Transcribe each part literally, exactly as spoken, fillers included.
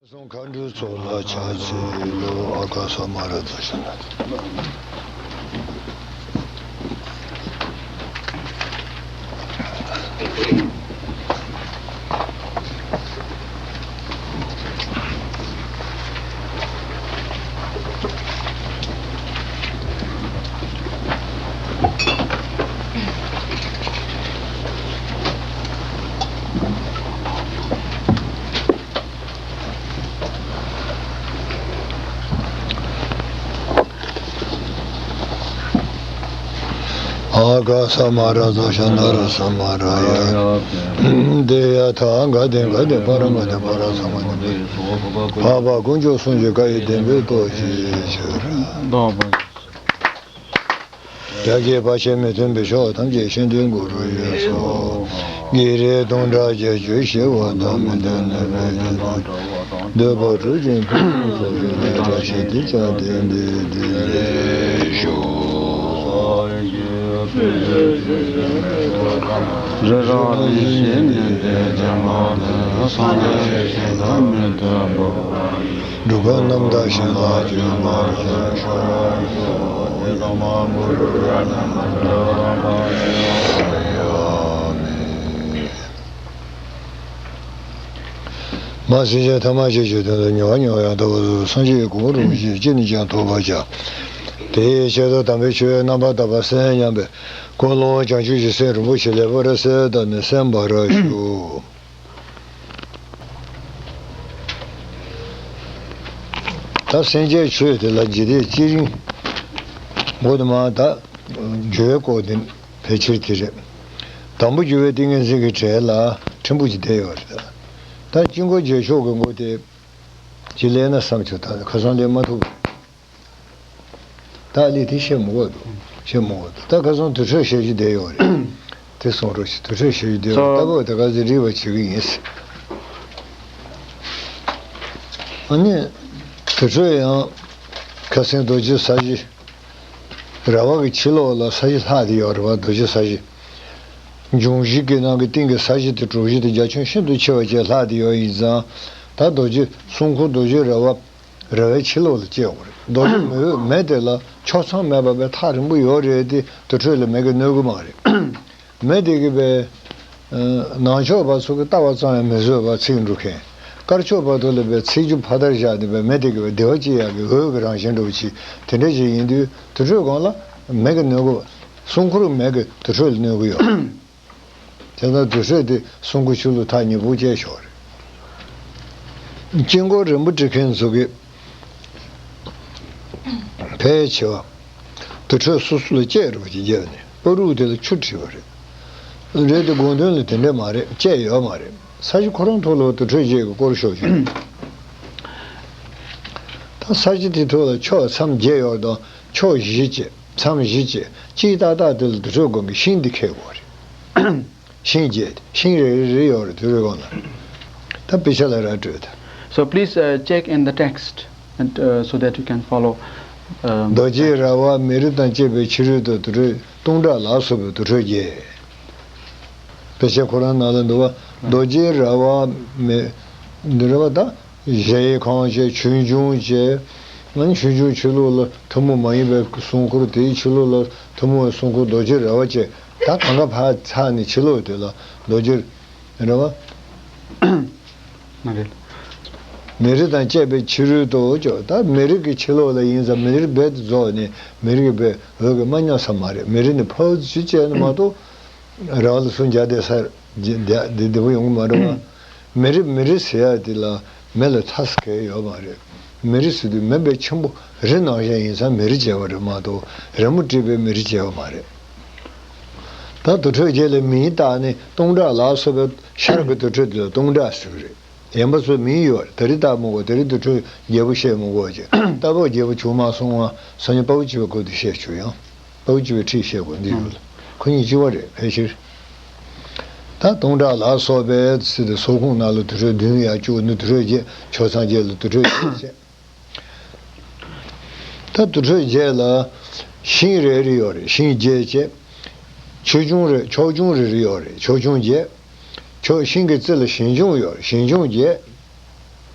གསུང་མཁའ་འགྲོའི་ཚོགས་ལ་ཕྱག་འཚལ་ལོ། ཨ་ག་ས་མ་ར་ཛ་ཤ་ན། ཨ་ག་ས་མ་ར་ཛ་ཤ་ན་ར་ས་མ་ར་ཡ། དེ་ཡ་ཐ་ག་དེ་ག་དེ་པ་ར་མ་དེ་པ་ར་ས་མ་དེ། འཕགས་པ་དཀོན་མཆོག་གསུམ་གྱི་བཀའ་ཡི་བདེན་པའི་སྟོབས་ཀྱིས་ཤར། རྒྱ་སྐྱེད་པ་ཆེན་མི་མཐུན་པའི་ཕྱོགས་ཐམས་ཅད་ཤིན་ཏུ་མགོ་རུ་ཡོད་སོ། བགེགས་རིགས་སྟོང་ཕྲག་བརྒྱད་ཅུ་ཞི་བ་དང་། མི་མཐུན་ནུས་པའི་རྒྱུ་དང་འདོད་པ་དྲུག་ཅན་ཕུན་སུམ་ཚོགས་པའི་བཀྲ་ཤིས་བདེ་ཆེན་དེ་འདི་འདི་ལས་ཤོག། རི་རབ་རིམ་བཞིན་གནས་པའི་བྱེ་མ་དེར། སངས་རྒྱས་ཞིང་དུ་མི་ལྟ་བུ། འགྲོ་ཀུན་རྣམ་དག་ཞིང་ལ་སྤྱོད་པར་ཤོག། མ་སྲིད་ཆེན་ཐ་མ་ཅན་གྱི་དོན་དུ་མྱུར་བ་མྱུར་བ་ཡང་དག་པར་རྫོགས་པའི་སངས་རྒྱས་ཀྱི་གོ་འཕང་རིན་པོ་ཆེ་ཅི་ནས་ཀྱང་ཐོབ་པར་བྱ། དེའི་ཆེད་དུ་དམ་པའི་ཆོས་རྣམ་པར་དག་པ་གསན་སྙམ་པའི་ཀུན་སློང་བྱང་ཆུབ་ཀྱི་སེམས་རིན་པོ་ཆེ་ལེགས་པར་གསལ་བཏབ་ནས་གསན་པར་ཞུ། ད་སེམས་ཅན་ཆོས་དེ་ལ་འཇིག་རྟེན་སྤྱིར་མགོ་དེ་མ་ད་འགྱུར་བའི་སྐོར་དེ་ཕལ་ཆེར་དེ་རེད། དང་པོ་འགྱུར་བའི་ཏིང་ངེ་འཛིན་གྱི་གྲལ་ལ་ཕྲན་བུ་ཅིག་བསྡད་ཡོད་རེད། ད་དཀྱིལ་འཁོར་རྗེས་ཕྱོགས་ཀྱི་མགོ་དེ་ཅིག་ལེན་ན་བསམ་བྱུང་། ད་ཁ་སང་ལེན་མ་ཐུབ། ད་ལས་དེ་བཤད་མི་དགོས་འདུག་བཤད་མི་དགོས་འདུག་ད་ཁ་སང་དུར་ཁྲོད་བཤད་རྒྱུ་བསྡད་ཡོད་རེད། དེ་གསུང་རོགས་ཞུ། དུར་ཁྲོད་བཤད་རྒྱུ་བསྡད་ཡོད། ད་བོ་དེ་ག་ཚོད་རིག་པ་བྱེད་ཀྱི་ཡིན། ཨ་ནི་དུར་ཁྲོད་ཡང་ཁ་སང་རྡོ་རྗེ་ས་གཞི་ར་བ་གི་ཕྱི་ལོགས་ལ་ས་གཞི་ལྷག་བསྡད་ཡོད་རེད་བ། རྡོ་རྗེ་ས་གཞི། འབྱུང་བཞི་གི་ནང་གི་སྟེང་གི་ས་གཞི་དེ་གྲུ་བཞི་དེ་རྒྱ་ཁྱོན་ཤིན་ཏུ་ཆེ་བ་ཅིག་ལྷག་བསྡད་ཡོད་ཡིན་ཙང་། ད་རྡོ་རྗེ་སྲུང་འཁོར་རྡོ་རྗེ་ར་བ། ར་བའི་ཕྱི་ལོགས་ལ་སྐྱེ་དགོས་རེད། རྡོ་རྗེ་མེ་འོད་མེ་དེ་ལ་ཕྱོགས་མཚམས་མེད་པ་བས་ཐག་རིང་པོ་ཡོད་རེད་དེ། དུར་ཁྲོད་ལ་མེ་གིས་གནོད་གི་མ་རེད། མེ་དེ་གིས་བས་ནང་ཕྱོགས་པ་ཚོ་གི་ལྟ་བ་ཙམ་ཡང་མི་བཟོད་པར་ཚིག་འབྲུ་མཁན། དཀར་ཕྱོགས་པ་ཚོ་ལ་བས་ཚིག་རྒྱུ་ཕ་དར་བཞག་ནས་བས་མེ་དེ་གིས་བས་བདེ་བ་སྐྱེ་ཡག་གི་འོད་ཀྱི་རང་བཞིན་འདྲ་བོ་ཅིག་དེ་འདྲ་ཞིག་ཡིན་དུས། དུར་ཁྲོད་སྒང་ལ་མེ་གིས་གནོད་གི། སྲུང་འཁོར་མེ་གིས་དུར་ཁྲོད་ལ་གནོད་གི་ཡོད། དེ་ལྟར་དུར་ཁྲོད་དེ་སྲུང་འཁོར་ཆུ་ལུད་ཐག་ཉེ་པོ་བཅད་ཞོར་རེད། དཀྱིལ་འཁོར་རིལ་བུ་སྒྲིག་མཁན་ཚོ་གིས་ཕལ་ཆེ་བ་དུར་ཁྲོད་སོ་སོ་ལ་བཅད་རོགས་ཀྱི་རྒྱབ་ནས་པ་རུག་དེ་ལ་ཆུ་བྲིས་པ་རེད། རེད་དེ་དགོངས་དོན་ལ་དེ་འདྲ་མ་རེད། བཅད་ཡོད་མ་རེད། ས་གཞི་ཁོ་རང་ཐོག་ལ་དུར་ཁྲོད་བཅད་ཀྱི་སྐོར་ཤོད་ཞོར། ད་ས་གཞི་དེ་ཐོག་ལ་ཕྱོགས་མཚམས་བརྒྱད་ཡོད་དང་། ཕྱོགས་བཞི་བཅད། མཚམས་བཞི་བཅད། སྤྱིར་ཏག་ཏག་དེ་ལ་དུར་ཁྲོད་སྒང་གི་ཤིང་འདི་འཁེལ་དགོས་རེད། ཤིང་བརྒྱད། ཤིང་རེ་རེ་རེ་ཡོད་རེད། དུར་ཁྲོད་སྒང་ལ། ད་དཔེ་ཆ་ལ་ར་སྤྲོད་དང་། So please, uh, check in the text and, uh, so that you can follow, um, རྡོ་རྗེ་ར་བ་མེ་རི་དང་བཅས་པའི་ཕྱི་རོལ་དུ་དུར་ཁྲོད་སྟོང་ཕྲག་ལ་སོགས་པའི་དུར་ཁྲོད་བརྒྱད། དཔེ་ཆ་ཁོ་རང་ནང་ལ་འདུག་བ། རྡོ་རྗེ་ར་བ་མེ་འདི་ར་བ་ད། གཞལ་ཡས་ཁང་བཅས། ཆོས་འབྱུང་བཅས། ང་ཆོས་འབྱུང་ཕྱི་ལོགས་ལ་ཐུན་མོང་མ་ཡིན་པའི་སྲུང་འཁོར། དེའི་ཕྱི་ལོགས་ལ་ཐུན་མོང་བའི་སྲུང་འཁོར་རྡོ་རྗེ་ར་བ་བཅས། ད་གང་ག་ཕར་ཚར་ནས་ཕྱི་ལོགས་དེ་ལ་རྡོ་རྗེ་ར་བ། མ་རེད། མེ་རི་དང་བཅས་པའི་ཕྱི་རོལ་དུ་ཅོ། ད་མེ་རི་གི་ཕྱི་ལོགས་ལ་ཡིན་ཙང་མེ་རི་རྦད་དེ་རྫོགས་ནས་མེ་རི་གི་རྦད་འོད་ཀྱིས་མ་ཉམས་ས་མ་རེད། མེ་རི་ནི་ཕར་ཚུར་བཅད་ནས་མ་གཏོགས། ར་བ་ལ་སུ་འཇའ་དེ་སར་འདི་འདི་བོ་ཡོང་གི་མ་རེད་བ། མེ་རི་མེ་རི་ཟེར་ཡ་དེ་ལ་མེ་ལ་ཚ་ཟེར་མཁན་ཡོད་མ་རེད། མེ་རི་ཟེར་དུས་མེ་དཔེ་ཆེན་པོ་རི་ནང་བཞིན་ཡིན་ཙང་མེ་རི་བྱས་པ་རེད་མ་གཏོགས་རི་མོ་བྲིས་པའི་མེ་རི་བྱས་པ་མ་རེད། ད་དུར་ཁྲོད་བརྒྱད་ལ་མིང་བཏགས་ནས་སྟོང་ཕྲག་ལ་སོགས་པའི་ཤར་གྱི་དུར་ཁྲོད་དེ་ལ་སྟོང་ཕྲག་ཟེར་གི་རེད། ཡན་པ་ཚོ་མིང་ཡོད་རེད། ད་རེས་བཏགས་མི་དགོས། ད་རེས་དུར་ཁྲོད་རྒྱལ་པོ་བཤད་མི་དགོས་ཀྱི། རྟ་བབས་རྒྱལ་པོ་བྱུང་མ་སོང་བ། སང་ཉིན་དཔའ་བོ་སྐྱེས་པའི་སྐོར་དེ་བཤད་ཆོག་ཡང་། དཔའ་བོ་སྐྱེས་པའི་ཁྲིད་བཤད་དགོས་འདི་ཡོད་ལ། ཁོ་གཉིས་གཅིག་པ་རེད་ཕལ་ཆེར། ད་སྟོང་ཕྲག་ལ་སོགས་པའི་ཚུལ་དུ་སོག་ཁུང་ནང་ལ་དུར་ཁྲོད་བདུན་ཡར་བཅུག་ནི་དུར་ཁྲོད་བརྒྱད། ཕྱོགས་མཚམས་བརྒྱད་ལ་དུར་ཁྲོད་བརྒྱད་བྱས། ད་དུར་ཁྲོད་བརྒྱད་ལ་ཤིང་རེ་རེ་ཡོད་རེད། ཤིང་བརྒྱད་བྱས། ཆོས་འབྱུང་རེ་ཕྱོགས་སྐྱོང་རེ་རེ་ཡོད་རེད། ཕྱོགས་སྐྱོང་བརྒྱད། ཕྱོགས་ཤིང་གི་རྩེ་ལ་ཞིང་སྐྱོང་ཡོད་རེད། ཞིང་སྐྱོང་བརྒྱད།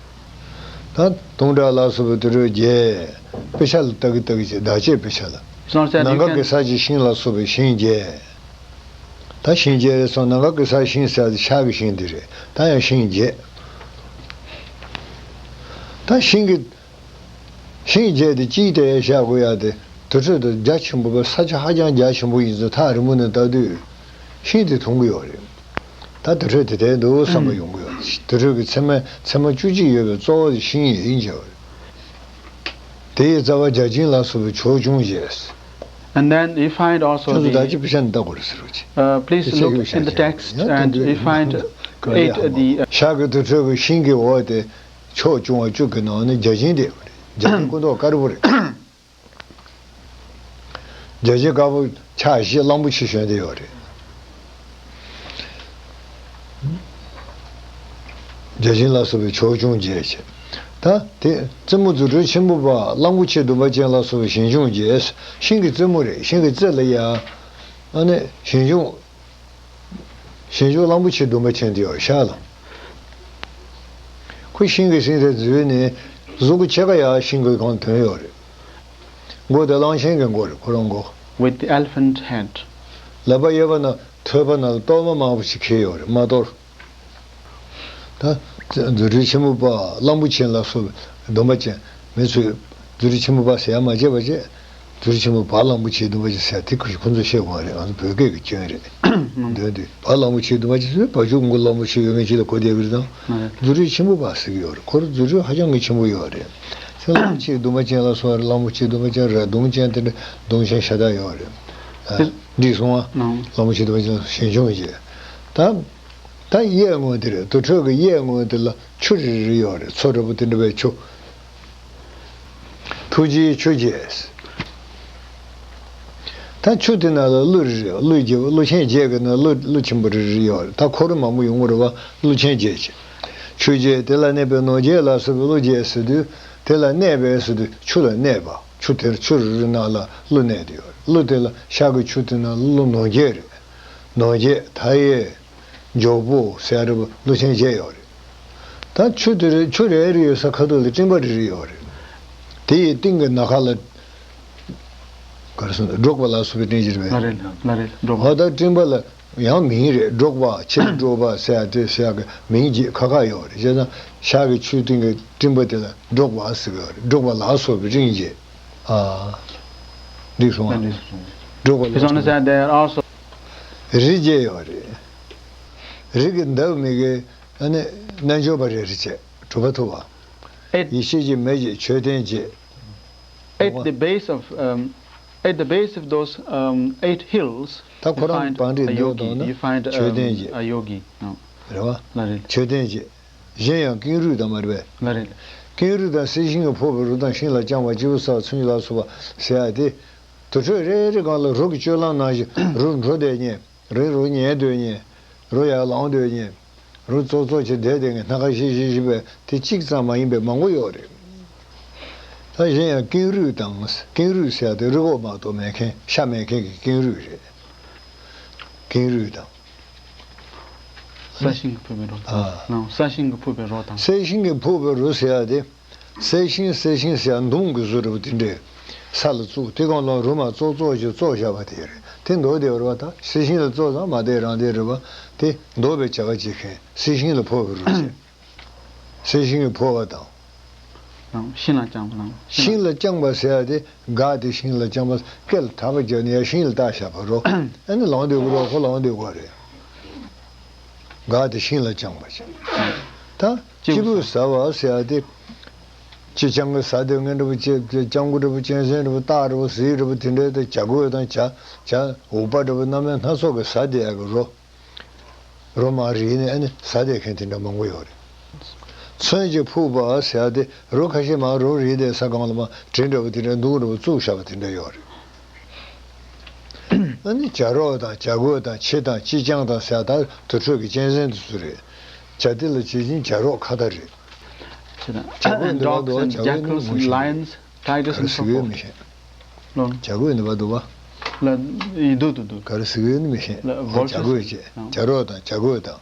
ད་དུང་སྒྲ་ལ་སོགས་པའི་དུར་ཁྲོད་བརྒྱད། དཔེ་ཆ་ལ་ལྟ་གི་ལྟ་གི་བྱས། བདག་བསྐྱེད་དཔེ་ཆ་ལ། It's not that you ནམ་མཁའ་གི can ས་ཀྱི་ཤིང་ལ་སོགས་པའི་ཤིང་བརྒྱད། ད་ཤིང་བརྒྱད་རེད་སོང་། ནམ་མཁའ་གི་ས་ཤིང་ཟེར་ཡ་དེ་ཤར་གི་ཤིང་དེ་རེད། ད་ཡང་ཤིང་བརྒྱད། ད་ཤིང་གི་ཤིང་བརྒྱད་དེ་གཅིག་དེ་བཞག་དགོས་ཡ་དེ། དུར་ཁྲོད་དེ་རྒྱ་ཆེན་པོ་བས། ས་ཆ་ཧ་ཅང་རྒྱ་ཆེན་པོ་ཡིན་ཙང་ཐག་རིང་པོ་ནས་ལྟ་དུས་ཤིང་དེ་མཐོང་གི་ཡོད་རེད། ད་དུར་ཁྲོད་དེ་དེར་འདུག་བསམ་པ་ཡོང་གི་ཡོད་རེད། དུར་ཁྲོད་ཀྱི་མཚན་མ་མཚན་མ་བཅུ་གཅིག་ཡོད་པའི་གཙོ་བོ་དེ་ཤིང་ཡིན་ཟེར་བ་རེད། དེ་ཡི་རྩ་བ་བརྒྱ་བྱིན་ལ་སོགས་པའི་ཕྱོགས་སྐྱོང་བཅས། And then you find also ཁྱོད་ཚོ་བདག་གི་the དཔེ་ཆ་འདི་ལྟ་དགོས་རེད་ཟེར་བ་ཅིག uh, please དེ་ཆེ་look གི་in the བཤད་text ཀྱང་and you find ག་རེ་eight ཧ་མ་the གོ། ཤར་གྱི་དུར་ཁྲོད་ཀྱི་ཤིང་གི་འོག་དེ་ཕྱོགས་སྐྱོང་བ་བཅུ་གི་ནང་ནས་བརྒྱ་བྱིན་དེ་ཡོད་རེད། བརྒྱ་བྱིན་སྐུ་མདོག་དཀར་པོ་རེད། བརྒྱ་བྱིན་དཀར་པོ་ཕྱག་བཞི་གླང་པོ་ཆེ་ཞོན་བསྡད་ཡོད་རེད། བརྒྱ་བྱིན་ལ་སོགས་པའི་ཕྱོགས་སྐྱོང་བཅས་བྱས། ད་དེ་རྩེ་མོ་རྫུ་འཕྲུལ་ཆེན་པོ་པ་གླང་པོ་ཆེ་འདུམ་པ་ཅན་ལ་སོགས་པའི་ཞིང་སྐྱོང་བཅས། ཤིང་གི་རྩེ་མོ་རེད། ཤིང་གི་རྩེ་ལ་ཡ། ཨ་ནི་ཞིང་སྐྱོང་། ཞིང་སྐྱོང་གླང་པོ་ཆེ་འདུམ་པ་ཅན་དེ་ཡོད་ཤག་ལ། ཁོ་ཤིང་གི་སེང་ཟེར་འཛུལ་ནས་གཟུགས་ཀྱི་ཕྱེད་ཀ་ཡར་ཤིང་གི་སྒང་ཐོན་ཡོད་རེད། མགོ་དེ་གླང་ཆེན་གྱི་མགོ་རེད། ཁོ་རང་མགོ། With the elephant head. ལག་པ་གཡས་པ་ན་ཐོད་པ་ན་གཏོར་མ་མང་པོ་ཞིག་འཁྱེར་ཡོད་རེད། མ་གཏོར། ད་རྫུ་འཕྲུལ་ཆེན་པོ་པ་གླང་པོ་ཆེ་ལ་སོགས་པའི་འདུམ་པ་ཅན། མི་ཚོས་རྫུ་འཕྲུལ་ཆེན་པོ་པ་ཟེར་ཡ་མ་བརྗེད་པ་བྱས། རྫུ་འཕྲུལ་ཆེན་པོ་པ་གླང་པོ་ཆེའི་འདུམ་པ་ཅན་ཟེར་ཡ་དེ་ཁོ་ཚོས་ཤེས་དགོས་པ་རེད། ང་ཚོ་བོད་སྐད་ཀྱི་སྐྱོན་རེད། འདོན་དུས་པ་གླང་པོ་ཆེའི་འདུམ་པ་ཅན་ཟེར་བ་ཅུང་མགོ་གླང་པོ་ཆེ་ཡོད་མཁན་ཅིག་ལ་གོ་བསྡད་ཀྱི་རེད་དང་། རྫུ་འཕྲུལ་ཆེན་པོ་པ་ཟེར་གྱི་ཡོད་རེད། ཁོ་རྫུ་འཕྲུལ་ཧ་ཅང་གི་ཆེན་པོ་ཡོད་རེད། ཚེ་གླང་པོ་ཆེའི་འདུམ་པ་ཅན་ལ་སོགས་པ་རེད། གླང་པོ་ཆེའི་འདུམ་པ་ཅན་རེད། གདོང་ཅན་དེ་འདྲ་གདོང་ཅན་ཤ་སྟག་ཡོད་རེད། ཨ། འགྲིག་སོང་ཨ། གླང་པོ་ཆེའི་འདུམ་པ་ཅན་ལ་ཞིང་སྐྱོང་བྱས། ད་ད་གཡས་ངོས་དེ་རེད། དུར་ཁྲོད་ཀྱི་གཡས་ངོས་དེ་ལ་ཆུ་རེ་རེ་ཡོད་རེད། མཚོ་འདྲ་པོ་དེ་འདྲ་བའི་ཆུ། ཐུགས་རྗེའི་ཆུ་བཅས། ད་ཆུ་དེ་ནང་ལ་ཀླུ་རེ་རེ། ཀླུ་རྒྱལ་པོ། ཀླུ་ཆེན་བརྒྱད་ཀྱི་ནང་ཀླུ་ཀླུ་ཆེན་པོ་རེ་རེ་ཡོད་རེད། ད་འཁོར་མང་པོ་ཡོང་གི་རེད་པ། ཀླུ་ཆེན་བརྒྱད་ཀྱི། ཆུ་བཅས་དེ་ལ་གནས་པའི་ནོར་བརྒྱད་ལ་སོགས་པའི་ཀླུ་བརྒྱད་ཟེར་དུས། དེ་ལ་གནས་པའི་ཟེར་དུས་ཆུ་ལ་གནས་པ། ཆུ་དེར་ཆུ་རེ་རེ་ནང་ལ་ཀླུ་གནས་བསྡད་ཡོད་རེད། ཀླུ་དེ་ལ་ཤར་གྱི་ཆུ་དེ་ནང་ཀླུ་ནོར་བརྒྱད་རེད། ནོར་བརྒྱད། མཐའ་ཡས། འཇོག་པོ་ཟེར་ཡ་རེད་པ། ཀླུ་ཆེན་བརྒྱད་ཡོད་རེད། ད་ཆུ་དེ་རེད། ཆུ་རེ་རེ་ཡོད་ས་ཁ་ཐུག་ལ་སྤྲིན་པ་རེ་རེ་ཡོད་རེད། དེ་ཡི་སྟེང་གི་ནམ་མཁའ་ལ། ག་རེ་ཟེར་ན། འབྲོག་པ་ལ་སོགས་པའི་སྤྲིན་གྱི་རེད་པས། ལགས་རེད། ལགས་རེད། འབྲོག་པ། འོ་ད་སྤྲིན་པ་ལ་ཡང་མིང་རེད། འབྲོག་པ། ཕྱིར་འབྲོག་པ་ཟེར་ཡ་དེ་ཟེར་ཡ་གི་མིང་བརྗེ་ཁ་ཁ་ཡོད་རེད། བྱས་ཙང་ཤར་གྱི་ཆུ་སྟེང་གི་སྤྲིན་པ་དེ་ལ་འབྲོག་པ་ཟེར་གི་ཡོད་རེད། འབྲོག་པ་ལ་སོགས་པའི་སྤྲིན་གྱི། ཨ། འགྲིག་སོང་ཨ། ལགས་རེད། འབྲོག་པ་ལ་It's on the སོགས་པའི། Side there also རི་བརྒྱད་ཡོད་རེད། རི་གི་འདབ་མའི་གི། ཨ་ནི་རྣལ་འབྱོར་པ་རེ་རེ་བྱས། གྲུབ་པ་ཐོབ་པ། At, ཡེ་ཤེས་ཀྱི་མེ་བརྒྱད་མཆོད་རྟེན་བརྒྱད། at the base of, um, at the base of those, um, eight hills, ད་ཁོ་you རང་find བང་རིས་a འདི་yogi, དང་ན་you find, མཆོད་རྟེན་um, བརྒྱད། a yogi. No. རེད་པ། ལགས་རེད། མཆོད་རྟེན་བརྒྱད། གཞན་ཡང་ཀེང་རུས་དང་མ་རེད་པས། ལགས་རེད། ཀེང་རུས་དང་གསེར་ཤིང་གིས་ཕོག་པའི་རོ་དང་། ཤིང་ལ་བརྐྱང་བ། སྤྱི་བོར་གསལ་བ། ཚོན་གྱིས་ལ་སོགས་པ་ཟེར་ཡ་དེ། དུར་ཁྲོད་རེ་རེ་སྒང་ལ་རོ་གི་སྤྱོད་ལམ་ནང་བཞིན་རོ་འགྲོ་བསྡད་མཁན། རོ་རོ་ཉལ་སྡོད་མཁན། རོ་ཡར་ལངས་སྡོད་མཁན། རོ་ཙོག་ཙོག་བྱས་བསྡད་བསྡད་མཁན། སྣ་ཁ་ཤིག་ཤིག་ཤིག་པའི་དེ་གཅིག་ཙམ་མ་ཡིན་པའི་མང་པོ་ཡོད་རེད། ད་གཞན་ཡང་ཀེང་རུས་དང་། ཀེང་རུས་ཟེར་ཡ་དེ་རི་བོ་མ་གཏོགས་མེད་མཁན། ཤ་མེད་མཁན་གྱི་ཀེང་རུས་རེད། ཀེང་རུས་དང་། ས་ཤིང་གིས་ཕུབ་པའི་རོ་དང་། ཨ། ནང་ས་ཤིང་གིས་ཕུབ་པའི་རོ་དང་། ས་ཤིང་གིས་ཕུབ་པའི་རོ་ཟེར་ཡ་དེ། གསལ་ཤིང་། གསལ་ཤིང་ཟེར་ཡ་མདུང་གི་བཟོ་འདྲ་པོ་དེ་འདྲས་ས་ལ་བཙུགས། དེ་སྒང་ལ་རོ་མ་ཙོག་ཙོག་ཅིག་བཙུགས་བཞག་པ་དེ་རེད། དེ་འདོགས་བསྡད་པ་རེད་པ། ད་གསལ་ཤིང་ལ་བཙུགས་ཙང་མ་བསྡད་རང་བསྡད་རེད་པ། དེ་འདོགས་པའི་བྱ་བ་བྱེད་མཁན། གསལ་ཤིང་ལ་ཕོག་པའི་རོ་བྱས། གསལ་ཤིང་གིས་ཕོག་པ་དང་། ནང་ཤིང་ལ་བརྐྱངས་པ་དང་། ཤིང་ལ་བརྐྱངས་པ་ཟེར་ཡ་དེ། སྒ་དེ་ཤིང་ལ་བརྐྱངས་པ། སྐེ་ལ་གྲགས་པ་བརྒྱབ་ནས་ཡར་ཤིང་ལ་བཏགས་བཞག་པ་རོ། ཨ་ནི་ལངས་སྡོད་དགོས་རོ། ཁོ་ལངས་སྡོད་དགོས་རེད། སྒ་དེ་ཤིང་ལ་བརྐྱངས་པ་བྱས། ད་སྤྱི་བོར་གསལ་བ་ཟེར་ཡ་དེ། སྤྱི་བརྐྱང་གི་ཟ་དེ་ངན་འདྲ་པོ་བྱས། སྤྱང་ཀི་འདྲ་པོ། གཅན་གཟན་འདྲ་པོ། སྟག་འདྲ་པོ། གཟིག་འདྲ་པོ། དེ་འདྲའི་དེ་བྱ་རྒོད་དང་། བྱ་བྱ་འུག་པ་འདྲ་པོ། སྣ་མིན་སྣ་ཚོགས་ཀྱི་ཟ་བསྡད་ཡག་གི་རོ། རོ་མར་རིལ་ནས་ཨ་ནི་ཟ་བསྡད་མཁན་དེ་འདྲ་མང་པོ་ཡོད་རེད། ཚོན་གྱིས་ཕུབ་པ་ཟེར་ཡ་དེ། རོ་ཁ་ཤས་མར་རོ་རིལ་བསྡད་ས་སྒང་ལ་མར་གྲི་འདྲ་པོ་དེ་འདྲ་མདུང་འདྲ་པོ་བཙུགས་བཞག་པ་དེ་འདྲ་ཡོད་རེད། ཨ་ནི་བྱ་རོག་དང་། བྱ་རྒོད་དང་། ཁྱི་དང་། སྤྱི་བརྐྱང་དང་ཟེར་ཡ་ད་དུར་ཁྲོད་ཀྱི་གཅན་གཟན་དེ་ཚོ་རེད། བྱ་དེ་ལ་བྱེད་ཀྱིན་བྱ་རོག་ཁ་བརྡ་རེད། བྱ་རྒོད་འདི་པར་འདུག་བ། བྱ་རྒོད་ནི་མི་ཤེས། ག་རེ་ཟེར་གི་ཡོད་མི་ཤེས། ལོ། བྱ་རྒོད་འདི་པར་འདུག་བ། ལ་ཡི་འདུག་འདུག་འདུག་ག་རེ་ཟེར་གི་ཡོད་ནི་མི་ཤེས། ལ་བོལ་བྱ་རྒོད་ཅེས། ལ་བྱ་རོག་དང་བྱ་རྒོད་དང་།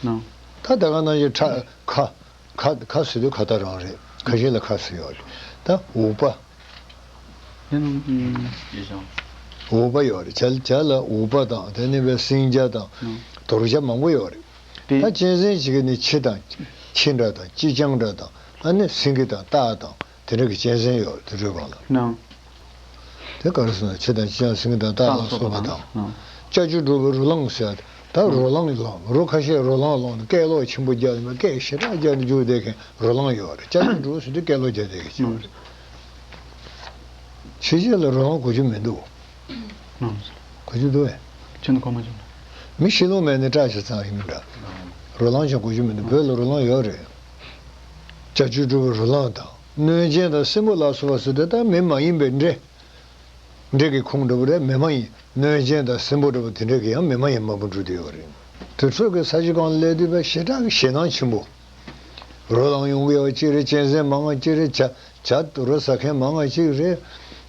ནོ། ད་ད་ག་ནང་བཞིན་ཁྲ་ཁ། ཁ་ཁ་ཟེར་དུས་ཁ་ད་རང་རེད། ཁ་ཤས་ལ་ཁ་ཟེར་ཡོད་རེད། ད་འུག་པ། འུག་པ་ཡོད་རེད། བྱ་བྱ་ལ་འུག་པ་དང་། དེ་ནས་བའི་སྲིན་བྱ་དང་། དོར་བྱ་མང་པོ་ཡོད་རེད། ད་གཅན་གཟན་ཅིག་གི་ནི་ཁྱི་དང་། ཁྱི་འདྲ་དང་། ཅི་ཅང་འདྲ་དང་། ཨ་ནི་སེང་གེ་དང་སྟག་དང་། དེ་འདྲ་གི་གཅན་གཟན་ཡོད་རེད། དུར་ཁྲོད་སྒང་ལ། དེ་ག་རེ་ཟེར་ན། ཁྱི་དང་ཅི་ཅང་སེང་གེ་དང་སྟག་ལ་སོགས་པ་དང་། ལྕགས་ཀྱུ་འབྲུག་པའི་རོ་ལངས་ཟེར། ད་རོ་ལངས་ལངས། རོ་ཁ་ཤས་རོ་ལངས་ལངས་ནས་སྐད་གློག་ཆེན་པོ་རྒྱག་ནས། སྐད་ཞེ་དྲག་རྒྱག་ནས་རྒྱུག་བསྡད་མཁན་རོ་ལངས་ཡོད་རེད། ལྕགས་ཀྱུ་འབྲུག་ཟེར་དུས་སྐད་གློག་རྒྱག་བསྡད་མཁན་ཅིག་ཡོད་རེད། ཕྱི་རྒྱལ་ལ་རོ་ལངས་གོ་རྒྱུ་མི་འདུག་ཨང་། གོ་རྒྱུ་འདུག་བས། ཁྱོད་ནི་གོ་མ་བྱུང་ན། མི་ཤི་ལོང་མེད་ནི་སྐྲ་ཞིག་ཙམ་ཡིན་འདྲ། རོ་ལངས་ཀྱང་གོ་རྒྱུ་མི་འདུག་བོད་ལ་རོ་ལངས་ཡོད་རེད། ལྕགས་ཀྱུ་འབྲུག་པའི་རོ་ལངས་དང་། གནོད་སྦྱིན་དང་སྲིན་པོ་ལ་སོགས་པ་ཟེར་དེ་ད་མི་མ་ཡིན་པའི་འདྲེ། འདྲེ་གི་ཁོངས་འདྲ་པོ་རེད། མི་མ་ཡིན། གནོད་སྦྱིན་དང་སྲིན་པོ་འདྲ་པོ་དེ་འདྲ་གི་ཡང་མི་མ་ཡིན་མང་པོ་འགྲོ་བསྡད་ཡོད་རེད། དུར་ཁྲོད་ཀྱི་ས་གཞི་སྒང་ལ་སླེབས་དུས་བས་ཞེ་དྲག་གི་ཞེད་སྣང་ཆེན་པོ། རོ་ལངས་ཡོང་གི་ཡོད་ཅིག་རེད། གཅན་གཟན་མང་ང་ཅིག་རེད། བྱ་བྱ་དུར་རོ་ཟ་མཁན་མང་ང་ཅིག་རེད།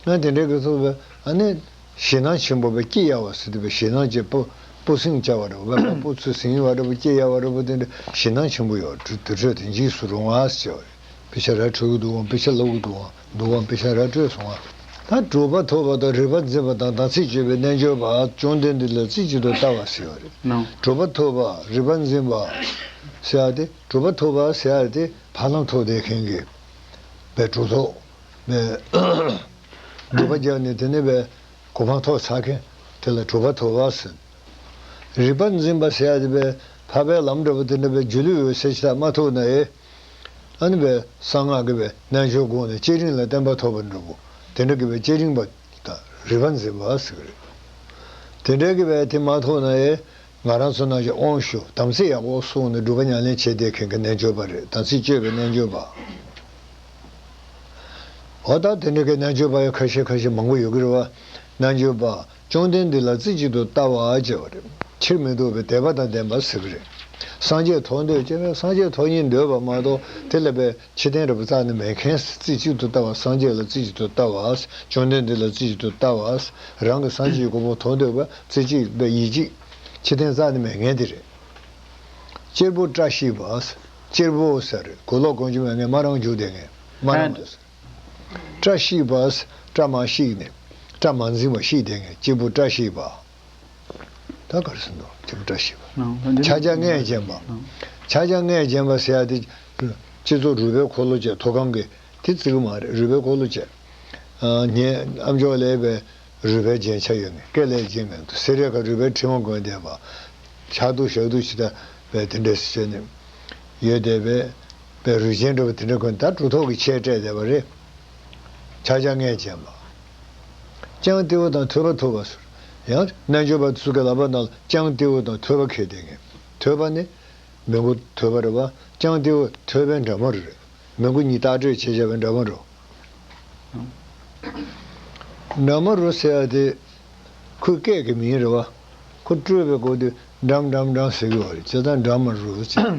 ཨ་དེ་འདྲ་གི་ཐོག་བས་ཨ་ནི། ཞེད་སྣང་ཆེན་པོ་བས་སྐྱི་གཡའ་བ་ཟེར་དུས་བས་ཞེད་སྣང་ཅན་པོ། སྤུ་སྲིང་བྱ་བ་འདྲ་པོ་བས། སྤུ་ཚུ་ཟིང་བ་འདྲ་པོ་སྐྱི་གཡའ་བ་འདྲ་པོ་དེ་འདྲ་ཞེད་སྣང་ཆེན་པོ་ཡོད། དུར་ཁྲོད་དེ་འཇིགས་སུ་རུང་བ་ཟེར་བ་རེད། དཔེ་ཆ་ར་འཕྲོད་ཀྱི་འདུག་གམ། དཔེ་ཆ་ཀློག་གི་འདུག་གམ། འདུག་གམ། དཔེ་ཆ་ར་འཕྲོད་སོང་ང་། ད་གྲུབ་པ་ཐོབ་པ་དང་རིག་པ་འཛིན་པ་དང་དམ་ཚིག་སྤྱོད་པའི་རྣལ་འབྱོར་པ། བཅོམ་ལྡན་འདས་ལ་རྩེ་གཅིག་ཏུ་ལྟ་བ་ཟེར་བ་རེད། གྲུབ་པ་ཐོབ་པ་རིག་པ་འཛིན་པ་ཟེར་ཡ་དེ། གྲུབ་པ་ཐོབ་པ་ཟེར་ཡ་དེ་ཕ་ལམ་ཐོབ་བསྡད་མཁན་གྱི་བའི་གྲུབ་ཐོབ་བའི་སྒྲུབ་པ་རྒྱག་ནས་དེ་ནས་བའི་གོ་འཕང་ཐོབ་ཚར་མཁན་དེ་ལ་གྲུབ་པ་ཐོབ་པ་ཟེར། རིག་པ་འཛིན་པ་ཟེར་ཡ་དེ་བའི་འཕགས་པའི་ལམ་འདྲ་པོ་དེ་འདྲ་བའི་སྒྱུ་ལུས་འོད་གསལ་ཞིག་ད་མ་ཐོབ་ན་ཨེ། ཨ་ནི་བའི་གསང་སྔགས་ཀྱི་བའི་རྣལ་འབྱོར་སྒོ་ནས་བསྐྱེད་རིམ་ལ་བརྟན་པ་ཐོབ་པ་འདྲ་པོ། དེ་འདྲ་གི་བའི་བསྐྱེད་རིམ་པ་དང་རིག་པ་འཛིན་པ་ཟེར་གི་རེད། དེ་འདྲ་གི་བའི་དེ་མ་ཐོབ་ན་ཨེ། ང་རང་ཚོ་ནང་བཞིན་དབང་ཞུ་དམ་ཚིག་ཡག་པོ་བསྲུངས་ནས་སྒྲུབ་པ་ཉམས་ལེན་བྱས་བསྡད་མཁན་གྱི་རྣལ་འབྱོར་པ་རེད། དམ་ཚིག་སྤྱོད་པའི་རྣལ་འབྱོར་པ། འོ་ད་དེ་འདྲ་གི་རྣལ་འབྱོར་པ་ཡང་ཁ་ཤས་ཁ་ཤས་མང་པོ་ཡོད་ཀྱི་རེད་བ། རྣལ་འབྱོར་པ། བཅོམ་ལྡན་འདས་ལ་རྩེ་གཅིག་ཏུ་ལྟ་བ་བྱས་པ་རེད། ཕྱིར་མི་ལྡོག་པའི་དད་པ་དང་ལྡན་པ་ཟེར་གི་རེད། སངས་རྒྱས་ཐོབ་འདོད་ཅེས་པས་སངས་རྒྱས་ཐོབ་སྙིང་འདོད་པ་མ་གཏོགས་དེ་ལ་བའི་ཕྱིར་འཐེན་རེ་བ་རྩ་ནས་མེད་མཁན། རྩེ་གཅིག་ཏུ་ལྟ་བ། སངས་རྒྱས་ལ་རྩེ་གཅིག་ཏུ་ལྟ་བ། བཅོམ་ལྡན་འདས་ལ་རྩེ་གཅིག་ཏུ་ལྟ་བ། རང་གི་སངས་རྒྱས་ཀྱི་གོ་འཕང་ཐོབ་འདོད་པ་རྩེ་གཅིག་པའི་ཡིད་གཅིག་ཕྱིར་འཐེན་རྩ་ནས་མེད་མཁན་དེ་རེད། གཅེར་བུ་བཀྲ་ཤིས་པ། གཅེར་བུ་ཟེར་རེད། གོས་ལོག་གོན་རྒྱུ་མེད་མཁན། མ་རང་རྒྱུག་བསྡད་མཁན། མ་རང་དུ་ཟེར། བཀྲ་ཤིས་པ། བཀྲ་མ་ཤིས་ནས། བཀྲ་མ་འཛིན་པ་ཤིས་བསྡད་མཁན། གཅེར་བུ་བཀྲ་ཤིས་པ། ད་ག་རེ་ཟེར་འདུག་གཅེར་བུ་བཀྲ་ཤིས་པ། ཕྱག་རྒྱ་ལྔས་བརྒྱན་པ། ཕྱག་རྒྱ་ལྔས་བརྒྱན་པ་ཟེར་ཡ་དེ། སྤྱི་གཙུག་རུས་པའི་འཁོར་ལོ་བཅས། ཐོག་ཁང་གི་དེ་བརྩི་གི་མ་རེད། རུས་པའི་འཁོར་ལོ་བཅས། ངའི་ཨ་མཆོག་ལས་པའི་རུས་པའི་རྒྱན་ཆ་ཡོད་ནི། སྐེ་ལས་རྒྱན་མེད་འདུག་སེ་ར་ཁ་རུས་པའི་ཕྲེང་བ་གོན་བསྡད་པ། ཕྱག་རྡོར་ཞབས་རྡོར་ཅི་ལྟ་བའི་དེ་འདྲ་ཞིག་བྱས་ནས་ཡོད་བསྡད་པའི་པའི་རུས་ཆེན་འདྲ་བ་དེ་འདྲ་གོན། ད་གྲུབ་ཐོབ་ཀྱི་ཆས་སྤྲས་བསྡད་པ་རེད། ཕྱག་རྒྱ་ལྔས་བརྒྱན་པ། ཅང་ཏེའུ་དང་ཐོས་པ་ཐོབ་པ་ཟེར། ཡང་རྣལ་འབྱོར་པ་ཚོ་གི་ལག་པ་ནང་ལ་ཅང་ཏེའུ་དང་ཐོས་པ་འཁྱེར་བསྡད་མཁན། ཐོས་པ་ནི་མི་མགོ་ཐོས་པ་རེད་བ། ཅང་ཏེའུ་ཐོས་པའི་འདྲ་མོ་རེད། མི་མགོ་གཉིས་བཏགས་གྲོལ་བྱས་བྱས་པའི་འདྲ་མོ་རེད། འདྲ་མོ་རེད་ཟེར་ཡ་དེ་ཁོའི་སྐད་ཀྱི་མིང་རེད་བ། ཁོ་སྤྲོས་པའི་སྐོར་དུ་འགྲམ་འགྲམ་འགྲམ་ཟེར་གྱི་ཡོད་རེད། བྱས་ཙང་འདྲ་མོ་རེད་ཟེར།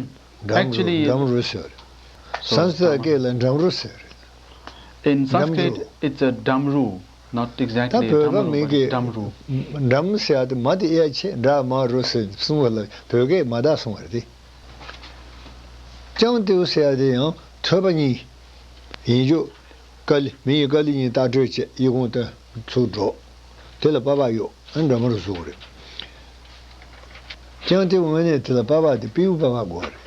འགྲམ་རུ། Actually, འགྲམ་རུ་ཟེར་རེད། so སན་སི་ཀྲིཏ་སྐད་ལ་འགྲམ་རུ་ཟེར་རེད། In འགྲམ་Sanskrit, རུ། It's a damru, not ད་exactly བོད་པ་damru, མིང་but གི་damru. འགྲམ་ཟེར་ཡ་དེ་མ་དེ་ཨེ་ཆེ། འདྲ་མ་རུ་ཟེར་གསུང་བ་ལ་བོད་སྐད་མ་དག་སོང་བ་རེད་དེ། ཅང་ཏེའུ་ཟེར་ཡ་དེ་ཡང་ཐོས་པ་གཉིས། ཡིན་རྒྱུ། ཀ་ལི། མི་ཡི་ཀ་ལི་གཉིས་བཏགས་གྲོལ་བྱས། གཡས་གོང་སྟོན། ཚུར་འགྲོ། དེ་ལ་པ་ཕ་གཡོགས། ཨ། འདྲ་མོ་རུ་བཟོ་གི་རེད། ཅང་ཏེའུ་དངོས་གནས་དེ་ལ་པ་ཕ་དེ་པེའུ་པ་ཕ་དགོས་རེད།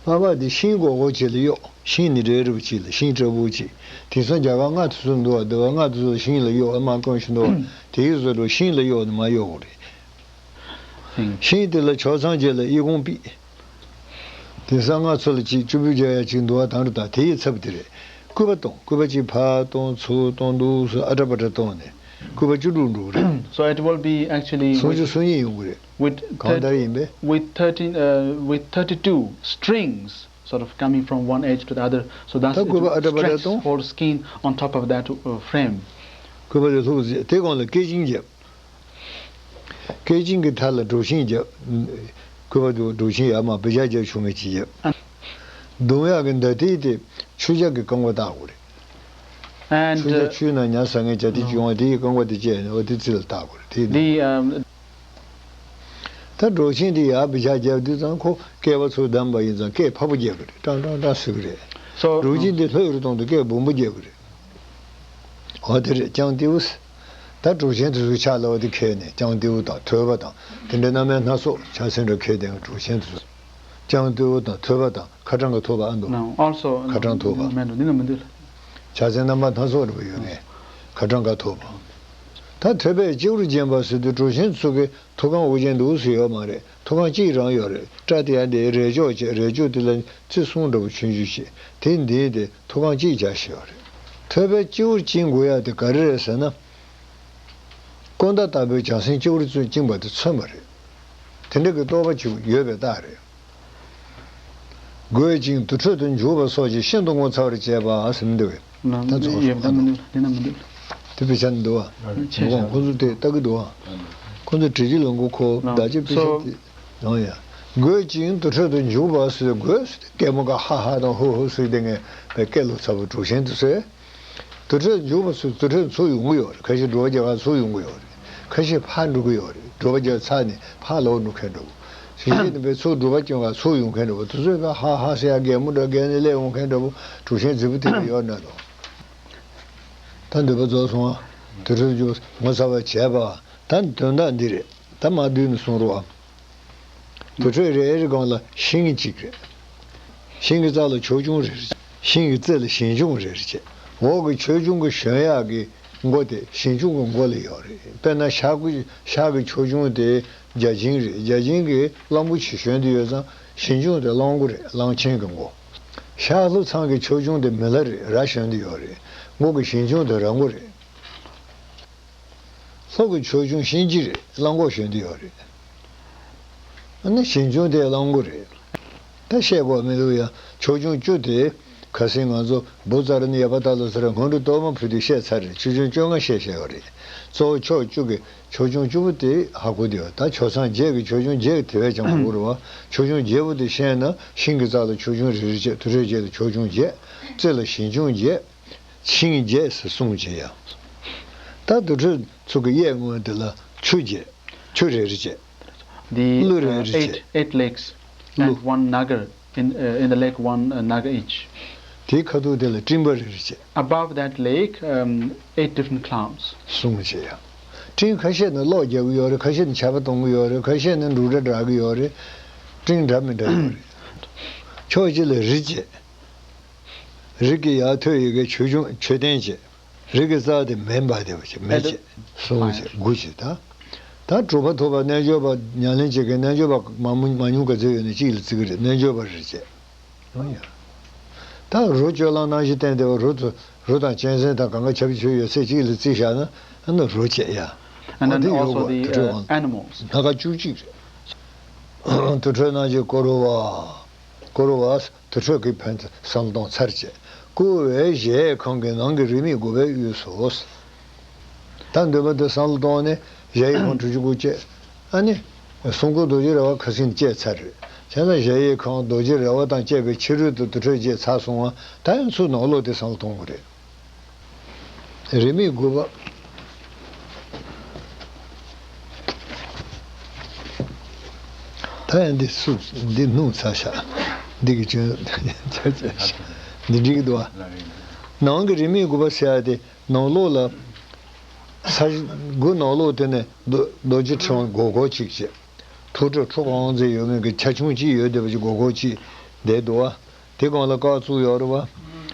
པ་ཕ་དེ་ཤིང་སྒོར་སྒོར་ཅིག་ལ་གཡོགས། ཤིང་ནི་རེ་རེ་བ་ཅིག་ལ། ཤིང་ཕྲ་བོ་ཅིག་དེང་སང་རྒྱ་གར་མངའ་ཐང་ཚོ་འདུག་བ། འདི་བ་མངའ་ཐང་ཚོ་ལ་ཤིང་ལ་གཡོགས་པ་མ་དཀོན་ཞིག་འདུག་བ། དེ་ཡི་བཟོ་འདྲ་ཤིང་ལ་གཡོགས་ནས་མ་གཡོགས་དགོས་རེད། ཤིང་དེ་ལ་ཕྱོགས་མཚམས་བརྒྱད་ལ་གཡས་གོང་པི། དེང་སང་ང་ཚོ་ལ་ཅིག་ཅུ་པུ་རྒྱག་ཡ་ཅིག་འདུག་བ། དང་རུ་དང་དེ་ཡི་ཚབ་དེ་རེད། སྐུད་པ་གཏོང་། སྐུད་པ་གཅིག་ཕར་གཏོང་ཚུར་གཏོང་འདུག་སེ་ཨ་ཏྲ་པ་ཏྲ་གཏོང་ནས་སྐུད་པ་བཅུ་དྲུག་འགྲོ་གི་རེད། So it will be actually སུམ་ཅུ་སོ་གཉིས་ཡོང་གི་རེད། With གང་ལྟར་ཡིན་པས། With thirteen, uh, with thirty-two strings sort of coming from one edge to the other, so that's, ད་སྐུད་པ་ཨ་ཏྲ་པ་ཏྲ་གཏོང་། Stretch four skin on top of that, uh, frame. སྐུད་པ་དེ་ལྷུག་ཟེར། དེ་གོང་ལ་སྐེད་ཅིང་རྒྱབ། སྐེད་ཅིང་གི་མཐའ་ལ་སྒྲོག་ཤིང་རྒྱབ། སྐུད་པ་དེ་སྒྲོག་ཤིང་ཡར་མར་བི་ཇ་རྒྱབ་ཆོག་མཁན་ཅིག་རྒྱབ། རྡུང་ཡག་གི་མདའ་མཐིལ་དེ་ཆུ་འཇག་གི་རྐང་པ་བཏགས་དགོས་རེད། And, ཆུ་འཇག uh, ཆུའི་ནང་ཉ་ཟ་མཁན་ཇ་དེ་ཅིག་ཡོང་བ་དེ་ཡི་རྐང་པ་དེ་བཅད་ནས་འོ་དེ་རྩེ་ལ་བཏགས་དགོས་རེད། དེ་ནི། The, um, ད་སྒྲོག་ཆེན་དེ་ཡར་བི་ཆག་རྒྱབ་དུས་ཙང་ཁོ་སྐེད་པ་ཚུར་བསྡམས་པ་ཡིན་ཙང་སྐད་ཕར་པོ་རྒྱག་གི་རེད། ཀྲང་ཀྲང་ཀྲང་ཟེར་གི་རེད། སོ་སྒྲོག་ཆེན་དེ་ལྷོད་རུ་གཏོང་དུས་སྐད་སྦོམ་པོ་རྒྱག་གི་རེད། འོ་དེ་རེད། ལྕང་ཏེའུ་ཟེར། ད་སྒྲོག་ཆེན་དེ་ཚོ་ཕྱག་ལ་བ་དེ་འཁྱེར་ནས་ལྕང་ཏེའུ་དང་ཐོད་པ་དང་དེ་འདྲའི་རྣམ་དབྱེ་སྣ་ཚོགས་ཕྱག་མཚན་འདྲ་འཁྱེར་བསྡད་མཁན་སྒྲོག་ཆེན་དེ་ཚོ། ལྕང་ཏེའུ་དང་ཐོད་པ་དང་ཁ་གྲངས་ཀ་ཐོབ་པ་ཨ་འདུག No, also, ཁ་གྲངས་ཐོབ་པ། མེད་འགྲོ། འདི་ན་མི་འདུག་ལ། ཕྱག་མཚན་རྣམ་པ་སྣ་ཚོགས་རེ་བ་ཡོད་ངེས། ཁ་གྲངས་ཀ་ཐོབ་པ། ད་ཐོད་པས་སྤྱི་བོར་བརྒྱན་པ་ཟེར་དུས་སྒྲོག་ཆེན་ཚོ་གི་ཐུགས་ཁང་དབུ་ཅན་འདུག་ཟེར་ཡོད་མ་རེད། ཐུགས་ཁང་གཅིག་རང་ཡོད་རེད། སྐྲ་དེ་ཡང་དེའི་རས་ལྕོག་བྱས། རས་ལྕོག་དེ་ལ་རྩི་གསུམ་འདྲ་པོ་ཆུང་ཆུང་བྱས། དེ་འདིའི་དེ་ཐུགས་ཁང་གཅིག་བྱས་བཞག་ཡོད་རེད། ཐོད་པས་སྤྱི་བོར་བཅིངས་དགོས་ཡ་དེ་ག་རེ་རེད་ཟེར་ན། ཀུན་ད་ལྟ་བུའི་བྱང་སེམས་སྤྱི་བོར་བཅིངས་པ་དེ་མཚོན་པ་རེད། དེ་འདྲ་གི་རྟོགས་པ་ཅིག་ཡོད་པའི་རྟགས་རེད། རྒོད་ཅིང་དུར་ཁྲོད་དུ་འཇུག་པ་སོགས་ཀྱིས་ཤིན་ཏུ་ངོ་མཚར་བར་བྱེད་པ་ཟེར་མི་འདུག་གས། ད་ཚོགས་ཡོད་ད་མི་འདུག་དེ་ན་མི་འདུག་དེ་དཔེ་ཆ་ནི་འདུག་བ། ཆེ་ཤོས་ཁོང་ཚོ་དེ་ལྟ་གི་འདུག་བ། ཁོང་ཚོ་དྲི་ཇི་ལ་མགོ་ཁོ་བདག་ཅག་དཔེ་ཆ་དེ་ཡང་ཡ། རྒོད་ཅིང་དུར་ཁྲོད་དུ་འཇུག་པ་ཟེར། རྒོད་ཟེར་ཏེ་སྐད་མོ་ག་ཧ་ཧ་དང་ཧུ་ཧུ་ཟེར་དེ་ངས་པའི་སྐད་ལོ་ཚ་པོ་དྲུག་ཤན་དུ་ཟེར། དུར་ཁྲོད་འཇུག་པ་ཚོས་དུར་ཁྲོད་ཚུར་ཡོང་གི་ཡོད་རེད། ཁ་ཤས་དྲོ་པ་རྒྱག་ག་ཚུར་ཡོང་གི་ཡོད་རེད། ཁ་ཤས་ཕར་འགྲོ་གི་ཡོད་རེད། དྲོ་པ་རྒྱག་ཚར་ནས་ཕར་ལོག་འགྲོ་མཁན་འདྲ་པོ། ཞིང་ཆེན་ནས་པའི་ཚུར་དྲོ་པ་སྐྱོན་ག་ཚུར་ཡོང་མཁན་འདྲ་པོ། དེ་ཚོས་ཀ་ཧ་ཧ་ཟེར་ཡ་གད་མོ་འདྲ་བགད་ནས་སླེབས་འོང་མཁན་འདྲ་པོ་གྲུ་ཤན་རྫིག་པོ་དེ་ལ་ཡོད་ན་དང་། ད་འདོད་པ་རྫོགས་སོང་ཨ། དུར་ཁྲོད་འཇུག་པ་ངོ་ཚ་བ་བྱས་པ། ད་དོན་དག་འདི་རེད། ད་མ་བསྡུས་ནས་གསུང་རོགས་ཨ། དུར་ཁྲོད་རེ་རེའི་སྒང་ལ་ཤིང་གཅིག་རེད། ཤིང་གི་རྩ་ལ་ཁྱོག་ཆུང་རེ་རེ་བྱས། ཤིང་གི་རྩེ་ལ་ཞིང་ཆུང་རེ་རེ་བྱས། འོག་གི་ཁྱོག་ཆུང་གི་ཞོན་ཡག་གི་མགོ་དེ་ཞིང་ཆུང་གི་མགོ་ལ་ཡོད་རེད། དཔེར་ན་ཤག་གི་ཤག་གི་ཁྱོག་ཆུང་དེ་བརྒྱ་བྱིན་རེད། བརྒྱ་བྱིན་གྱི་གླང་པོ་ཆེ་ཞོན་དུ་ཡོད་ཙང་ཞིང་ཆུང་དེ་གླང་པོ་རེད། གླང་ཆེན་གྱི་མགོ། ཤག་ལྷོ་ཚང་གི་ཁྱོག་ཆུང་དེ་མི་ལ་རེད། ར་ཞོན་དུ་ཡོད་རེད། མགོ་གི་ཞིང་ཆུང་དེ་ར་མགོ་རེད། ལྷོ་གི་ཁྱོག་ཆུང་གཤིན་རྗེ་རེད། གླང་གོག་ཞོན་དུ་ཡོད་རེད། ཨ་ནི་ཞིང་ཆུང་དེ་གླང་གོག་རེད། ད་བཤད་དགོས་མི་འདུག་ཡ། ཁྱོག་ཆུང་བཅུ་དེ་ཁ་སང་ང་ཚོ་བུ་ཙཱ་ར་ནི་ཡ་པ་ཏ་ལ་ཟེར་སྔོན་འགྲོ་གཏོར་མ་ཕུལ་དུས་བཤད་ཚར་རེད། ཁྱོག་ཆུང་བཅོ་ལྔ་བཤད་བཤད་ཡོད་རེད། གཙོ་བོ་ཕྱོགས་བཅུ་གི་ཁྱོག་ཆུང་བཅུ་པོ་དེ་ཧ་གོ་བསྡད་ཡོད། ད་ཁྱོད་ཚང་བརྒྱད་ཀྱི་ཁྱོག་ཆུང་བརྒྱད་ཀྱི་དེ་བས་ཀྱང་གོ་རེད་བ། ཁྱོག་ཆུང་བརྒྱད་པོ་དེ་བཤད་ན་ཤིང་གི་རྩ་ལ་ཁྱོག་ཆུང་རེ་རེ་བྱས། དུར་ཁྲོད་བརྒྱད་དུ་ཁྱོག་ཆུང་བརྒྱད། རྩེ་ལ་ཞིང་ཆུང་བརྒྱད། ཤིང་བརྒྱད་ཟེར་གསུངས་བྱས་ཡ། ད་དུར་ཁྲོད་ཚུགས་ཀྱི་གཡས་ངོས་དེ་ལ་ཆུ་བརྒྱད། ཆུ་རེ་རེ་བྱས། The, ཀླུ་རེ་uh, རེ་བྱས། Eight, eight lakes and ཀླུ། One nagar in, uh, in the lake, one, uh, nagar each. དེའི་ཁ་ཐུག་དེ་ལ་སྤྲིན་པ་རེ་རེ་བྱས། Above that lake, um, eight different clouds. གསུངས་བྱས་ཡ། སྤྲིན་ཁ་ཤས་ནི་གློག་རྒྱག་གི་ཡོད་རེད། ཁ་ཤས་ནི་ཆར་པ་གཏོང་གི་ཡོད་རེད། ཁ་ཤས་ནི་འབྲུག་སྒྲ་སྒྲོག་གི་ཡོད་རེད། སྤྲིན་འདྲ་མི་འདྲ་ཡོད་རེད། ཕྱོགས་གཅིག་ལ་རི་བྱས། རིགས་ཀྱི་ཡར་ཐོན་ཡི་གེ་ཆོས་སྐྱོང་མཆོད་རྟེན་བྱས། རིགས་ཀྱི་རྩ་དེ་མེ་འབར་བདེ་བ་བྱས། མེ་བྱས། གསུམ་བྱས། དགུ་བྱས། ད་ད་གྲུབ་པ་ཐོབ་པ་རྣལ་འབྱོར་པ་ཉམས་ལེན་བྱེད་མཁན་རྣལ་འབྱོར་པ་མང་མང་ཉུང་ག་ཚོད་ཡོད་ན་གཅིག་ལ་བརྩི་གི་རེད། རྣལ་འབྱོར་པ་རེ་བྱས། ཡང་ཡང་། ད་རོ་སྤྱོད་ལམ་རྣམ་བཞི་བསྟན་བདེ་བ་རོ་ཚོ་རོ་དང་གཅན་གཟན་དང་གང་ག་ཆ་བི་ཆོས་ཡོད་ཚད་གཅིག་ལ་བརྩི་བཞག་ན་ཨ་ནི་རོ་བྱས་ཡ། And then also the, uh, animals. སྣ་ཁ་བཅུ་གཅིག་རེད། དུར་ཁྲོད་རྣམ་བཞི་བསྐོར་བ། བསྐོར་བ། དུར་ཁྲོད་ཀྱི་ཕན་བསམ་བློ་གཏོང་ཚར་བྱས། བསྐུལ་བས་གཞལ་ཡས་ཁང་གི་ནང་གི་རིས་མེད་དགུ་པའི་དབུས་སུ། ད་འདོད་པ་དེ་བསམ་བློ་གཏོང་ནས་གཞལ་ཡས་ཁང་དྲུག་ཅུ་དགུ་བཅས། ཨ་ནི། གསུང་འཁོར་རྡོ་རྗེ་ར་བ་ཁ་སང་བཅས་ཚར་རེད། བྱས་ན་གཞལ་ཡས་ཁང་རྡོ་རྗེ་ར་བ་དང་བཅས་པའི་ཕྱི་རོལ་དུ་དུར་ཁྲོད་བཅས་ཚར་སོང་བ། ད་ཡང་ཚུར་ནང་ལོགས་དེ་བསམ་བློ་གཏོང་དགོས་རེད། རིས་མེད་དགུ་པ། ད་ཡང་འདི་སུ་འདི་སྣུམ་ཚ་ཤག་འདི་གི་ཅུང་ཆ་ཆ་ཤག་འདི་འགྲིག་གི་འདུག་བ། ནང་གི་རིས་མེད་དགུ་པ་ཟེར་ཡ་དེ་ནང་ལོགས་ལ་ས་དགུ་ནང་ལོགས་དེ་ནས་རྡོ་རྡོ་རྗེ་ཕྲེང་བ་སྒོར་སྒོར་གཅིག་བྱས། ཐུགས་སྤྲོ་ཁྲོ་གང་མཛད་ཡོད་མེད་ཀྱི་ཆ་ཆུང་གཅིག་ཡོད་བསྡད་པ་ཅིག་སྒོར་སྒོར་གཅིག་བསྡད་འདུག་བ། དེ་སྒང་ལ་སྐག་བཙུགས་ཡོད་རེད་བ།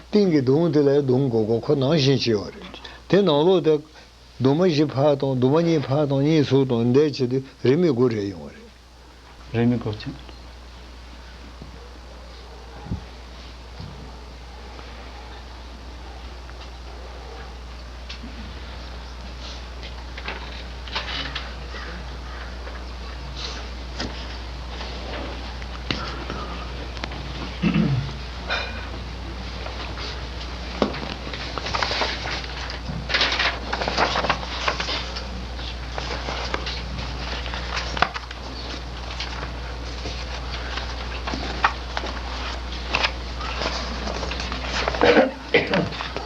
སྟེང་གི་གདུང་དེ་ལ་གདུང་སྒོར་སྒོར་ཁོ་ནང་བཞིན་བྱས་ཡོད་རེད། དེ་ནང་ལོགས་དེ་གདུང་མ་བཞི་ཕར་གཏོང་། གདུང་མ་གཉིས་ཕར་གཏོང་། གཉིས་ཚུར་གཏོང་། འདས་བྱེད་དུས་རིས་མེད་དགུ་རེ་ཡོང་བ་རེད། རིས་མེད་དགུ་བྱས།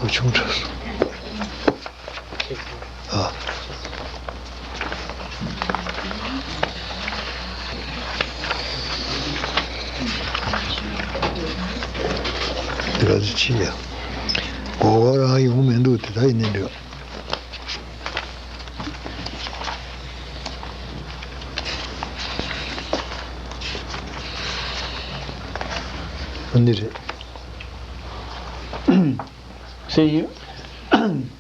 འུ་ཆུང་དྲགས་སོང་། ཨ། ཕྱི་ཡ། གོ་གོ་རང་ཡོང་མི་འདུག་དེ་ད་ཡིན་ནི་འདྲ། འདི་རེད། See you.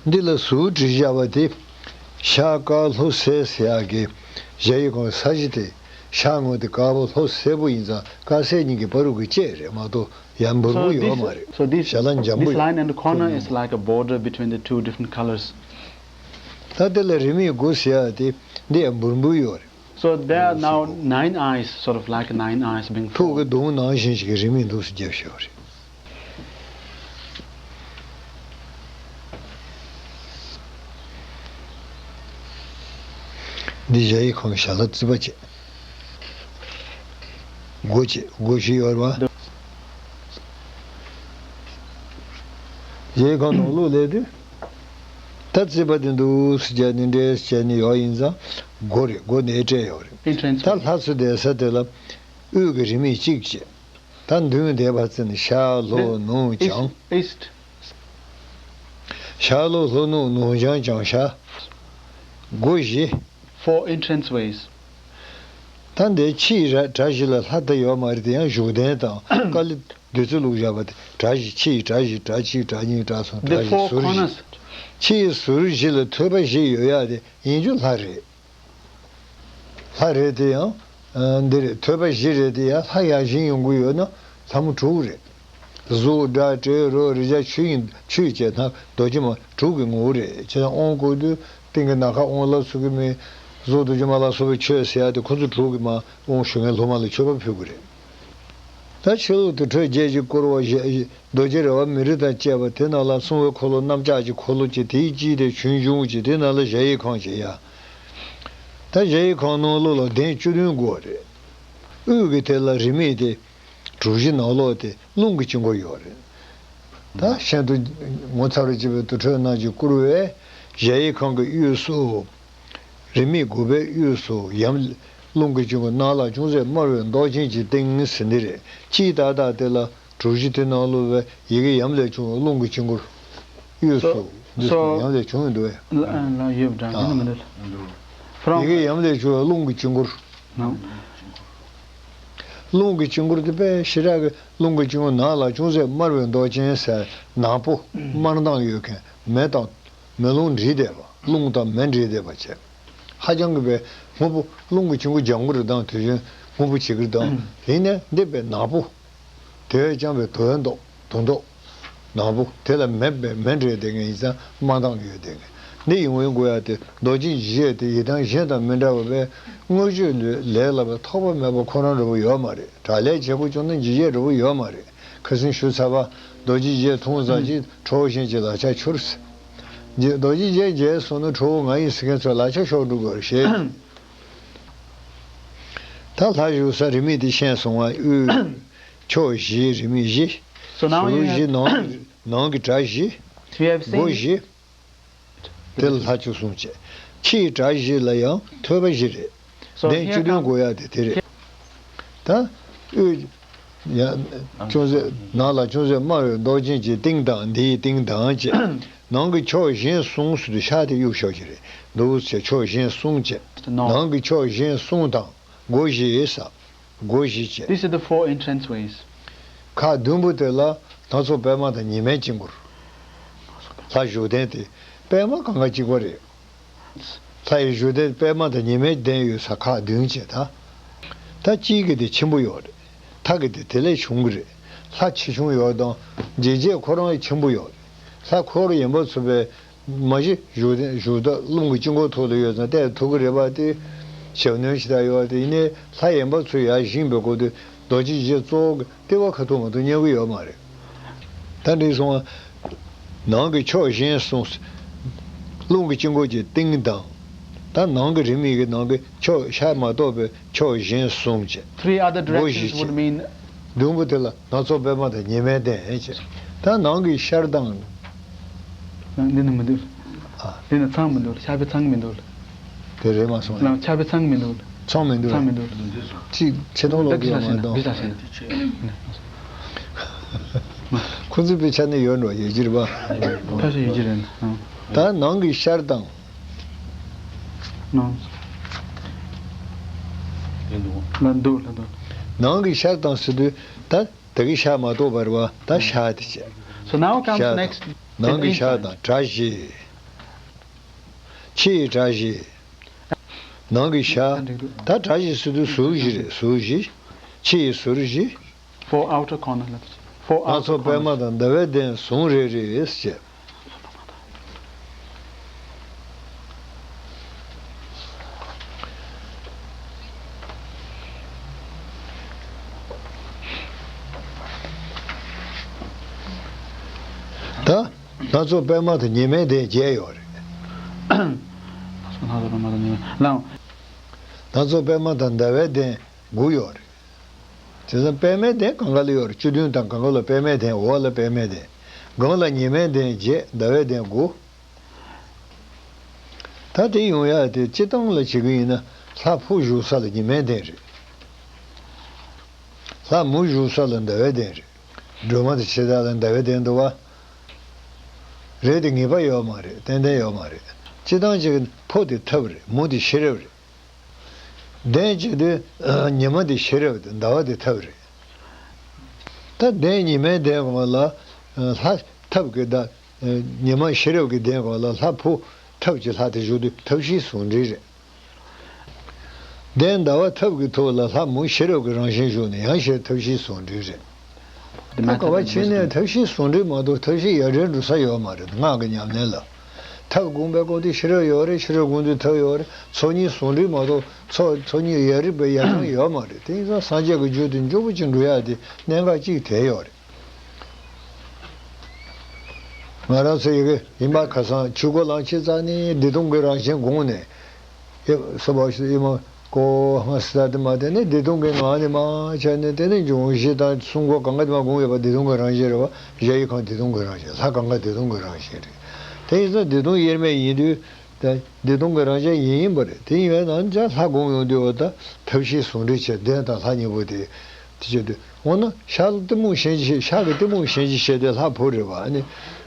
འདི་ལ་ཟུར་བྲིས་བཞག་པ་དེ། ཤར་དཀར་ལྷོ་སེར་ཟེར་ཡག་གི་ཞ་ཡི་གོང་ས་གཞི་དེ། ཤར་ངོས་དེ་དཀར་པོ་ལྷོ་སེར་པོ་ཡིན་ཙང་དཀར་སེར་གཉིས་ཀྱི་བར་དུ་གི་བཅད་རེད་མ་གཏོགས། ཡང་འབུར་འབུར་ཡོད་མ་རེད། ཞལ་ལག་འཇམ་པོ་ཡོད། This line and the corner is like a border between the two different colors. ད་དེ་ལ་རིས་མེད་དགུ་ཟེར་ཡ་དེ་འདི་ཡང་འབུར་འབུར་ཡོད་རེད། So there are now nine eyes, sort of like nine eyes being formed. ཐུགས་ཀྱི་གདུང་ནང་བཞིན་ཞིག་གི་རིས་མེད་འདུག་སེ་རྒྱབ་ཤོག་རེད། འདི་ཞ་ཡི་གོང་ཞལ་ལག་རྩིས་པ་བྱེད། སྒོ་བྱེད། སྒོ་བཞི་ཡོད་རེད་བ། ཞ་ཡི་གོང་ནང་ལོགས་ལས་དུས། ད་རྩིས་པ་དེ་འདུག་སེ་བྱས་ནས་འདྲེས་བྱས་ནས་ཡོད་ཡིན་ཙང་སྒོ་རེད། སྒོ་ནས་སྤྲད་ཡོད་རེད། Entrance ད་ལྷ་ཚོ་བསྡད་ས་དེ་ལ་དབུས་ཀྱི་རིས་མེད་གཅིག་བྱས། ད་མདུན་བསྡད་པ་ཙམ་ནས་ཤར་ལྷོ་ནུབ་བྱང་། East. ཤར་ལྷོ་ལྷོ་ནུབ་ནུབ་བྱང་བྱང་ཤར། སྒོ་བཞི། Four entrance ways. ད་འདིའི་ཕྱིའི་ར་གྲྭ་བཞི་ལ་ལྷ་བསྡད་ཡོད་མ་རེད་དེ། ཡང་བཞུགས་གདན་དང་དཀའ་ལས་བདུད་རྩི་བླུགས་བཞག་པ་དེ་གྲྭ་བཞི། ཕྱིའི་གྲྭ་བཞི། གྲྭ་གཅིག་གྲྭ་གཉིས་གྲྭ་གསུམ། The གྲྭ་བཞི། four ཟུར་བཞི། Corners. ཕྱིའི་ཟུར་བཞི་ལ་ཐོད་པ་བཞི་ཡོད་ཡ་དེ་ཡིན་རྒྱུ་ལྷ་རེད། ལྷ་རེད་དེ་ཡང་། འདི་རེད། ཐོད་པ་བཞི་རེད་དེ་ཡང་ལྷ་ཡར་བཞེངས་ཡོང་གི་ཡོད་ན་ལྷ་མོ་དྲུག་རེད། གཟུགས་སྒྲ་དྲི་རོ་རེག་བྱ་ཆོས་དབྱིངས། ཆོས་བཅས་ན་རྡོ་རྗེ་མ་དྲུག་གི་ངོ་བོ་རེད། བྱས་ཙང་དབང་བསྐུར་དུས་སྟེང་གི་ནམ་མཁའ་དབང་ལ་སོགས་ཀྱི་མི། གཟུགས་རྡོ་རྗེ་མ་ལ་སོགས་པའི་མཆོད་ཟེར་ཡ་དེ་ཁོ་ཚོ་དྲུག་གི་མ་དབང་ཞུ་མཁན་སློབ་མ་ལ་མཆོད་པ་ཕུལ་དགོས་རེད། ད་ཕྱི་ལོགས་དུར་ཁྲོད་བརྒྱད་ཀྱིས་བསྐོར་བ་ཞེས། རྡོ་རྗེ་ར་བ་མི་རོ་དང་བཅས་པ། དེ་ནང་ལ་སྲུང་བའི་འཁོར་ལོ་གནམ་ལྕགས་ཀྱི་འཁོར་ལོ་བཅས། དེའི་དཀྱིལ་དེ་ཆོས་འབྱུང་བཅས། དེ་ནང་ལ་གཞལ་ཡས་ཁང་བཅས་ཡ། ད་གཞལ་ཡས་ཁང་ནང་ལོགས་ལ་གདན་བཅུ་བདུན་དགོས་རེད། དབུས་ཀྱི་དེ་ལ་རིས་མེད་དེ། གྲུ་བཞི་ནང་ལོགས་དེ་རླུང་གི་དཀྱིལ་འཁོར་ཡོད་རེད། ད་ཤིན་ཏུ་ངོ་མཚར་བར་བྱེད་པའི་དུར་ཁྲོད་རྣམས་ཀྱིས་བསྐོར་བའི་གཞལ་ཡས་ཁང་གི་དབུས་སུ། རིས་མེད་དགུ་པའི་དབུས་སུ་ཡམ། རླུང་གི་དཀྱིལ་འཁོར། ནག་ལ་ཅུང་ཟད་དམར་བའི་མདོག་ཅན་གྱི་སྟེང་ཟེར་འདི་རེད། དཀྱིལ་ཏག་ཏག་དེ་ལ་གྲུ་བཞི། དེ་ནང་ལོགས་པའི་ཡི་གེ་ཡམ་ལས་བྱུང་བའི་རླུང་གི་དཀྱིལ་འཁོར། དབུས་སུ། So, འདི་so ཡམ་ལས་བྱུང་ཡོད་འདུག་ཨེ། ལ་ཡོད་འདྲ། འདི་ནི་མི་འདུག From ཡི་གེ་ཡམ་ལས་བྱུང་བའི་རླུང་གི་དཀྱིལ་འཁོར། No. རླུང་གི་དཀྱིལ་འཁོར་དེ་དཔེ་ཞེ་དྲག་གི། རླུང་གི་དཀྱིལ་འཁོར། ནག་ལ་ཅུང་ཟད་དམར་བའི་མདོག་ཅན་ཟེར། ནག་པོ། དམར་མདངས་ཡོད་མཁན། མེ་དང་། མེ་རླུང་འདྲེས་བསྡད་པ། རླུང་དང་མེ་འདྲེས་བསྡད་པ་བྱས། ཧ་ཅང་གི་དཔེ་སྔོན་པོ། རླུང་གི་དཀྱིལ་འཁོར་ལྗང་གུ་རེད་དང་། དེ་བཞིན་སྔོན་པོ་བྱེད་ཀྱི་རེད་དང་། ཡིན་ནའི་འདི་དཔེ་ནག་པོ། དེ་བས་ཀྱང་དཔེ་དོན་མདོག་དོན་མདོག་ནག་པོ། དེ་ལ་མེ་དཔེ་མེ་འདྲེས་བསྡད་མཁན་ཡིན་ཙང་དམར་མདངས་ཡོད་བསྡད་མཁན། འདི་ཡོང་བའི་དགོས་ཡ་དེ་རྡོ་རྗེ་འཇིགས་བྱེད་དེ་ཡི་དམ་གཞན་དང་མི་འདྲ་བ་བས་དངོས་སྤྱོད་ལས་ལ་བས་ཐོགས་པ་མེད་པ་ཁོ་རང་འདྲ་བོ་ཡོད་མ་རེད། དྲག་ལས་བྱེད་དགོས་བྱུང་ན་འཇིགས་བྱེད་འདྲ་བོ་ཡོད་མ་རེད། ཁ་སང་ཞུས་ཚར་བ། རྡོ་རྗེ་འཇིགས་བྱེད་མཐོང་ཙམ་གྱིས་ཁྲོ་བོ་གཞན་གྱི་ལག་ཆ་འཆོར་ཟེར། རྗེ་རྡོ་རྗེ་འཇིགས་བྱེད་མཇལ་སོང་ན་ཁྲོ་བོ་ང་ཡིན་ཟེར་མཁན་ཚོ་ལག་ཆ་ཤོར་འགྲོ་དགོས་རེད་ཞེས། ད་ལྷ་བཞུགས་ས་རིས་མེད་དེ་ཤེས་སོང་བ། དབུས་ཕྱོགས་བཞི་རིས་མེད་བཞི། So now ཟུར་you བཞི། have ནང་ནང་གི་གྲྭ་བཞི། We have སྒོ་seen བཞི། དེ་ལ་ལྷ་བཅུ་གསུམ་བྱས། ཕྱིའི་གྲྭ་བཞི་ལ་ཡང་ཐོད་པ་བཞི་རེད། So གདན་here བཅུ་བདུན come དགོས་ཡ་དེ་དེ་རེད། ད་དབུས། ཡ། ཅུང་ཟད་ནག་ལ་ཅུང་ཟད་དམར་བའི་མདོག་ཅན་གྱི་སྟེང་དང་། འདིའི་སྟེང་དང་བཅས། ནང་གི་ཕྱོགས་གཞན་གསུམ་ཟེར་དུས་ཤར་དེ་གཡུག་ཤོག་ཅིག་རེད་འདུག་ཟེར། ཕྱོགས་གཞན་གསུམ་བཅས། No. ནང་གི་ཕྱོགས་གཞན་གསུམ་དང་སྒོ་བཞི་ཟེར། སྒོ་བཞི་བཅས། These are the four entrance ways. ཁག་བདུན་པོ་དེ་ལ་སྣ་ཚོགས་པད་མ་དང་ཉི་མའི་དཀྱིལ་འཁོར། ལྷ་བཞུགས་གདན་དེ་པད་མ་གང་ག་གཅིག་པ་རེད། ལྷ་ཡི་བཞུགས་གདན་པད་མ་དང་ཉི་མའི་གདན་ཡོད་ས་ཁག་བདུན་བཅས། ད་ད་དཀྱིལ་གྱི་དེ་ཆེན་པོ་ཡོད་རེད། མཐའ་གི་དེ་དེ་ལས་ཆུང་གི་རེད། ལྷ་ཆེ་ཆུང་ཡོད་དང་འཇིགས་བྱེད་ཁོ་རང་ཆེན་པོ་ཡོད་རེད། ལྷ་འཁོར་ཡན་པ་ཚོ་པའི་མ་གཞི་བཞུགས་གདན་བཞུགས་ཐབས། རླུང་གི་དཀྱིལ་འཁོར་ཐོག་ལ་ཡོད་ཙང་བལྟས་ཐུབ་ཀྱི་རེད་པ། དེ་ཞབས་གནོན་ཞེ་དྲག་ཡོད་པ། དེ་ཡིན་ནའི་ལྷ་ཡན་པ་ཚོ་ཡར་བཞེངས་པའི་སྐོར་དུ་རྡོ་རྗེ་འཇིགས་བྱེད་གཙོ་བོ་གི་ལྟེ་བ་ཁ་ཐུག་མ་གཏོགས་རྙེད་ཀྱི་ཡོད་མ་རེད། ད་འདི་སོང་བ། ནང་གི་ཕྱོགས་གཞན་གསུམ། རླུང་གི་དཀྱིལ་འཁོར་གྱི་སྟེང་དང་། ད་ནང་གི་རིས་མེད་ཀྱི་ནང་གི་ཕྱོགས་ཤར་མ་གཏོགས་པའི་ཕྱོགས་གཞན་གསུམ་བཅས། Three other སྒོ་བཞི་directions བཅས། would mean བདུན་པོ་དེ་ལ་སྣ་ཚོགས་པད་མ་དང་ཉི་མའི་གདན་བཅས། ད་ནང་གི་ཤར་དང་། ནང་འདི་ནི་མི་འདུག་ཨ། འདི་ནི་ཚང་མི་འདུག་ཆར་པའི་ཚང་མི་འདུག་དེ་རེད་མ་སོང་། ལ་ཆར་པའི་ཚང་མི་འདུག་ཚང་མི་འདུག་ཚང་མི་འདུག་ཅིག་ཆེ་མཐོང་ལོག་གི་ཡོད་མ་གཏོགས། འདི་ལ་ཤེས་ན། ཁོ་ཚོའི་དཔེ་ཆ་ནི་ཡོད་འགྲོ། ཡོད་ཀྱི་རེད་པ། ཁ་ཤས་ཡོད་ཀྱི་རེད། ཨང་། ད་ནང་གི་ཤར་དང་། ནང་། ལ་འདུག་ལ་འདུག་ནང་གི་ཤར་དང་ཟེར་དུས་ད་དེ་གི་ཤར་མ་གཏོགས་པ་རེད་པ། ད་ཤར་དེ་བྱས། So now comes ཤར་དང་next ནང་གི་ཤར་དང་གྲྭ་བཞི། ཕྱི་ཡི་གྲྭ་བཞི། ནང་གི་ཤར། ད་གྲྭ་བཞི་ཟེར་དུས་ཟུར་བཞི་རེད། ཟུར་བཞི། ཕྱི་ཡི་ཟུར་བཞི། Four outer corner. Four ང་outer ཚོ་པད་མ་corners. དང་ཟླ་བའི་གདན་ཟུང་རེ་རེ་ཟེར། ད་ང་ཚོ་པད་མ་དང་ཉི་མའི་གདན་བརྒྱད་ཡོད་རེད། ང་ཚོ་པད་མ་དང་ཟླ་བའི་གདན་དགུ་ཡོད་རེད། དེ་ཚོ་པད་མའི་གདན་གང་ག་ལ་ཡོད་རེད། བཅུ་བདུན་དང་གང་ག་ལ་པད་མའི་གདན། འོག་ལ་པད་མའི་གདན། སྒང་ལ་ཉི་མའི་གདན་བརྒྱད། ཟླ་བའི་གདན་དགུ། ད་དེ་ཡོང་ཡ་དེ་སྤྱིར་བཏང་ལ་བྱེད་ཀྱི་ཡིན་ན། ལྷ་ཕུ་བཞུགས་ས་ལ་ཉི་མའི་གདན་རེད། ལྷ་མུ་བཞུགས་ས་ལ་ཟླ་བའི་གདན་རེད། སྒྲོལ་མ་དང་ཕྱི་དར་ལ་ཟླ་བའི་གདན་འདུག་པ། རེད་དེ། ངེས་པ་ཡོད་མ་རེད། ཏན་ཏན་ཡོད་མ་རེད། སྤྱིར་བཏང་ཅིག་ཕུ་དེ་ཐབས་རེད། མུ་དེ་ཤེས་རབ་རེད། གདན་བྱེད་དུས་ཉི་མ་དེ་ཤེས་རབ་དེ། ཟླ་བ་དེ་ཐབས་རེད། ད་གདན་ཉི་མའི་གདན་སྒང་ལ་ལྷ་ཐབས་ཀྱི་ཟླ། ཉི་མ་ཤེས་རབ་ཀྱི་གདན་སྒང་ལ་ལྷ་ཕུ་ཐབས་ཀྱི་ལྷ་དེ་བཞུགས་དུས་ཐབས་ཤེས་ཟུང་འབྲེལ་རེད། གདན་ཟླ་བ་ཐབས་ཀྱི་ཐོག་ལ་ལྷ་མུ་ཤེས་རབ་ཀྱི་རང་བཞིན་བཞུགས་ནས་ཡང་ཞེས་ཐབས་ཤེས་ཟུང་འབྲེལ་རེད། ད་ག་བ་ཕྱིན་ནས་ཐབས་ཤེས་ཟུང་འབྲེལ་མ་གཏོགས་ཐབས་ཤེས་ཡ་བྲལ་འགྲོ་ས་ཡོད་མ་རེད། སྔགས་ཀྱི་ཉམས་ལེན་ལ། ཐབས་དགོངས་པའི་སྐོར་དེ་ཤེས་རབ་ཡོད་རེད། ཤེས་རབ་དགོངས་དུས་ཐབས་ཡོད་རེད། ཚོགས་གཉིས་ཟུང་འབྲེལ་མ་གཏོགས་ཚོགས་ཚོགས་གཉིས་ཡ་རིག་པའི་ཡ་རྐྱང་ཡོད་མ་རེད། དེ་ཡིན་ཙང་སངས་རྒྱས་ཀྱི་རྒྱུད་དེ་མགྱོགས་པོ་ཅིག་འགྲོ་ཡ་དེ་གནད་འགག་ཅིག་དེ་ཡོད་རེད། ང་རང་ཚོ་ཡི་གེ་ཡིན་པ་ཁ་སང་ཆོས་སྐོར་ལ་ཕྱིན་ཙང་ནི་བདེ་སྟོང་གི་རང་བཞིན་དགོངས་ནས། ཡེ་སོ་བ་ཤི་ཡེ་མ་ཀོ་ཧང་སི་ད་དེ་མ་དེ་ནི་བདེ་སྟོང་གི་ངང་ནས་མ་བྱས་ནས། དེ་ནི་འབྱུང་བཞི་དང་གསུང་སྐོར་གང་ག་དེ་མ་དགོངས་ཡོད་པ། བདེ་སྟོང་གི་རང་བཞིན་རེད་པ། གཞལ་ཡས་ཁང་བདེ་སྟོང་གི་རང་བཞིན། ལྷ་གང་ག་བདེ་སྟོང་གི་རང་བཞིན་རེད། དེ་ཡིན་ཙང་བདེ་སྟོང་དབྱེར་མེད་ཡིན་དུས། ད་བདེ་སྟོང་གི་རང་བཞིན་ཡིན་ཡིན་པ་རེད། དེ་ཡིན་པས་ན་ཅང་ལྷ་དགོངས་ཡོང་དུས། འོ་ད་ཐབས་ཤེས་ཟུང་འབྲེལ་བྱས། གདན་དང་ལྷ་གཉིས་པོ་དེ་དེ་བྱེད་དུས། འོ་ན་ཤར་ལ་གཏི་མུག་ཤན་འབྱེད་བྱེད། ཤར་གྱི་གཏི་མུག་ཤན་འབྱེད་བྱེད་དེ་ལྷ་ཕུ་རེད་པ། ཨ་ནི་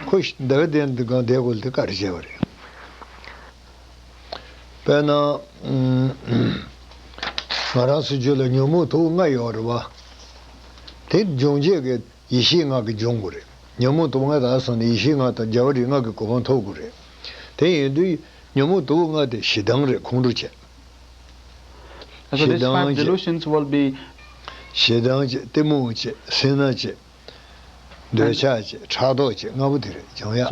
ཁོ་ཟླ་བའི་གདན་འདི་གང་བསྡད་དགོས་དེ་ག་རེ་བྱས་པ་རེད། དཔེར་ན། ང་རང་ཚོའི་རྒྱུད་ལ་ཉོན་མོངས་དུག་ལྔ་ཡོད་རེད་པ། དེ་སྦྱོང་བྱེད་ཀྱི་ཡེ་ཤེས་ལྔ་གིས་སྦྱོང་དགོས་རེད། ཉོན་མོངས་དུག་ལྔ་དག་སོང་ནས་ཡེ་ཤེས་ལྔ་དང་རྒྱལ་བ་རིགས་ལྔ་གི་གོ་འཕང་ཐོབ་དགོས་རེད། དེ་ཡིན་དུས་ཉོན་མོངས་དུག་ལྔ་དེ་ཞེ་སྡང་རེད། ཁོང་ཁྲོ་བྱེད། So ཞེ་these སྡང་five བྱེད། delusions will be ཞེ་སྡང་བྱེད། གཏི་མུག་བྱེད། སེར་སྣ་བྱེད། འདོད་ཆགས་བྱེད། ཕྲག་དོག་བྱེད། ལྔ་པོ་དེ་རེད་སྦྱོང་ཡ།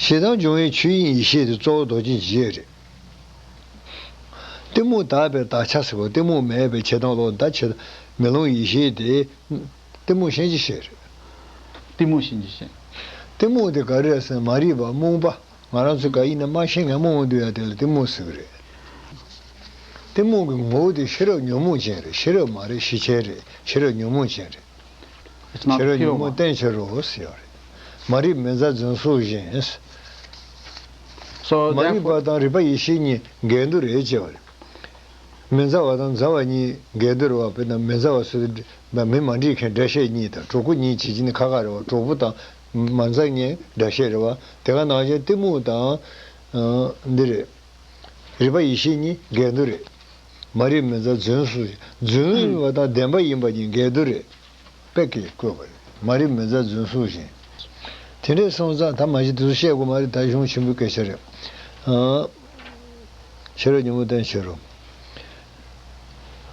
ཞེ་སྡང་སྦྱོང་བའི་ཆོས་དབྱིངས་ཡེ་ཤེས་དེ་གཙོ་བོ་རྡོ་རྗེ་འཇིགས་བྱེད་རེད། གཏི་མུག་དག་པའི་དག་ཆ་ཟེར་བ། གཏི་མུག་མེད་པའི་ཕྱིར་དང་ལོག་ད་ཕྱིར་མེ་ལོང་ཡེ་ཤེས་དེ། གཏི་མུག་ཤན་འབྱེད་བྱེད་རེད། གཏི་མུག་ཤན་འབྱེད་བྱེད། གཏི་མུག་དེ་ག་རེ་རེད་ཟེར་ན། མ་རིག་པ། རྨོངས་པ། ང་རང་ཚོ་ག་ཡིན་ན་མ་ཤེས་མཁན་རྨོངས་འདུག་ཡ་དེ་ལ་གཏི་མུག་ཟེར་གི་རེད། གཏི་མུག་གི་ངོ་བོ་དེ་ཤེས་རབ་ཉོན་མོངས་ཅན་རེད། ཤེས་རབ་མ་རེད། ཤེས་བྱ་རེད། ཤེས་རབ་ཉོན་མོངས་ཅན་རེད། It's not ཤེས་རབ་ཉོན་pure མོངས་one. བསྟེན་བྱ་རོ་ཟེར་ཡོད་རེད། མ་རིག་མི་མཛའ་རྫུན་ཕུག་བཞིན། So མ་རིག་པ་therefore དང་རིག་པ་ཡེ་ཤེས་གཉིས་འགལ་འདུ་རེད་ཅེས་པ་རེད། མི་མཛའ་བ་དང་མཛའ་བ་གཉིས་འགལ་འདུ་རེད་པ། དཔེར་ན་མི་མཛའ་བ་ཟེར་དུས་མི་མ་འགྲིག་མཁན་འདྲ་བཤད་གཉིས་དང་། གྲོགས་པོ་གཉིས་བྱེད་ཀྱི་ནི་ཁག་ཁག་རེད་པ། གྲོགས་པོ་དང་མ་མཛའ་གཉིས་འདྲ་བཤད་རེད་པ། དེ་ག་ནང་བཞིན་གཏི་མུག་དང་། ཨ། འདི་རེད། རིག་པ་ཡེ་ཤེས་གཉིས་འགལ་འདུ་རེད། མ་རིག་མི་མཛའ་རྫུན་ཕུག་བཞིན། རྫུན་ཡིན་པ་དང་བདེན་པ་ཡིན་པ་གཉིས་འགལ་འདུ་རེད། དཔེ་གིས་བཀོད་པ་རེད། མ་རིག་མི་མཛའ་རྫུན་ཕུག་བཞིན། དེ་འདྲས་སོང་ཙང་ད་མ་གཞི་དེ་ཚོ་བཤད་དགོས་མ་རེད། ད་གཞུང་ཆེན་པོའི་སྐད་ཆ་རེད། ཨ། ཤེས་རབ་ཉོན་མོངས་བསྟེན་བྱ་རོ།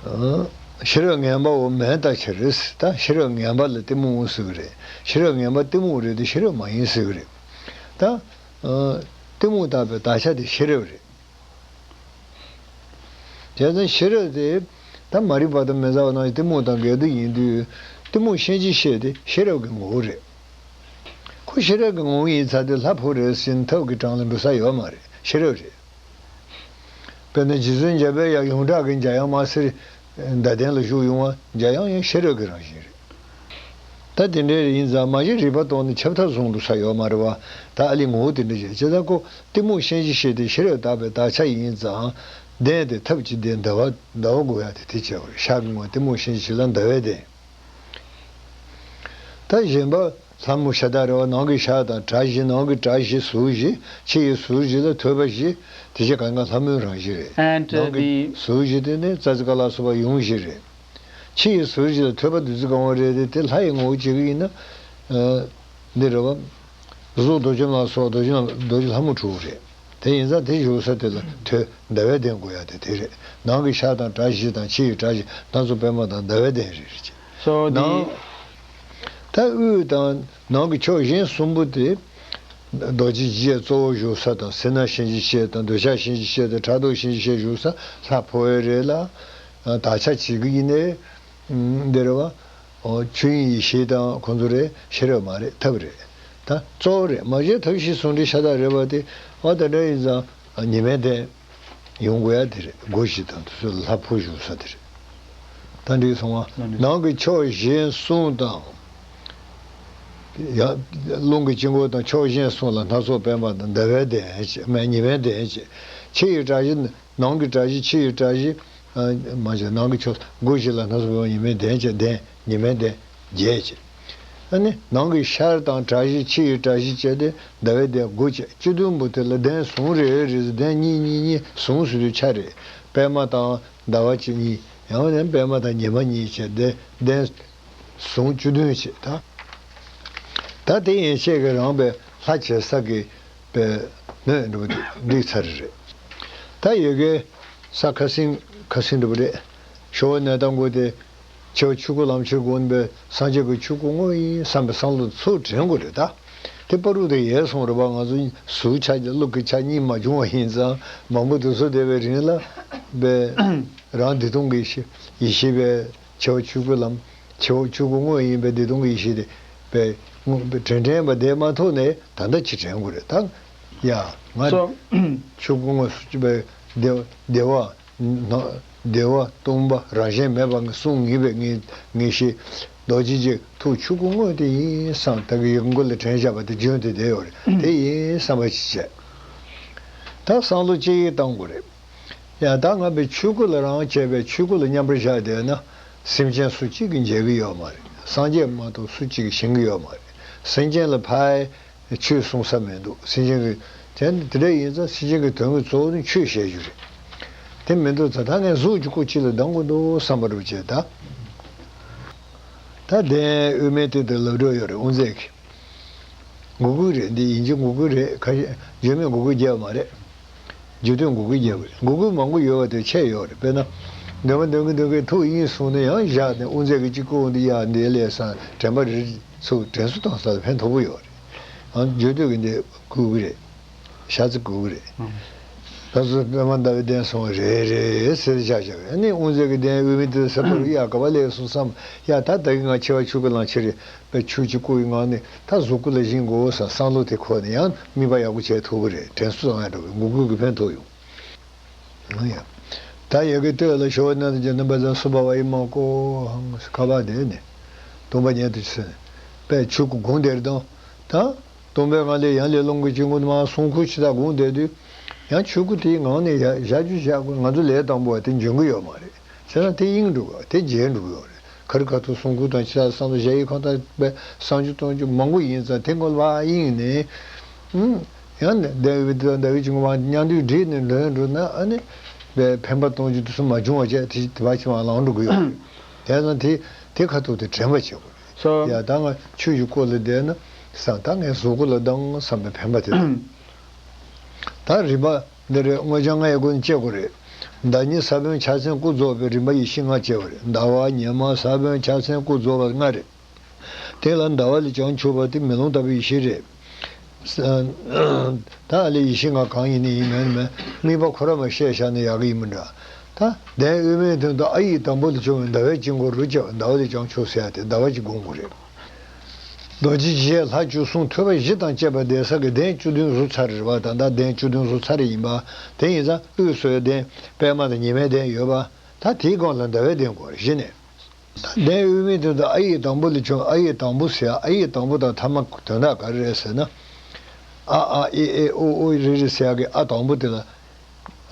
ཨ། ཤེས་རབ་ངན་པའོ་མིན་ལྟ་ཕྱིར། ད་ཤེས་རབ་ངན་པ་ལ་གཏི་མུག་ཟེར་གི་རེད། ཤེས་རབ་ངན་པ་གཏི་མུག་རེད་དེ་ཤེས་རབ་མ་ཡིན་ཟེར་གི་རེད། ད། ཨ། གཏི་མུག་དག་པའི་དག་ཆ་དེ་ཤེས་རབ་རེད། བྱས་ཙང་ཤེས་རབ་དེ་ད་མ་རིག་པ་དང་མི་མཛའ་བ་ནང་བཞིན་གཏི་མུག་དང་འགལ་འདུ་ཡིན་དུས། གཏི་མུག་ཤན་འབྱེད་བྱེད་དེ་ཤེས་རབ་ཀྱི་ངོ་བོ་རེད། ཁོ་ཤེས་རབ་ཀྱི་ངོ་བོ་ཡིན་ཚར་དུས་ལྷ་ཕུ་རེད་ཟེར་ནས་ཐབས་ཀྱི་གྲངས་ལ་འགྲོ་ས་ཡོད་མ་རེད། ཤེས་རབ་རེད། དཔེར་ན་རྗེ་བཙུན་འཇམ་པའི་དབྱངས་ཡོངས་གྲགས་ཀྱི་འཇམ་དབྱངས་མ་ཟེར། བརྡ་ལྡན་ལ་བཞུགས་ཡོང་བ་འཇམ་དབྱངས་ཡང་ཤེས་རབ་ཀྱི་རང་བཞིན་རེད། ད་དེ་འདྲའི་ཡིན་ཙང་མ་གཞི་རིག་པ་གཏོང་ནས་ཁྱབ་ཐབས་བཟུང་འགྲོ་ས་ཡོད་མ་རེད་པ། ད་ཨ་ལི་ངོ་བོ་དེ་འདྲ་བྱས། བྱས་ཙང་ཁོ་གཏི་མུག་ཤན་འབྱེད་བྱེད་དེ་ཤེས་རབ་དག་པའི་དག་ཆ་ཡིན་ཙང་། གདན་དེ་ཐབས་ཀྱི་གདན་ཟླ་བ་ཟླ་བ་དགོས་ཡ་དེ་དེ་བྱས་པ་རེད། ཤར་གྱི་ངོས་གཏི་མུག་ཤན་འབྱེད་བྱེད་ལ་ཟླ་བའི་གདན། ད་གཞན་པ་ལྷ་མོ་ཤ་སྟག་རེད་བ། ནང་གི་ཤ་དང་སྒྲ་བཞི། ནང་གི་སྒྲ་བཞི་གཟུགས་བཞི། ཕྱི་ཡི་གཟུགས་བཞི་ལ་ཐོས་པ་བཞི། དེ་བཞི་གང་ག་ལྷ་མོའི་རང་བཞིན་རེད། And, uh, ནང་གི the གཟུགས་བཞི་དེ་ནི་ཙ་ཙི་ཀ་ལ་སོགས་པ་ཡུམ་བཞི་རེད། ཕྱི་ཡི་གཟུགས་བཞི་ལ་ཐོས་པ་བདུད་རྩི་གང་བ་རེད་དེ། དེ་ལྷ་ཡི་ངོ་བོ་བྱེད་ཀྱི་ཡིན་ན། ཨ། འདི་རེད་བ། གཟུགས་རྡོ་རྗེ་ལ་སོགས་རྡོ་རྗེ་ལ་རྡོ་རྗེ་ལྷ་མོ་དྲུག་རེད། དེ་ཡིན་ཙང་དེ་བཞུགས་ས་དེ་ལ་ཐོས་ཟླ་བའི་གདན་དགོས་ཡ་དེ་དེ་རེད། ནང་གི་ཤ་དང་སྒྲ་བཞི་དང་ཕྱི་ཡི་སྒྲ་བཞི་སྣ་ཚོགས་པད་མ་དང་ཟླ་བའི་གདན་རེད་རེད། So the ནང་ད་དབུས་དང་ནང་གི་ཕྱོགས་གཞན་གསུམ་པོ་དེ། རྡོ་རྗེ་འཇིགས་བྱེད་གཙོ་བོ་བཞུགས་ས་དང་། སེར་སྣ་གཤིན་རྗེ་གཤེད་དང་། འདོད་ཆགས་གཤིན་རྗེ་གཤེད་དང་། ཕྲག་དོག་གཤིན་རྗེ་གཤེད་བཞུགས་ས་ལྷ་འཕོ་བ་རེད་ལ། ཨ། དག་ཆ་བྱེད་ཀྱི་ཡིན་ནའི། ཨ། འདི་རེད་བ། ཨོ། ཆོས་དབྱིངས་ཡེ་ཤེས་དང་ཁོང་ཚོ་རེད། ཤེས་རབ་མ་རེད། ཐབས་རེད། ད་གཙོ་བོ་རེད། མ་གཞི་ཐབས་ཤེས་ཟུང་འབྲེལ་ཤ་སྟག་རེད་བ་དེ། ཨ། དེ་འདྲ་ཡིན་ཙང་ཉི་མའི་གདན་ཡོང་དགོས་ཡ་དེ་རེད། སྒོ་བཞི་དང་དེ་ཚོ་ལ་ལྷ་འཕོ་བཞུགས་ས་དེ་རེད། ད་འགྲིག་སོང་ང་། ནང་གི་ཕྱོགས་གཞན་གསུམ་དང་། ཡང་རླུང་གི་དཀྱིལ་འཁོར་དང་ཕྱོགས་གཞན་གསུམ་ལ་སྣ་ཚོགས་པད་མ་དང་ཟླ་བའི་གདན་བྱས། མ། ཉི་མའི་གདན་བྱས། ཕྱི་ཡི་སྒྲ་བཞི། ནང་གི་སྒྲ་བཞི། ཕྱི་ཡི་སྒྲ་བཞི། ཨ། མ་བྱས། ནང་གི་ཕྱོགས་སྒོ་བཞི་ལ་སྣ་ཚོགས་པད་མ་ཉི་མའི་གདན་བྱས། གདན་ཉི་མའི་གདན་བརྒྱད་བྱས། ཨ་ནི་ནང་གི་ཤར་དང་སྒྲ་བཞི། ཕྱི་ཡི་སྒྲ་བཞི་བྱས་ཏེ་ཟླ་བའི་གདན་དགུ་བྱས། བཅུ་བདུན་པོ་དེ་ལ་གདན་ཟུང་རེ་རེ། གདན་གཉིས་གཉིས་གཉིས་ཟུང་ཟེར་དུས་ཆ་རེ། པད་མ་དང་ཟླ་བ་གཅིག་གཉིས། ཡང་ན་པད་མ་དང་ཉི་མ་གཉིས་བྱས་ཏེ་གདན་ཟུང་བཅུ་བདུན་བྱས། ད་ད་དེ་ཡན་ཆད་ཀྱི་རང་པའི་ལྷ་བྱེད་ས་གི་པའི་སྣོད་འདྲ་པོ་འདི་ཚར་རེད། ད་ཡོད་གི་ས་ཁ་སེང་ཁ་སེང་འདྲ་པོ་རེད། ཞོ་བོ་ནས་དང་པོ་དེ་ཆེ་བ་ཆོས་སྐུ་ལམ་ཕྱིར་དགོངས་པའི་སངས་རྒྱས་ཀྱི་ཆོས་སྐུ་དངོས་ཡིན་བསམ་པའི་བསམ་བློ་ཚུར་དྲན་དགོས་རེད། ད་དེ་བར་དུ་དེ་ཡལ་སོང་རེད་པ། ང་ཚོ་གཟུགས་ཆགས་ཀྱི་ལུས་ཀྱི་ཆགས་གཉིས་མ་བྱུང་བ་ཡིན་ཙང་། མང་པོ་དུ་སོ་བསྡད་པའི་རིང་ལ་པའི་རང་བདེ་སྟོང་གི་ཡེ་ཤེས་ཡེ་ཤེས་པའི་ཆེ་བ་ཆོས་སྐུ་ལམ། ཆེ་བ་ཆོས་སྐུ་དངོས་ཡིན་པའི་བདེ་སྟོང་གི་ཡེ་ཤེས་དེ་པའི་དྲན་དྲན་པ་དེ་མ་ཐོབ་ནས་ད་ལྟ་ཅི་དྲན་དགོས་རེད། ད་ཡ་ང་སོ་ཆོས་སྐུ་དངོས་སུ་པའི་བདེ་བ་བདེ་བ་ན་བདེ་བ་སྟོང་པ་རང་བཞིན་མེད་པ་གསུང་ངེས་པའི་ངེས་ངེས་ཤེས། རྡོ་རྗེ་འཇིགས་ཐུགས་ཆོས་སྐུ་དངོས་དེ་ཡིན་བསམ། ད་གི་ཡིག་མགོ་ལ་དྲན་བཞག་པ་དེ་རྒྱུན་དུ་བསྡད་ཡོད་རེད། དེ་ཡིན་བསམ་པ་ཅིག་བྱས། ད་བསམ་བློ་ཅིག་བཏང་དགོས་རེད། ཡང་ད་ང་པའི་ཆོས་སྐུ་ལ་རང་བྱས་པའི་ཆོས་སྐུ་ལ་མཉམ་པར་བཞག་བསྡད་ན། སེམས་ཅན་སུ་གཅིག་གིས་འཇལ་གི་ཡོད་མ་རེད། སངས་རྒྱས་མ་གཏོགས་སུ་གཅིག་གིས་ཞེན་གི་ཡོད་མ་རེད། སེམས་ཅན་ལ་ཕར་ཆོས་གསུང་ས་མི་འདུག། སེམས་ཅན་གྱི་དེ་དེ་འདྲ་ཡིན་ཙང་སེམས་ཅན་གྱི་དོན་གྱི་གཙོ་བོ་ནི་ཆོས་བཤད་རྒྱུ་རེད། དེ་མི་འདུག་ཙང་ད་ངས་གཟུགས་ཀྱི་སྐུ་གཅིག་ལ་སྡང་གི་འདུག་བསམ་པ་རུ་བྱས། ད་ད་གདན་དབུས་མའི་སྟེང་དུ་ལབ་འགྲོ་ཡོད་རེད། དབུ་མཛད་ཀྱི། མགོ་སྒུར་རེད། འདི་ཡིན་གཅིག་མགོ་སྒུར་རེད། ཁ་ཤས་བརྗོད་མེད་མགོ་སྒུར་རྒྱབ་མ་རེད། བརྗོད་དོན་མགོ་སྒུར་རྒྱབ་རེད། མགོ་སྒུར་མང་པོ་ཡོད་པ་དེ་ཆད་ཡོད་རེད། དཔེར་ན། འདོན་གི་འདོན་གི་འདོན་གི་ཐུགས་དབྱིངས་སོང་ནས་ཡང་བཞག་ནས་དབུ་མཛད་ཀྱི་གཅིག་སྐུ་འོང་དུས་ཡ་འདི་ལས་སང་དྲན་པ་རེ་ཚུགས་དྲན་གསོ་བཏང་ས་ལ་ཕན་ཐོགས་པོ་ཡོད་རེད། ཡང་བརྗོད་དོན་གྱི་འདི་སྒུར་གི་རེད། ཞག་ཚི་སྒུར་གི་རེད། ད་གཟོད་པད་མ་ཟླ་བའི་གདན་སོང་བ་རེད་རེད་ཟེར་བཞག་བཞག་རེད། ཨ་ནི་དབུ་མཛད་ཀྱི་གདན་དབུས་མའི་སྟེང་དུ་ས་ཕོར་ཡ་ག་བ་ལས་སོང་བསམ། ཡ་ད་ད་གི་ང་ཆེ་བ་ཆོས་སྐུ་ལམ་ཕྱིར། པའི་ཆོས་ཀྱི་སྐུ་ཡི་ངང་ནས་ད་གཟུགས་སྐུ་ལ་བཞེངས་དགོས་བསམ་བསམ་བློ་དེ་འཁོར་ནས་ཡང་དམིགས་པ་ཡག་པོ་བྱས་ཐུབ་ཀྱི་རེད། དྲན་གསོ་བཏང་ཡ་འགྲོ་གི། མགོ་སྒུར་གྱི་ཕན་ཐོགས་ཡོང་། ཨང་ཡ། ད་ཡ་གི་སྟོད་ལ་ཞོ་བོ་ནན་ཏན་གྱི་ནུམ་པ་ཙམ་སུ་བ་བ་ཡི་མ་ཀོ་ཧང་ཁ་བ་དེ་ནས་སྟོང་པ་ཉིད་དུ་ཆུད་ཟོས་པའི་ཆོས་སྐུ་དགོངས་དེར་དང་། ད་སྟོང་པའི་ངང་ལས་ཡང་ལས་རླུང་གི་དཀྱིལ་འཁོར་མ་སོང་ཁུལ་ཆུ་ད་དགོངས་དེར་དུས། ཡང་ཆོས་སྐུ་དེའི་ངང་ནས་ཡ་བཞག་རྒྱུ་བཞག་དགོས། ང་ཚོ་ལས་དང་པོ་བ་དེ་འཇོན་གི་ཡོད་མ་རེད། བྱས་ན་དེ་གཡེང་འགྲོ་གི། དེ་བརྗེད་འགྲོ་གི་ཡོད་རེད། ག་རེ་ག་ཐུག་སོང་ཁུལ་དང་ཕྱི་ལ་བསམ་བློ་གཞལ་ཡས་ཁང་དང་པའི་བསམ་བློ་གཏོང་རྒྱུ་མང་པོ་ཡིན་ཙང་དེ་སྔོན་ལ་གཡེང་ནས། ཨུམ། ཡང་ནས་བདེན་པའི་དོན་དག་གི་ཆུང་མ་མཉམ་དུ་བསྒྲིལ་ནས་འགྲོ་འགྲོ་ན། ཨ་ནི་པའི་ཕན་པ་གཏོང་རྒྱུ་དེ་ཚོ་མ་བྱུང་བ་བྱས་དེ་དེ་བ་ཕྱི་མ་ལངས་འགྲོ་གི་ཡོད་རེད། དེ་ཙང་དེ་དེ་ཁ་ཐུག་དེ་དྲན་པ་བྱེད་དགོས་རེད། སོ། ཡ་ད་ང་ཆོས་ཀྱི་སྐོར་ལ་བསྡད་ན་བསམ། ད་ངས་གཟུགས་སྐུ་ལ་སྡང་བསམ་པའི་ཕན་པ་དེ་དང་། ད་རིམ་པ་འདི་རེད། དངོས་བྱང་ལྔ་ཡི་སྒོ་ནས་དཔྱད་དགོས་རེད། བདག་ཉིད་ས་བོན་ཕྱག་མཚན་སྐུ་རྫོགས་པའི་རིམ་པ་ཡེ་ཤེས་ལྔ་དཔྱད་པ་རེད། ཟླ་བ་ཉི་མ་ས་བོན་ཕྱག་མཚན་སྐུ་རྫོགས་པ་ལྔ་རེད། དེ་ལ་ཟླ་བ་ལས་ཀྱང་ཕྱུག་པ་དེ་མེ་ལོང་ལྟ་བུའི་ཡེ་ཤེས་རེད། ད་ཨ་ལས་ཡེ་ཤེས་ལྔ་གང་ཡིན་ནི་ཡིན་མིན་མིན་དམིགས་པ་ཁོ་ར་མ་བཤད་བཞག་ན་ཡག་གི་ཡིན་མི་འདྲ། ད་གདན་དབུས་མའི་སྟེང་དུ་ཨ་ཡིག་དང་པོ་ལས་བྱུང་བའི་ཟླ་བའི་དཀྱིལ་འཁོར་རུ་བཅའ་བ་ཟླ་བ་ལས་ཀྱང་ཕྱུག་ཟེར་ཡ་དེ་ཟླ་བ་གཅིག་སྒོམ་དགོས་རེད། རྡོ་རྗེ་འཇིགས་བྱེད་ལྷ་བཅུ་གསུམ་ཐོད་པ་བཞི་དང་བཅས་པ་བསྡད་ས་གི་གདན་བཅུ་བདུན་རུ་ཚར་རེད་པ། ད་ལྟ་གདན་བཅུ་བདུན་རུ་ཚར་རེ་ཡིན་པ། དེ་ཡིན་ཙང་དབུས་སུ་གདན་པད་མ་དང་ཉི་མའི་གདན་ཡོད་པ། ད་དེའི་སྒང་ལ་ཟླ་བའི་གདན་དགོས་རེད། གཞི་ནས། ད་གདན་དབུས་མའི་སྟེང་དུ་ཨ་ཡིག་དང་པོ་ལས་བྱུང་། ཨ་ཡིག་དང་པོ་ཟེར་ཡ། ཨ་ཡིག་དང་པོ་དང་ཐ་མ་དོན་དག་ག་རེ་རེད་ཟེར་ན། ཨ་ཨ་ཨེ་ཨེ་ཨོ་ཨོ་རི་རི་ཟེར་ཡ་གི་ཨ་དང་པོ་དེ་ལ་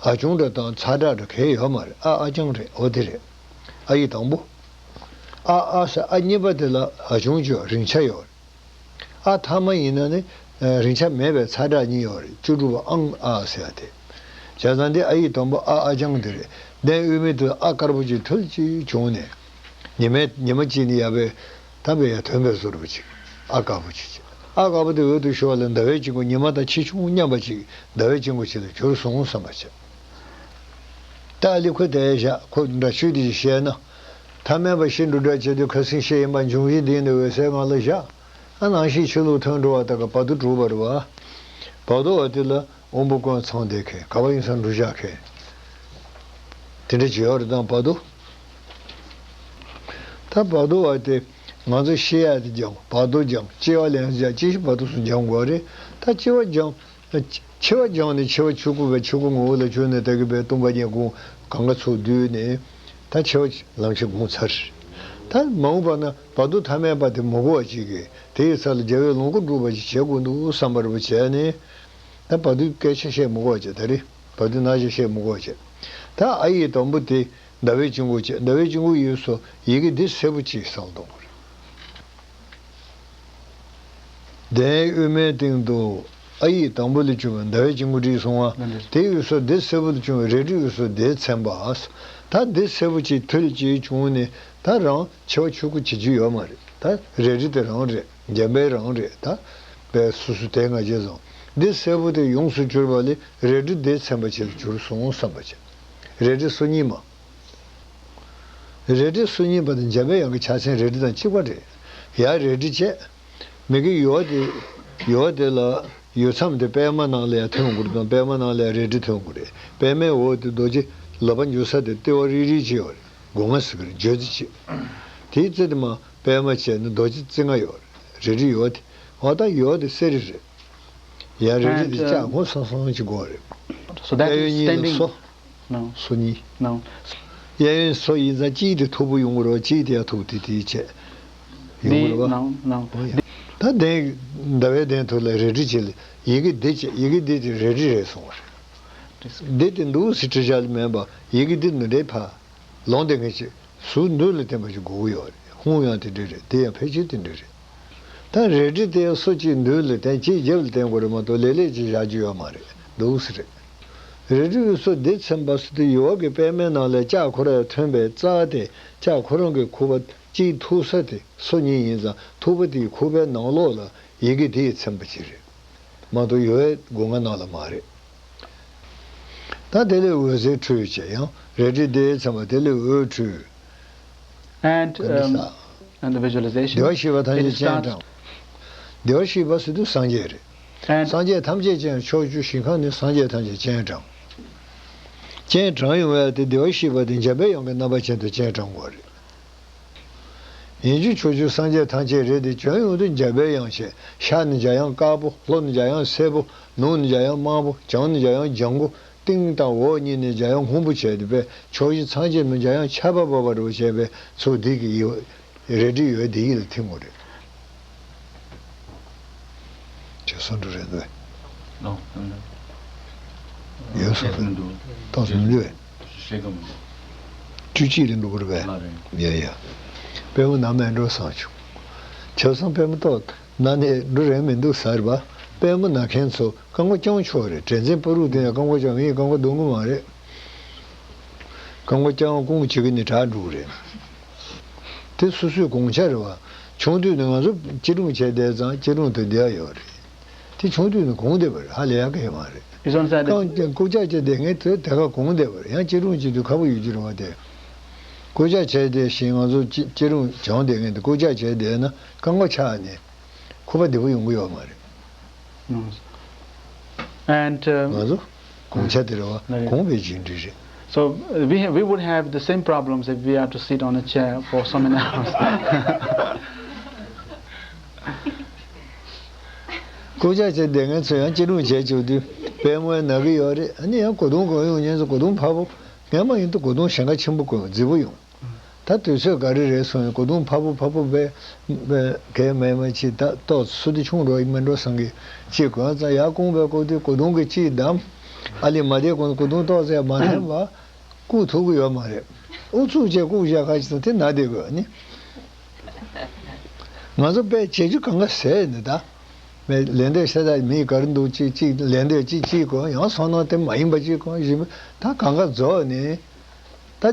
ཨ་ཆུང་འདྲ་དང་ཚ་དྲག་འདྲ་གང་ཡང་ཡོད་མ་རེད། ཨ་ཨ་ཅང་རེད། འོ་དེ་རེད། ཨ་ཡིག་དང་པོ། ཨ་ཨ་ཟེར་ཨ་གཉིས་པ་དེ་ལ་ཨ་ཆུང་ཅོག་རིང་ཆ་ཡོད་རེད། ཨ་ཐ་མ་ཡིན་ན་ནི་རིང་ཆ་མེད་པའི་ཚ་གྲངས་གཉིས་ཡོད་རེད། བཅུ་དྲུག་པ་ཨང་ཨ་ཟེར་ཡ་དེ། བྱས་ཙང་འདི་ཨ་ཡིག་དང་པོ་ཨ་ཨ་ཅང་དེ་རེད། གདན་དབུས་མའི་དུས་ཨ་དཀར་པོ་ཅིག་ཐུལ་ཅིག་བྱུང་ནས། ཉི་མའི་ཉི་མ་གཅིག་ནི་ཡ་བའི་ད་བའི་ཡ་དོན་པའི་བཟོ་འདྲ་པོ་ཅིག་ཨ་དཀར་པོ་ཅིག་ཅིག་ཨ་དཀར་པོ་དེ་འོད་དུ་ཤོར་བ་ལ་ཟླ་བའི་དཀྱིལ་འཁོར་ཉི་མ་དང་ཕྱི་ཁྱུང་མཉམ་པ་ཅིག་ཟླ་བའི་དཀྱིལ་འཁོར་ཅིག་ལ་གྱུར་སོང་བསམ་པ་བྱས། ད་ཨ་ལི་ཁོ་དེ་བཞག་ཁོ་འདྲ་ཆོས་དེ་ཅིག་བཤད་ན། ཐ་མལ་པ་ཤེས་འགྲོ་འདྲ་བྱེད་དུས་ཁ་སེང་ཤེས་ཡིན་པ་འབྱུང་བཞི་འདི་ནི་འོད་གསལ་ངང་ལ་བཞག་ཨ་ནང་བཞིན་ཆོས་ལུགས་ཐོན་འགྲོ་བ་དག་གི་བར་དོ་གྲུབ་པ་རེད་བ། བར་དོ་བ་དེ་ལ་དབང་པོ་ཀུན་ཚང་བསྡད་མཁན་ག་བ་ཡིན་ས་འགྲུལ་བཞག་མཁན། དེ་འདྲ་བྱེད་ཡོད་རེད་དང་བར་དོ། ད་བར་དོ་བ་དེ་ང་ཚོ་ཤེས་ཡ་དེ་སྦྱང་བར་དོ་སྦྱང་སྐྱེ་བ་ལེན་སྦྱང་སྐྱེ་ཤི་བར་དོ་སུ་སྦྱང་དགོས་རེད། ད་སྐྱེ་བ་སྦྱང་། འཆི་བ་སྦྱངས་ནས་འཆི་བ་ཆོས་སྐུ་བས་ཆོས་སྐུ་ངོ་བོ་ལ་བྱོན་ནས་ད་གི་བས་སྟོང་པ་ཉིད་སྒོམ་གང་ག་ཚུགས་བསྡུས་ནས་ད་འཆི་བ་ལམ་ཁྱེར་སྒོམ་ཚར། ད་མ་འོངས་པ་ན་བར་དོ་ཐ་མལ་པ་དེ་མི་གོ་བ་ཅིག་གིས་དེ་ཡི་ས་ལ་རྒྱལ་བའི་ལོངས་སྐུ་སྒྲུབ་པ་ཅིག་བྱེད་དགོས་འདུག་བསམ་པ་རེ་བ་བྱས་ནས། ད་བར་དོའི་སྐད་ཆ་བཤད་མི་དགོས་བ་བྱས་ད་རེས་བར་དོའི་སྣང་ཆ་བཤད་མི་དགོས་བ་བྱས། ད་ཨ་ཡི་དང་པོ་དེ་ཟླ་བའི་དཀྱིལ་འཁོར་བྱས་ཟླ་བའི་དཀྱིལ་འཁོར་ཡོད་སོ་ཡི་གེ་འདི་སེར་པོ་ཅིག་བསམ་གཏོང་དགོས་རེད། གདན་དབུས་མའི་སྟེང་དུ་ཨ་ཡིག་དང་པོ་ལས་བྱུང་བའི་ཟླ་བའི་དཀྱིལ་འཁོར་བྲིས་སོང་བ། ལགས་འདུག་དེ་དབུས་སུ་དེ་སེར་པོ་ལས་བྱུང་བའི་རལ་གྲི་དབུས་སུ་དེ་ཚན་པ། ད་དེ་སེར་པོ་ཅིག་ཐུལ་ཅིག་བྱུང་ནས་ད་རང་འཆི་བ་ཆོས་སྐུ་བྱེད་རྒྱུ་ཡོད་མ་རེད། ད་རལ་གྲི་དེ་རང་རེད། འཇམ་དཔལ་རང་རེད། ད་པའི་སུ་སུ་དེ་ང་རྒྱལ་བཟང་། འདི་སེར་པོ་དེ་ཡོངས་སུ་གྱུར་པ་ལས་རལ་གྲི་དེ་ཚན་པ་ཅིག་ལ་གྱུར་སོང་བསམ་པ་བྱས། རལ་གྲི་སོ་གཉིས་མ། རལ་གྲི་སོ་གཉིས་པ་དང་འཇམ་པའི་དབྱངས་ཀྱི་ཕྱག་མཚན་རལ་གྲི་དང་གཅིག་པ་རེད། ཡར་རལ་གྲི་བྱས། མི་གི་ཡུ་བ་དེ། ཡུ་བ་དེ་ལ་ཡུ་མཚམས་དེ་པད་མ་ནང་ལ་ཡར་ཐོན་དགོས་རེད་དང་པད་མ་ནང་ལ་ཡར་རལ་གྲི་ཐོན་དགོས་རེད། པད་མའི་འོག་དེ་རྡོ་རྗེ་ལག་པ་འཇུ་ས་དེ་ལྟེ་བ་རིལ་རིལ་ཅིག་ཡོད་རེད། སྒོ་ང་ཟེར་གི་རེད་བརྗོད་དེ་ཅིག་དེའི་རྩེ་དེ་མ་པད་མ་བྱས་ནས་རྡོ་རྗེ་རྩེ་ལྔ་ཡོད་རེད། རལ་གྲི་ཡུ་བ་དེ། འོ་ད་ཡུ་བ་དེ་གསེར་རི་རེད། ཡར་རལ་གྲི་དེ་ལྕགས་སྒོ་སང་སང་ཅིག་དགོས་རེད། So that གཡས་གཡོན་is གཉིས་ལ་standing སོ། No. སོ་གཉིས། No. གཡས་གཡོན་སོ་ཡིན་ཙང་གཅིག་དེ་མཐུག་པོ་ཡོང་གི་རེད་བ། གཅིག་དེ་ཡང་མཐུག་དེ་དེ་བྱས། ཡོང་གི་རེད་བ། No, no. ཨོ་ཡ། ད་གདན་ཟླ་བའི་གདན་ཐོག་ལ་རལ་གྲི་བྱས་ལ་ཡི་གེ་འདི་བྱས་ཡི་གེ་འདི་དེ་རལ་གྲི་རེད་གསུངས་པ་རེད། འདི་དེ་འདུག་སེ་བྲི་བྱ་ལ་མེད་པ་ཡི་གེ་འདི་འདི་འདྲའི་ཕ། ལོང་དེ་ངས་བྱས། ཟུར་མདུན་ལ་བསྟན་པ་ཞིག་དགོས་ཀྱི་ཡོད་རེད། ཧུང་ཡང་དེ་འདྲ་རེད། དེ་ཡང་ཕལ་ཆེར་དེ་འདྲ་རེད། ད་རལ་གྲི་དེ་ཡང་སོ་གཅིག་མདུན་ལ་བསྟན་གཅིག་རྒྱབ་ལ་བསྟན་དགོས་རེད་མ་གཏོགས་ལེ་ལེ་ཅིག་བཞག་རྒྱུ་ཡོད་མ་རེད་འདུག་སེ་རེད། རལ་གྲི་དབུས་སུ་དེ་ཚན་པ་སུ་དེ་ཡུ་བ་གི་པད་མའི་ནང་ལ་ལྕགས་ཁོ་ར་ཐོན་པའི་རྩ་དེ་ལྕགས་ཁོ་རང་གི་ཁུག་པ་གཅིག་ཐུག་ས་དེ་སོ་གཉིས་ཡིན་ཙང་ཐུག་པ་དེའི་ཁུག་པའི་ནང་ལོགས་ལ་ཡི་གེ་དེ་ཡི་ཚན་པ་ཅིག་རེད། མ་གཏོགས་ཡོ་ཨེ་སྒོ་ང་ནང་ལ་མ་རེད། ད་དེ་ལས་འོད་ཟེར་འཕྲོས་བྱས་ཡང་རལ་གྲི་དེའི་ཚན་པ་དེ་ལས་འོད་འཕྲོས། And, ག་འདི་um, ས། and the visualization. བདེ་བར་གཤེགས་པ་ཐམས་ཅད་སྤྱན་དྲངས། བདེ་བར་གཤེགས་པ་ཟེར་དུས་སངས་རྒྱས་རེད། And སངས་རྒྱས་ཐམས་ཅད་སྤྱན་ཕྱོགས་བཅུ་ཞིང་ཁམས་ནས་སངས་རྒྱས་ཐམས་ཅད་སྤྱན་དྲངས། སྤྱན་དྲངས་ཡོང་བ་དེ་བདེ་བར་གཤེགས་པ་དེ་འཇམ་པའི་དབྱངས་ཀྱི་རྣམ་པ་ཅན་དུ་སྤྱན་དྲངས་དགོས་རེད། ཡིན་གཅིག་ཕྱོགས་བཅུའི་སངས་རྒྱས་ཐམས་ཅད་རེད་དེ་བྱོན་ཡོང་དུས་འཇམ་པའི་དབྱངས་ཞེས་ཤར་ནས་འཇམ་དབྱངས་དཀར་པོ། ལྷོ་ནས་འཇམ་དབྱངས་སེར་པོ། ནུབ་ནས་འཇམ་དབྱངས་དམར་པོ། བྱང་ནས་འཇམ་དབྱངས་ལྗང་གུ། སྟེང་དང་འོག་གཉིས་ནས་འཇམ་དབྱངས་སྔོན་པོ་བྱས་ཏེ་པས་ཕྱོགས་བཞི་ཚངས་བྱེད་མའི་འཇམ་དབྱངས་ཆར་པ་བབས་པ་རུ་བྱས་པས་ཚུར་འདི་གི་ཡི་རལ་གྲི་ཡོད་དེ་ཡིད་ལ་ཐིམ་དགོས་རེད། ཅེས་གསུངས་འདུག་རེད་འདུག་ལོ། ཡོད་སོང་མི་འདུག་ཏོག་ཙམ་མི་འདུག་བས། ཤེས་ཀྱི་མི་འདུག་བཅུ་གཅིག་རེད་འདུག་རེད་པས། ལ་རེད། ཡ་ཡ། པད་མ་ནམ་ཡང་འགྲོ་སང་བྱུང་། བྱས་སང་པད་མ་ཏོག་ན་ནས་འགྲོ་རན་མི་འདུག་ཟེར་བ། པད་མ་ན་མཁན་ཚོ་རྐང་པ་བརྐྱང་ཆོག་རེད། དྲན་འཛིན་པ་རུ་དེ་ཡང་རྐང་པ་བརྐྱང་ངས་རྐང་པ་རྡུང་གི་མ་རེད། རྐང་པ་བརྐྱང་བ་ཀུང་བྱེད་ཀྱི་ནི་དྲག་འགྲོ་གི་རེད། དེ་སོ་སོའི་དགོངས་འཆར་རེད་བ། ཆུང་དུས་ནས་ང་ཚོ་སྐྱིད་སྡུག་བྱས་བསྡད་ཙང་སྐྱིད་སྡུག་དེ་བསྡད་ཡོད་རེད། དེ་ཆུང་དུས་ནས་གོང་བསྡད་པ་རེད། ཧ་ལས་ཡག་གི་མ་རེད། It's not that རྐང་རྐུབ་བཀྱག་བྱས་བསྡད་མཁན་དེ་དེ་ག་གོང་བསྡད་པ་རེད། ཡང་སྐྱིད་སྡུག་བྱེད་དུས་ཁག་པོ་ཡོད་ཀྱི་རེད་བ། དེ་རྐུབ་བཀྱག་བྱས་བསྡད་བཞིན་ང་ཚོ་སྐྱིད་སྐྱིད་སྡུག་སྦྱངས་བསྡད་མཁན་དེ་རྐུབ་བཀྱག་བྱས་བསྡད་ན་རྐང་པ་ཆག་ནས་ཁུག་པ་བདེ་པོ་ཡོང་གི་ཡོད་མ་རེད། ང་ཚོ་གོང་ཆ་དེ་རེད་བ། གོང་བའི་རྒྱུ་འབྲས་རེད། So, uh, we, we would have the same problems if we are to sit on a chair for so many hours. རྐུབ་བཀྱག་བྱས་བསྡད་མཁན་ཚོ་ཡང་སྐྱིད་སྡུག་བྱས་བཅུག་དུས་པད་མོ་ཡང་ན་གི་ཡོད་རེད། ཨ་ནི་ཡང་གོས་ཐུང་གོན་ཡོང་མཁན་ཚོ་གོས་ཐུང་ཕ་བོ། ངས་མ་ཡིན་དུས་གོས་ཐུང་ཞེང་ཁ་ཆེན་པོ་གོན་མཛེས་པོ་ཡོང་། ད་དུས་ཚོད་ག་རེ་རེད་སོང་ཡང་གོས་ཐུང་ཕ་བུ་ཕ་བུ་བས་གས་མེད་མ་ཅིག་ད་ཏོག་སུ་དེ་ཆུང་འགྲོ་ཡིན་མིན་འགྲོ་བསམ་གི་ཅིག་གོན་ཙང་ཡར་རྐུང་བས་བཀོག་དུས་གོས་ཐུང་གི་ཅིག་བསྡམས། ཨ་ལི་མ་བསྡད་གོང་གོས་ཐུང་ཏོག་ཙམ་ཡང་མ་འཐེན་པ་བཀུག་ཐུབ་གི་ཡོད་མ་རེད། ཨུ་ཚུགས་བྱས་བཀུག་བཞག་ཁ་ཅིག་ཙང་དེ་ན་བསྡད་དགོས་ནི། ང་ཚོ་དཔེ་བྱེད་རྒྱུ་གང་ག་ཟས་ནི་ད། མི་ལས་འདོད་ཤ་སྟག་མི་ག་རེ་འདུག་ཅིག་ཅིག་ལས་འདོད་ཅིག་ཅིག་གོ་ཡང་སོང་ན་དེ་མ་ཡིན་པ་ཅིག་གོ་བཞིན་པ་ད་གང་ག་རྫོགས་ནས། ད་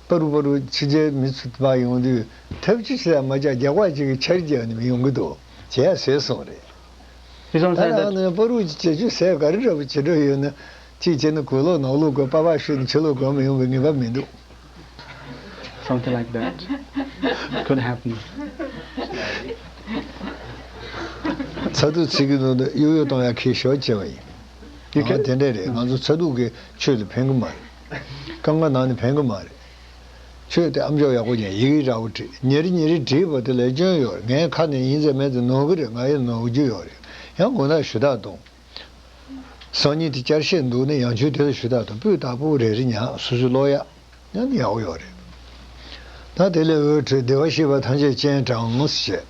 པ་རུ་པ་རུ་ཕྱི་རྒྱལ་མི་ཚུ་ཕར་ཡོང་དུས་ཐབས་ཅི་བྱས་མ་བྱས་རྒྱག་པ་ཅིག་གི་ཆར་རྒྱག་ནས་མི་ཡོང་གི་འདུག་བྱས་ཟེར་སོང་རེད། His own ད་side རང་that ནས་པ་རུ་ཅིག་བྱེད་རྒྱུ་ཟས་ག་རེ་འདྲ་པོ་བྱེད་འགྲོ་ཡོད་ན་ཅིག་བྱས་ན་གོས་ལོག་ནོག་ལོག་གོ་པ་པ་ཤོད་ནས་ཕྱི་ལོག་གོ་མི་ཡོང་བའི་ངེས་པ་མི་འདུག Something like that could happen. ཚ་གདུག་ཚིག་གི་ནང་དུ་གཡུག་གཡུག་གཏོང་ཡ་ཁྱི་ཤོག་ཅེས་པ་ཡིན། You ཨ་can དེ་འདྲས་རེད། ང་ཚོ་ཚ་གདུག་གི་ཆོས་དེ་ཕན་གི་མ་རེད། རྐང་པ་ནང་ནས་ཕན་གི་མ་རེད། ཆོས་དེ་ཨམ་ཅོག་ཡག་པོ་ཉན་ཡི་གེ་འདྲ་བོ་བྲིས་ཉེ་རི་ཉེ་རི་བྲིས་པ་དེ་ལས་སྐྱོན་ཡོད་རེད། ངའི་ཁ་ནས་ཡིན་ཟེར་མེད་ཟེར་ནོར་གི་རེད། ང་ཡི་ནོར་རྒྱུ་ཡོད་རེད། ཡང་དགོངས་དག་ཞུ་དག་གཏོང་། སང་ཉིན་དེ་བསྐྱར་བཤད་འདུག་ནས་ཡང་ཆོས་དེ་ལ་ཞུ་དག་དང་སྤུས་དག་པོ་རེ་རེ་ཉག་སོ་སོའི་ཀློག་ཡག་ཉག་ནི་ཡག་པོ་ཡོད་རེད། ད་དེ་ལས་འོད་འཕྲོས་བདེ་བར་གཤེགས་པ་ཐམས་ཅད་སྤྱན་དྲངས་ཞེས།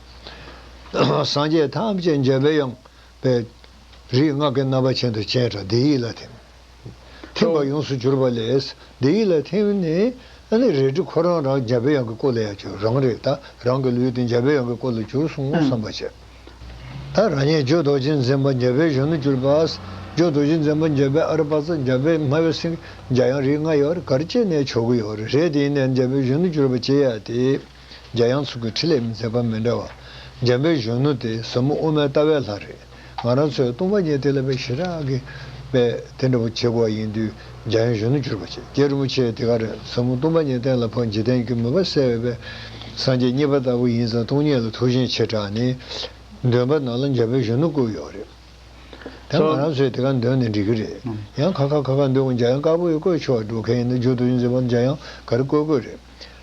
སངས་རྒྱས་ཐམས་ཅད་འཇམ་པའི་དབྱངས་པའི་རིགས་ལྔ་གི་རྣམ་པ་ཅན་དུ་སྤྱན་དྲངས་བདེ་ཡིད་ལ་ཐིམ། ཐིམ་པ་ཡོངས་སུ་གྱུར་པ་ལས་བདེ་ཡིད་ལ་ཐིམ་ནས་ཨ་ནི་རལ་གྲི་ཁོ་རང་རང་འཇམ་པའི་དབྱངས་ཀྱི་སྐུ་ལ་ཡང་གྱུར་རང་རེད། ད་རང་གི་ལུས་དེ་འཇམ་པའི་དབྱངས་ཀྱི་སྐུ་ལ་གྱུར་སོང་བསམ་པ་བྱས། ད་རང་ཉིད་རྒྱུ་རྡོ་རྗེ་འཛིན་པ་འཇམ་པའི་གཞོན་ནུར་གྱུར་པ། རྒྱུ་རྡོ་རྗེ་འཛིན་པ་འཇམ་པའི་ཨ་རུ་པ་ཙ་འཇམ་པའི་སྨྲ་བའི་སེང་གེ་འཇམ་དབྱངས་རིགས་ལྔ་ཡོད་རེད། ག་རེ་བྱས་ནས་ཆོག་གི་ཡོད་རེད། རེད་དེ་ཡིན་ནའི་འཇམ་པའི་གཞོན་ནུར་གྱུར་པ་བྱེད་ཡ་དེ། འཇམ་དབྱངས་ཚོགས་ཀྱི་ཕྲིན་ལས་མཛད་པ་མི་འདྲ་བ། འཇམ་པའི་གཞོན་ནུ་དེ་ཟབ་མོ་དབུ་མའི་ལྟ་བའི་ལྷ་རེད། ང་རང་ཚོས་སྟོང་པ་ཉིད་དེ་ལ་དཔེ་ཞེ་དྲག་གི་དཔེ་དེ་འདྲ་པོ་བྱེད་དགོས་པ་ཡིན་དུས་འཇམ་དབྱངས་གཞོན་ནུར་གྱུར་པ་བྱེད། རྗེ་རིན་པོ་ཆེ་དེ་ག་རེད། ཟབ་མོ་སྟོང་པ་ཉིད་གཏན་ལ་ཕབ། འཇིག་རྟེན་གྱི་མུན་པ་བསལ་བའི་དཔེ་སངས་རྒྱས་གཉིས་པ་ལྟ་བུ་ཡིན་ཙང་སྟོང་ཉིད་ལ་ཐུགས་བཞེད་ཆེ་དྲགས་ནས་འདོན་པ་ནང་ལ་འཇམ་པའི་གཞོན་ནུ་བཀོད་ཡོད་རེད། དེ་ང་རང་ཚོས་དེ་ག་འདོན་ནས་འགྲིག་གི་རེད། ཡང་ཁ་ཁ་ཁ་ཁ་འདོན་དགོས་འཇམ་དབྱངས་དཀར་པོ་ཡོད་བཀོད་ཆོག་འགྲོ་མཁན་ཡིན་ན་རྒྱུ་དུ་ཡིན་ཟེར་བ་འཇམ་དབྱངས་ག་རེ་བཀོད་དགོས་རེད།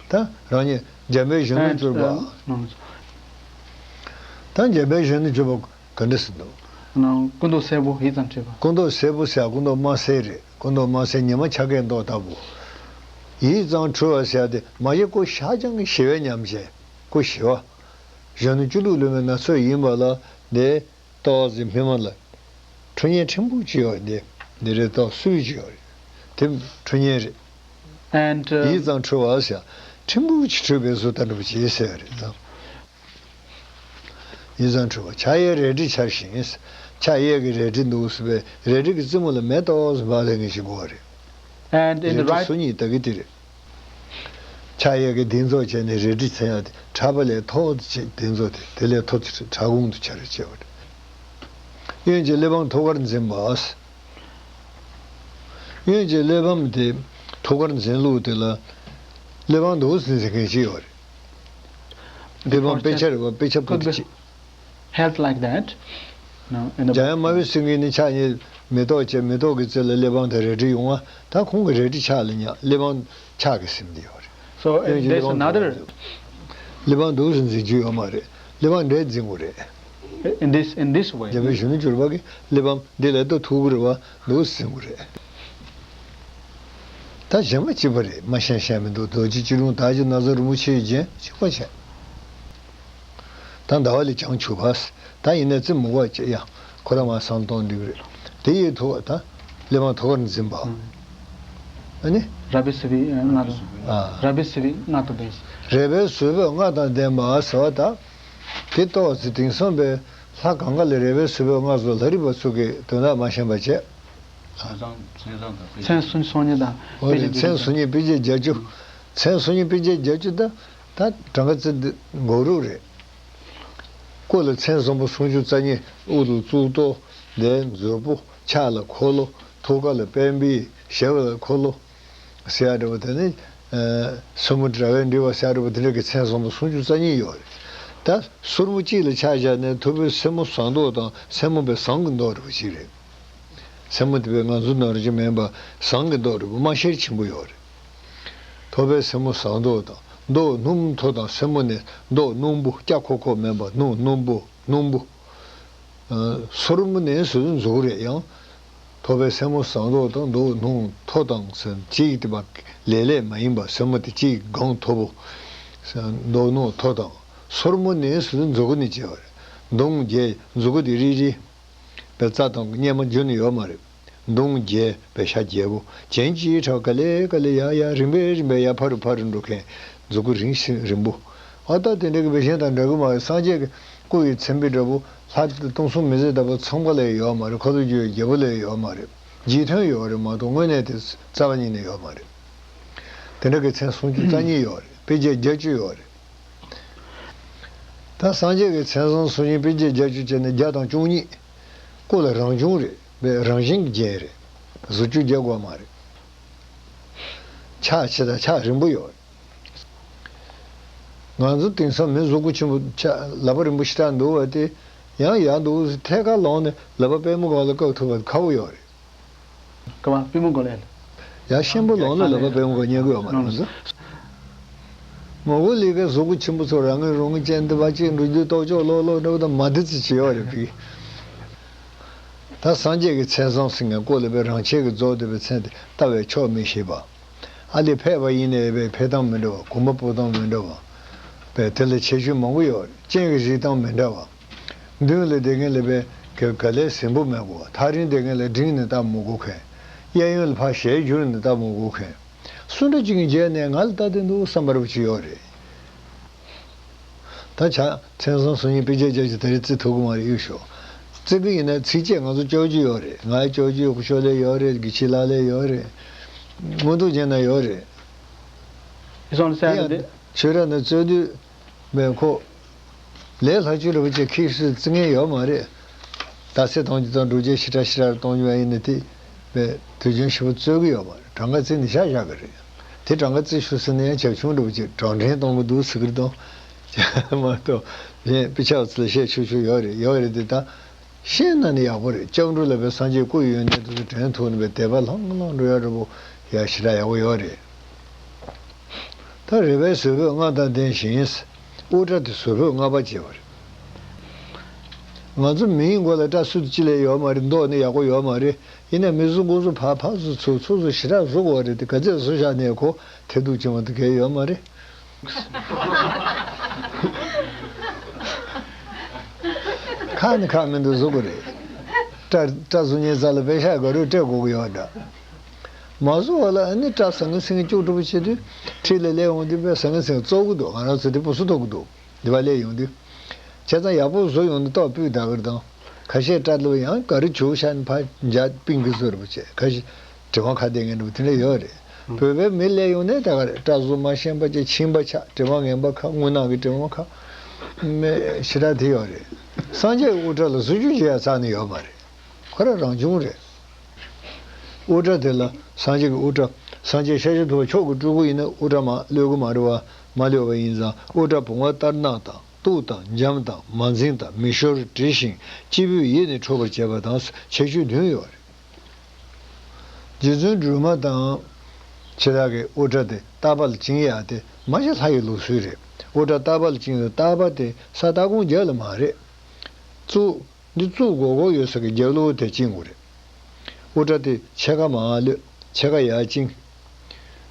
ད་རང་ཉིད་འཇམ་པའི་གཞོན་ནུར་གྱུར་པ། ད་འཇམ་པའི་གཞོན་ནུར་གྱུར་པ་ག་འདྲ་ཟེར་འདུག་སྐུ་མདོག་སེར་པོ་ཡིད་ཙམ་འཕྲོད་པ། སྐུ་མདོག་སེར་པོ་ཟེར་སྐུ་མདོག་དམར་སེར་རེད། སྐུ་མདོག་དམར་སེར་ཉི་མ་འཆར་ཀའི་མདོག་ལྟ་བུ། ཡིད་ཙམ་འཕྲོད་པ་ཟེར་ཏེ་མ་གཞི་སྐུ་ཤ་ཅང་གི་ཞི་བའི་ཉམས་ཅན་སྐུ་ཞི་བ། གཞོན་ནུ་སྤྱི་བླུགས་ལུས་མེད་སྣ་ཚོགས་ཡིན་པ་ལ་འདི། ཏོག་ཙམ་སྨིན་མ་ལ། ཁྲོ་གཉེར་ཕྲན་བུ་ཅིག་ཡོད་རེད། འདི་འདི་རེད་ཏོག་སུ་ཡོད་ཅིག་ཡོད་རེད། དེ་ཁྲོ་གཉེར་རེད། And uh, ཡིད་ཙམ་འཕྲོད་པ་ཟེར། ཕྲན་བུ་ཅིག་འཕྲོད་པའི་བཟོ་ལྟ་འདྲ་པོ་བྱེད་ཟེར་བ་རེད་ད། ཡིད་ཙམ་འཕྲོད་པ་ཕྱག་གཡས་རལ་གྲི་འཕྱར་ཞིང་། ཕྱག་གཡས་ཀྱི་རལ་གྲི་འདུག་ཟེར་བའི་རལ་གྲི་གི་རྩེ་མོ་ལ་མེ་ཏོག་ཙམ་འབར་ལེ་ངེས་ཤིག་དགོས་པ་རེད། And in the རལ་གྲི་right སོ་གཉིས་ད་གི་དེ་རེད། ཕྱག་གཡས་ཀྱི་གདེང་ཚོགས་བྱས་ནས་རལ་གྲི་འཚེན་ཡ་དེ་ཕྲ་བ་ལས་མཐོ་བ་ཅིག་གདེང་ཚོགས་དེ་དེ་ལས་མཐོ་ཅིག་ཕྲ་གུང་དུ་ཆ་རེ་བྱས་པ་རེད། གཡོན་གྱི་གླེགས་བམ་ཐུགས་ཀར་འཛིན་པ། གཡོན་གྱི་གླེགས་བམ་དེ་ཐུགས་ཀར་འཛིན་ལུགས་དེ་ལ་གླེགས་བམ་འདུག་སེ་འཛིན་མཁན་ཅིག་ཡོད་རེད། གླེགས་བམ་དཔེ་ཆ་རེད་བ། དཔེ་ཆ་པོ་དེ་ཅིག Held like that. Now, in the འཇམ་དབྱངས་སྨྲ་བའི་སེང་གེ་ནི་ཕྱག་གཉིས་མེ་ཏོག་བཅས་མེ་ཏོག་གི་རྩེ་ལ་གླེགས་བམ་དང་རལ་གྲི་ཡོང་བ། ད་ཁོང་གི་རལ་གྲི་ཕྱག་ལ་ཉག་གླེགས་བམ་ཕྱག་གིས་ཟིན་ཏེ་ཡོད་རེད། So, uh, གཡོན་གྱི་there's གླེགས་བམ་another གླེགས་བམ་འདུག་སེ་འཛིན་རྒྱུ་ཡོད་མ་རེད། གླེགས་བམ་འདྲེས་འཛིན་དགོས་རེད། In this, in this way. འཇམ་དཔལ་གཞོན་ནུར་གྱུར་པ་གིས་གླེགས་བམ་འདི་ལ་ད་ཐུག་གི་རེད་བ། འདུག་སེ་འཛིན་དགོས་རེད། ད་གཞན་མ་གཅིག་པ་རེད། མ་ཤེས་ཤེས་མི་འདུག་རྡོ་རྗེ་སྤྱི་རླུང་དར་གྱི་ན་བཟའ་རིན་པོ་ཆེའི་རྒྱན་གཅིག་པ་བྱས། ད་ཟླ་བ་ལས་བྱང་ཆུབ་པ། ད་ཡིན་ནའི་རྩེ་མོ་བ་ཅེ་ཡ། ཁོ་རང་མ་སང་གཏོང་འདུག་རེད། དེ་ཡི་ཐུགས་ད་གླེགས་བམ་ཐུགས་ཀར་འཛིན་པ། ཨ་ནི། རབ་པའི་སྲིད་པའི་ལྔ་དང་། ཨ། རབ་པའི་སྲིད་པའི་ལྔ་དང་ལྡན། རབ་པའི་སྲིད་པའི་ལྔ་དང་ལྡན་པ་ཟེར་བ་ད། དེ་ཏོག་ཙེ་དེང་སང་པའི་ལྷ་གང་ག་ལ་རབ་པའི་སྲིད་པའི་ལྔ་ཟེར་ལྷ་རིས་པ་ཚོ་གི་དོན་དག་མ་ཤེས་པ་བྱས། མཚན་སུམ་ཅུ་སོ་གཉིས་དང་། འོ་རེད། མཚན་སུམ་ཅུ་དཔེ་བྱད་བརྒྱད་ཅུ། མཚན་སུམ་ཅུ་དཔེ་བྱད་བརྒྱད་ཅུ་ད། ད་གྲངས་ཀ་ཙི་འདི་མགོ་རུ་རེད། སྐུ་ལ་མཚན་བཟང་པོ་སུམ་ཅུ་རྩ་གཉིས། དབུ་ལ་གཙུག་ཏོར། འདི་མཛོད་སྤུ། ཕྱག་ལ་འཁོར་ལོ། ཐུགས་ཀ་ལ་པད་འབིད། ཞབས་ལ་འཁོར་ལོ། ཟེར་ཡ་འདྲ་བོ་དེ་ནི། སེན་མོ་དྲ་བས་འབྲེལ་བ་ཟེར་ཡ་འདྲ་བོ་དེ་འདྲ་གི་མཚན་བཟང་པོ་སུམ་ཅུ་རྩ་གཉིས་ཡོད་རེད། ད་སོར་མོ་གཅིག་ལ་ཆ་བཞག་ནས་ཐུབ་པའི་སེན་མོ་ཟངས་མདོག་དང་སེན་མོ་པའི་ཟངས་ཀྱི་མདོག་འདྲ་བོ་ཅིག་རེད། སེན་མོ་དེ་བས་ང་ཚོ་ནང་རེ་ཅིག་མིན་པ་ཟངས་ཀྱི་མདོག་འདྲ་བོ་མ་ཤེལ་ཆེན་པོ་ཡོད་རེད། ཐུབ་པའི་སེན་མོ་ཟངས་མདོག་དང་མདོག་སྣུམ་མཐོ་དང་སེན་མོ་ནི་མདོག་སྣུམ་པོ་སྐྱ་ཁོག་ཁོག་མིན་པ་སྣུམ་སྣུམ་པོ་སྣུམ་པོ། སོར་མོ་ནས་སུ་མཛུག་རེད་ཡང་། ཐུབ་པའི་སེན་མོ་ཟངས་མདོག་དང་མདོག་སྣུམ་མཐོ་དང་ཟེར་གཅིག་དེ་མ་ལེ་ལེ་མ་ཡིན་པ་སེན་མོ་དེ་གཅིག་གང་མཐོ་པོ། མདོག་སྣུམ་མཐོ་དང་སོར་མོ་ནས་སུ་མཛུག་ནས་བྱས་པ་རེད། མདུང་བརྒྱད་མཛུག་གུ་དེ་རིལ་རིལ། པའི་རྩ་དང་གཉེར་མ་འཇུ་ནི་ཡོད་མ་རེད། མདུང་བརྒྱད་པའི་ཤ་རྒྱལ་པོ་གྱེན་གཅིག་ཁྲ་ག་ལེ་ག་ལེ་ཡ་ཡ་རིམ་པས་རིམ་པས་ཡ་ཕ་རུ་ཕ་རུ་འགྲོ་མཁན་མཛུག་གུ་རིང་ཞིང་རིང་པོ། ཨ། ད་དེ་འདྲ་གི་བེ་ཤན་དང་འདྲ་གི་མ་རེད། སངས་རྒྱས་ཀྱི་སྐུ་ཡི་མཚན་དཔེ་འདྲ་པོ་ལྷ་སྟོང་གསུམ་མི་ཟད་ལྟ་བུ་ཚངས་པ་ལ་ཡོད་མ་རེད། འཁོར་ལོས་སྒྱུར་བའི་རྒྱལ་པོ་ལ་ཡོད་མ་རེད། རྗེས་མཐུན་ཡོད་རེད་མ་གཏོགས་དངོས་གནས་དེ་རྩ་བ་ཉིད་ནས་ཡོད་མ་རེད། དེ་འདྲ་གི་མཚན་སུམ་ཅུ་རྩ་གཉིས་ཡོད་རེད། དཔེ་བརྒྱ་བརྒྱད་ཅུ་ཡོད་རེད། ད་སངས་རྒྱས་ཀྱི་མཚན་བཟང་སུམ་ཅུ་དཔེ་བརྒྱ་བརྒྱད་ཅུ་བྱས་ནས་བརྒྱ་དང་བཅུ་གཉིས། སྐུ་ལ་རང་བྱུང་རེད་པས། རང་བཞིན་གྱི་རྒྱན་རེད། གཟུགས་སྐུ་རྒྱག་དགོས་མ་རེད། ཕྱག་ཕྱི་དང་ཕྱག་རིང་པོ་ཡོད་རེད། ང་ཚོ་དེང་སང་མི་གཟུགས་པོ་ཆེན་པོ་ཕྱག་ལག་པ་རིང་པོ་ཞེ་དྲག་འདུག་པ་དེ་ཡང་ཡག་འདུག་ཟེར་ཐད་ཀར་ལངས་ནས་ལག་པ་པུས་མོ་སྒང་ལ་བཀབ་ཐུབ་པ་ཁག་པོ་ཡོད་རེད། ག་པ་པུས་མོ་སྒང་ལ་ཡ། ཤན་པོ་ལོང་ལ་ལག་པ་པུས་མོ་སྒང་ཉན་གི་ཡོད་མ་རེད། ལོང་ལ། མོ་གོ་ལི་གའི་གཟུགས་པོ་ཆེན་པོ་ཚོ་རང་ངོས་རང་ངོས་ཅན་འདི་བ་ཅིག་འགྲོ་རྒྱུ་ལྟོ་ཅོག་ལོག་ལོག་འགྲོ་དང་མ་འདི་ཙི་བྱེད་ཡོད་རེད་ཕི། ད་སངས་རྒྱས་ཀྱི་མཚན་བཟང་ཟེར་མཁན་སྐུ་ལ་པའི་རང་ཆས་ཀྱི་རྫོགས་བསྡད་པའི་མཚན་དེ་ལྟ་བས་ཆོག་མི་ཤེས་པ། ཨ་ལས་ཕེབས་པ་ཡིན་ནའི་པའི་ཕེབས་སྟངས་མི་འདྲ་བ། གོམ་པ་སྤོ་སྟངས་མི་འདྲ་བ། པའི་དེ་ལ་ཁྱད་ཆོས་མང་པོ་ཡོད། སྤྱན་གྱི་གཟིགས་སྟངས་མི་འདྲ་བ། མདུན་ལ་བསྡད་མཁན་ལ་པའི་ག་ག་ལས་ཟིན་པོ་མེད་དགོས་པ། ཐག་རིང་བསྡད་མཁན་ལ་འབྲིང་ནས་ལྟ་མི་དགོས་མཁན། གཡས་གཡོན་ལ་ཕར་ཞལ་བསྒྱུར་ནས་ལྟ་མི་དགོས་མཁན། སུ་འདྲ་ཅིག་གིས་མཇལ་ནས་ང་ལ་ལྟ་བསྡད་འདུག་བསམ་པ་འདྲ་པོ་ཅིག་ཡོད་རེད། ད་ཆ་མཚན་བཟང་སུམ་ཅུ་དཔེ་བརྒྱ་བརྒྱད་ཅུ་དེ་རིང་བརྩི་ཐུབ་ཀྱི་མ་རེད་གཡུག་ཞོག། བརྩི་གི་ཡིན་ན་ཚིགས་བཅད་ང་ཚོ་ཅོག་ཅིག་ཡོད་རེད། ང་ཡི་ཅོག་ཅིག་ཡོད། ཤོ་ལེ་ཡོད་རེད། གི་ཕྱི་ལ་ལེ་ཡོད་རེད། མངོན་རྟོགས་རྒྱན་ན་ཡོད་རེད། ཡིན་ཡང་ཆོས་ར་ན་རྩོད་དུས་མེད་ཁོ། ལས་ལྷག་ཆོས་རིན་པོ་ཆེ་ཁྱི་སུས་བརྩི་མཁན་ཡོད་མ་རེད། ད་སེ་གཏོང་རྒྱུ་དང་སྒྲུབ་བྱེད་ཞེ་དྲག་ཞེ་དྲག་གཏོང་རྒྱུ་ཡིན་ན་དེ་བས་དུས་རྒྱུན་ཞིབ་པོ་རྩོད་གི་ཡོད་མ་རེད། གྲངས་ཀ་བརྩིས་ནས་བཞག་བཞག་གི་རེད། དེ་གྲངས་ཀ་བརྩི་ཤོག་ཟེར་ན་ཡང་བྱབ་ཆུང་འདྲ་པོ་ཅིག་གྲངས་འདྲེན་གཏོང་གི་འདུག་ཟེར་གི་རེད་དང་། མ་གཏོགས་གཞན་དཔེ་ཆ་བ་ཚོ་ལ་བཤད་ཆོག་ཆོག་ཡོད་རེད། ཡོད་རེད་དེ་ད། ཤེས་ན་ནི་ཡག་པོ་རེད། སྐྱབས་འགྲོ་ལ་པའི་སངས་རྒྱས་སྐུ་ཡོན་ཏན་དེ་ཚོ་དྲན་ཐུབ་ན་པའི་དད་པ་ལྷང་ལྷང་འགྲོ་ཡ་འདྲ་པོ་ཡ་ཞེ་དྲག་ཡག་པོ་ཡོད་རེད། ད་རེ་བའི་བཟོད་པོས་མངའ་ཐང་ལྡན་ཞིང་། དབུ་སྐྲ་དེ་བཟོད་པོས་མངའ་བ་བྱེད་པ་རེད། ང་ཚོ་མིའི་མགོ་ལ་སྐྲ་སུ་ཅི་ལས་ཡོད་མ་རེད། མདོག་ནི་ཡག་པོ་ཡོད་མ་རེད། ཡིན་ན་མི་གཟུགས་མགོ་གཟུགས་ཕར་ཕར་ཚུར་ཚུར་ཚུར་ཚུར་ཞེ་དྲག་བཟོ་དགོས་རེད་དེ་ག་ཚད་བཟོ་བཞག་ནས་ཁོ་དེ་འདུག་བྱུང་བ་དེ་གལ་ཡོད་མ་རེད། ཁག་ནི་ཁག་མི་འདུག་བཟོ་དགོས་རེད། སྐྲ་སྐྲ་བཟོ་མཁན་རྩ་ལ་པེ་ཤ་དགའ་རུ་སྤྲད་དགོས་ཀྱི་ཡོད་འདྲ། མ་བཟོ་བ་ལ་ཨ་ནི་སྐྲ་ཟང་ངེ་ཟིང་ངེ་སྐྱུག་བྲོ་པོ་བྱེད་དུས་འཁྲིས་ལ་སླེབས་འོང་དུས་པས་ཟང་ངེ་ཟིང་ངེ་བཙོག་གི་འདུག་ང་རང་ཚོ་དེ་སྤུ་སུ་ཐོག་གི་འདུག་འདི་པ་སླེབས་ཡོང་དུས། བྱས་ཙང་ཡག་པོ་བཟོ་ཡོང་དུས་ཏོག་སྤུས་དག་གི་དང་། ཁ་ཤས་སྐྲ་ལོ་ཡང་ག་རེ་བྱུག་ཤག་ནི་ཕར་འཇའ་པིང་གི་བཟོ་རུ་བྱས། ཁ་ཤས་དྲི་མ་ཁ་བསྡད་མཁན་འདྲ་པོ་དེ་འདྲ་ཡོད་རེད། བོད་པའི་མི་སླེབས་ཡོང་ནས་ད་ག་རེ་སྐྲ་བཟོ་མ་ཤེས་པ་ཅིག་ཕྱིན་པ་ཆགས། དྲི་མ་ངན་པ་ཁ། རྔུལ་ནག་གི་དྲི་མ་ཁ། མེད་ཞེ་དྲག་དེ་ཡོད་རེད། སངས་རྒྱས་དབུ་སྐྲ་ལ་བཟོ་བཅོས་བྱེད་ཡ་རྩ་ནས་ཡོད་མ་རེད། ཁོ་རང་རང་བྱུང་རེད། དབུ་སྐྲ་དེ་ལ་སངས་རྒྱས་ཀྱི་དབུ་སྐྲ། སངས་རྒྱས་ཤཱཀྱ་ཐུབ་པ་མཆོག་གི་སྤྲུལ་སྐུ་ཡིན་ན་དབུ་སྐྲ་མ་གློད་གི་མ་རེད་བ། མ་གློད་པ་ཡིན་ཙང་དབུ་སྐྲ་བུང་བ་ལྟར་སྣང་དང་། གཏུག་དང་འཇམ་དང་མ་འཛིངས་དང་མི་ཤོར་དྲི་ཞིང་སྐྱེས་བུའི་ཡིད་ནི་འཕྲོག་པར་བྱེད་པ་དང་ཁྱད་ཆོས་བདུན་ཡོད་རེད། རྗེ་བཙུན་སྒྲོལ་མ་དང་། ཁྱེད་དག་གི་དབུ་སྐྲ་དེ་ལྟག་པ་ལ་བཅིངས་ཡག་དེ་མ་གཞི་ལྷ་ཡི་ལུགས་སྲོལ་རེད། དབུ་སྐྲ་ལྟག་པ་ལ་བཅིངས་ཡོད། ལྟག་པ་དེ་ས་ལྟག་ཁུང་རྒྱབ་ལ་མ་རེད། གཙུག་འདི་གཙུག་སྒོར་སྒོར་ཡོད་ས་གི་རྒྱབ་ལོགས་དེ་བཅིངས་དགོས་རེད། དབུ་སྐྲ་དེ་ཕྱེད་ཀ་མར་གློད། ཕྱེད་ཀ་ཡར་བཅིངས།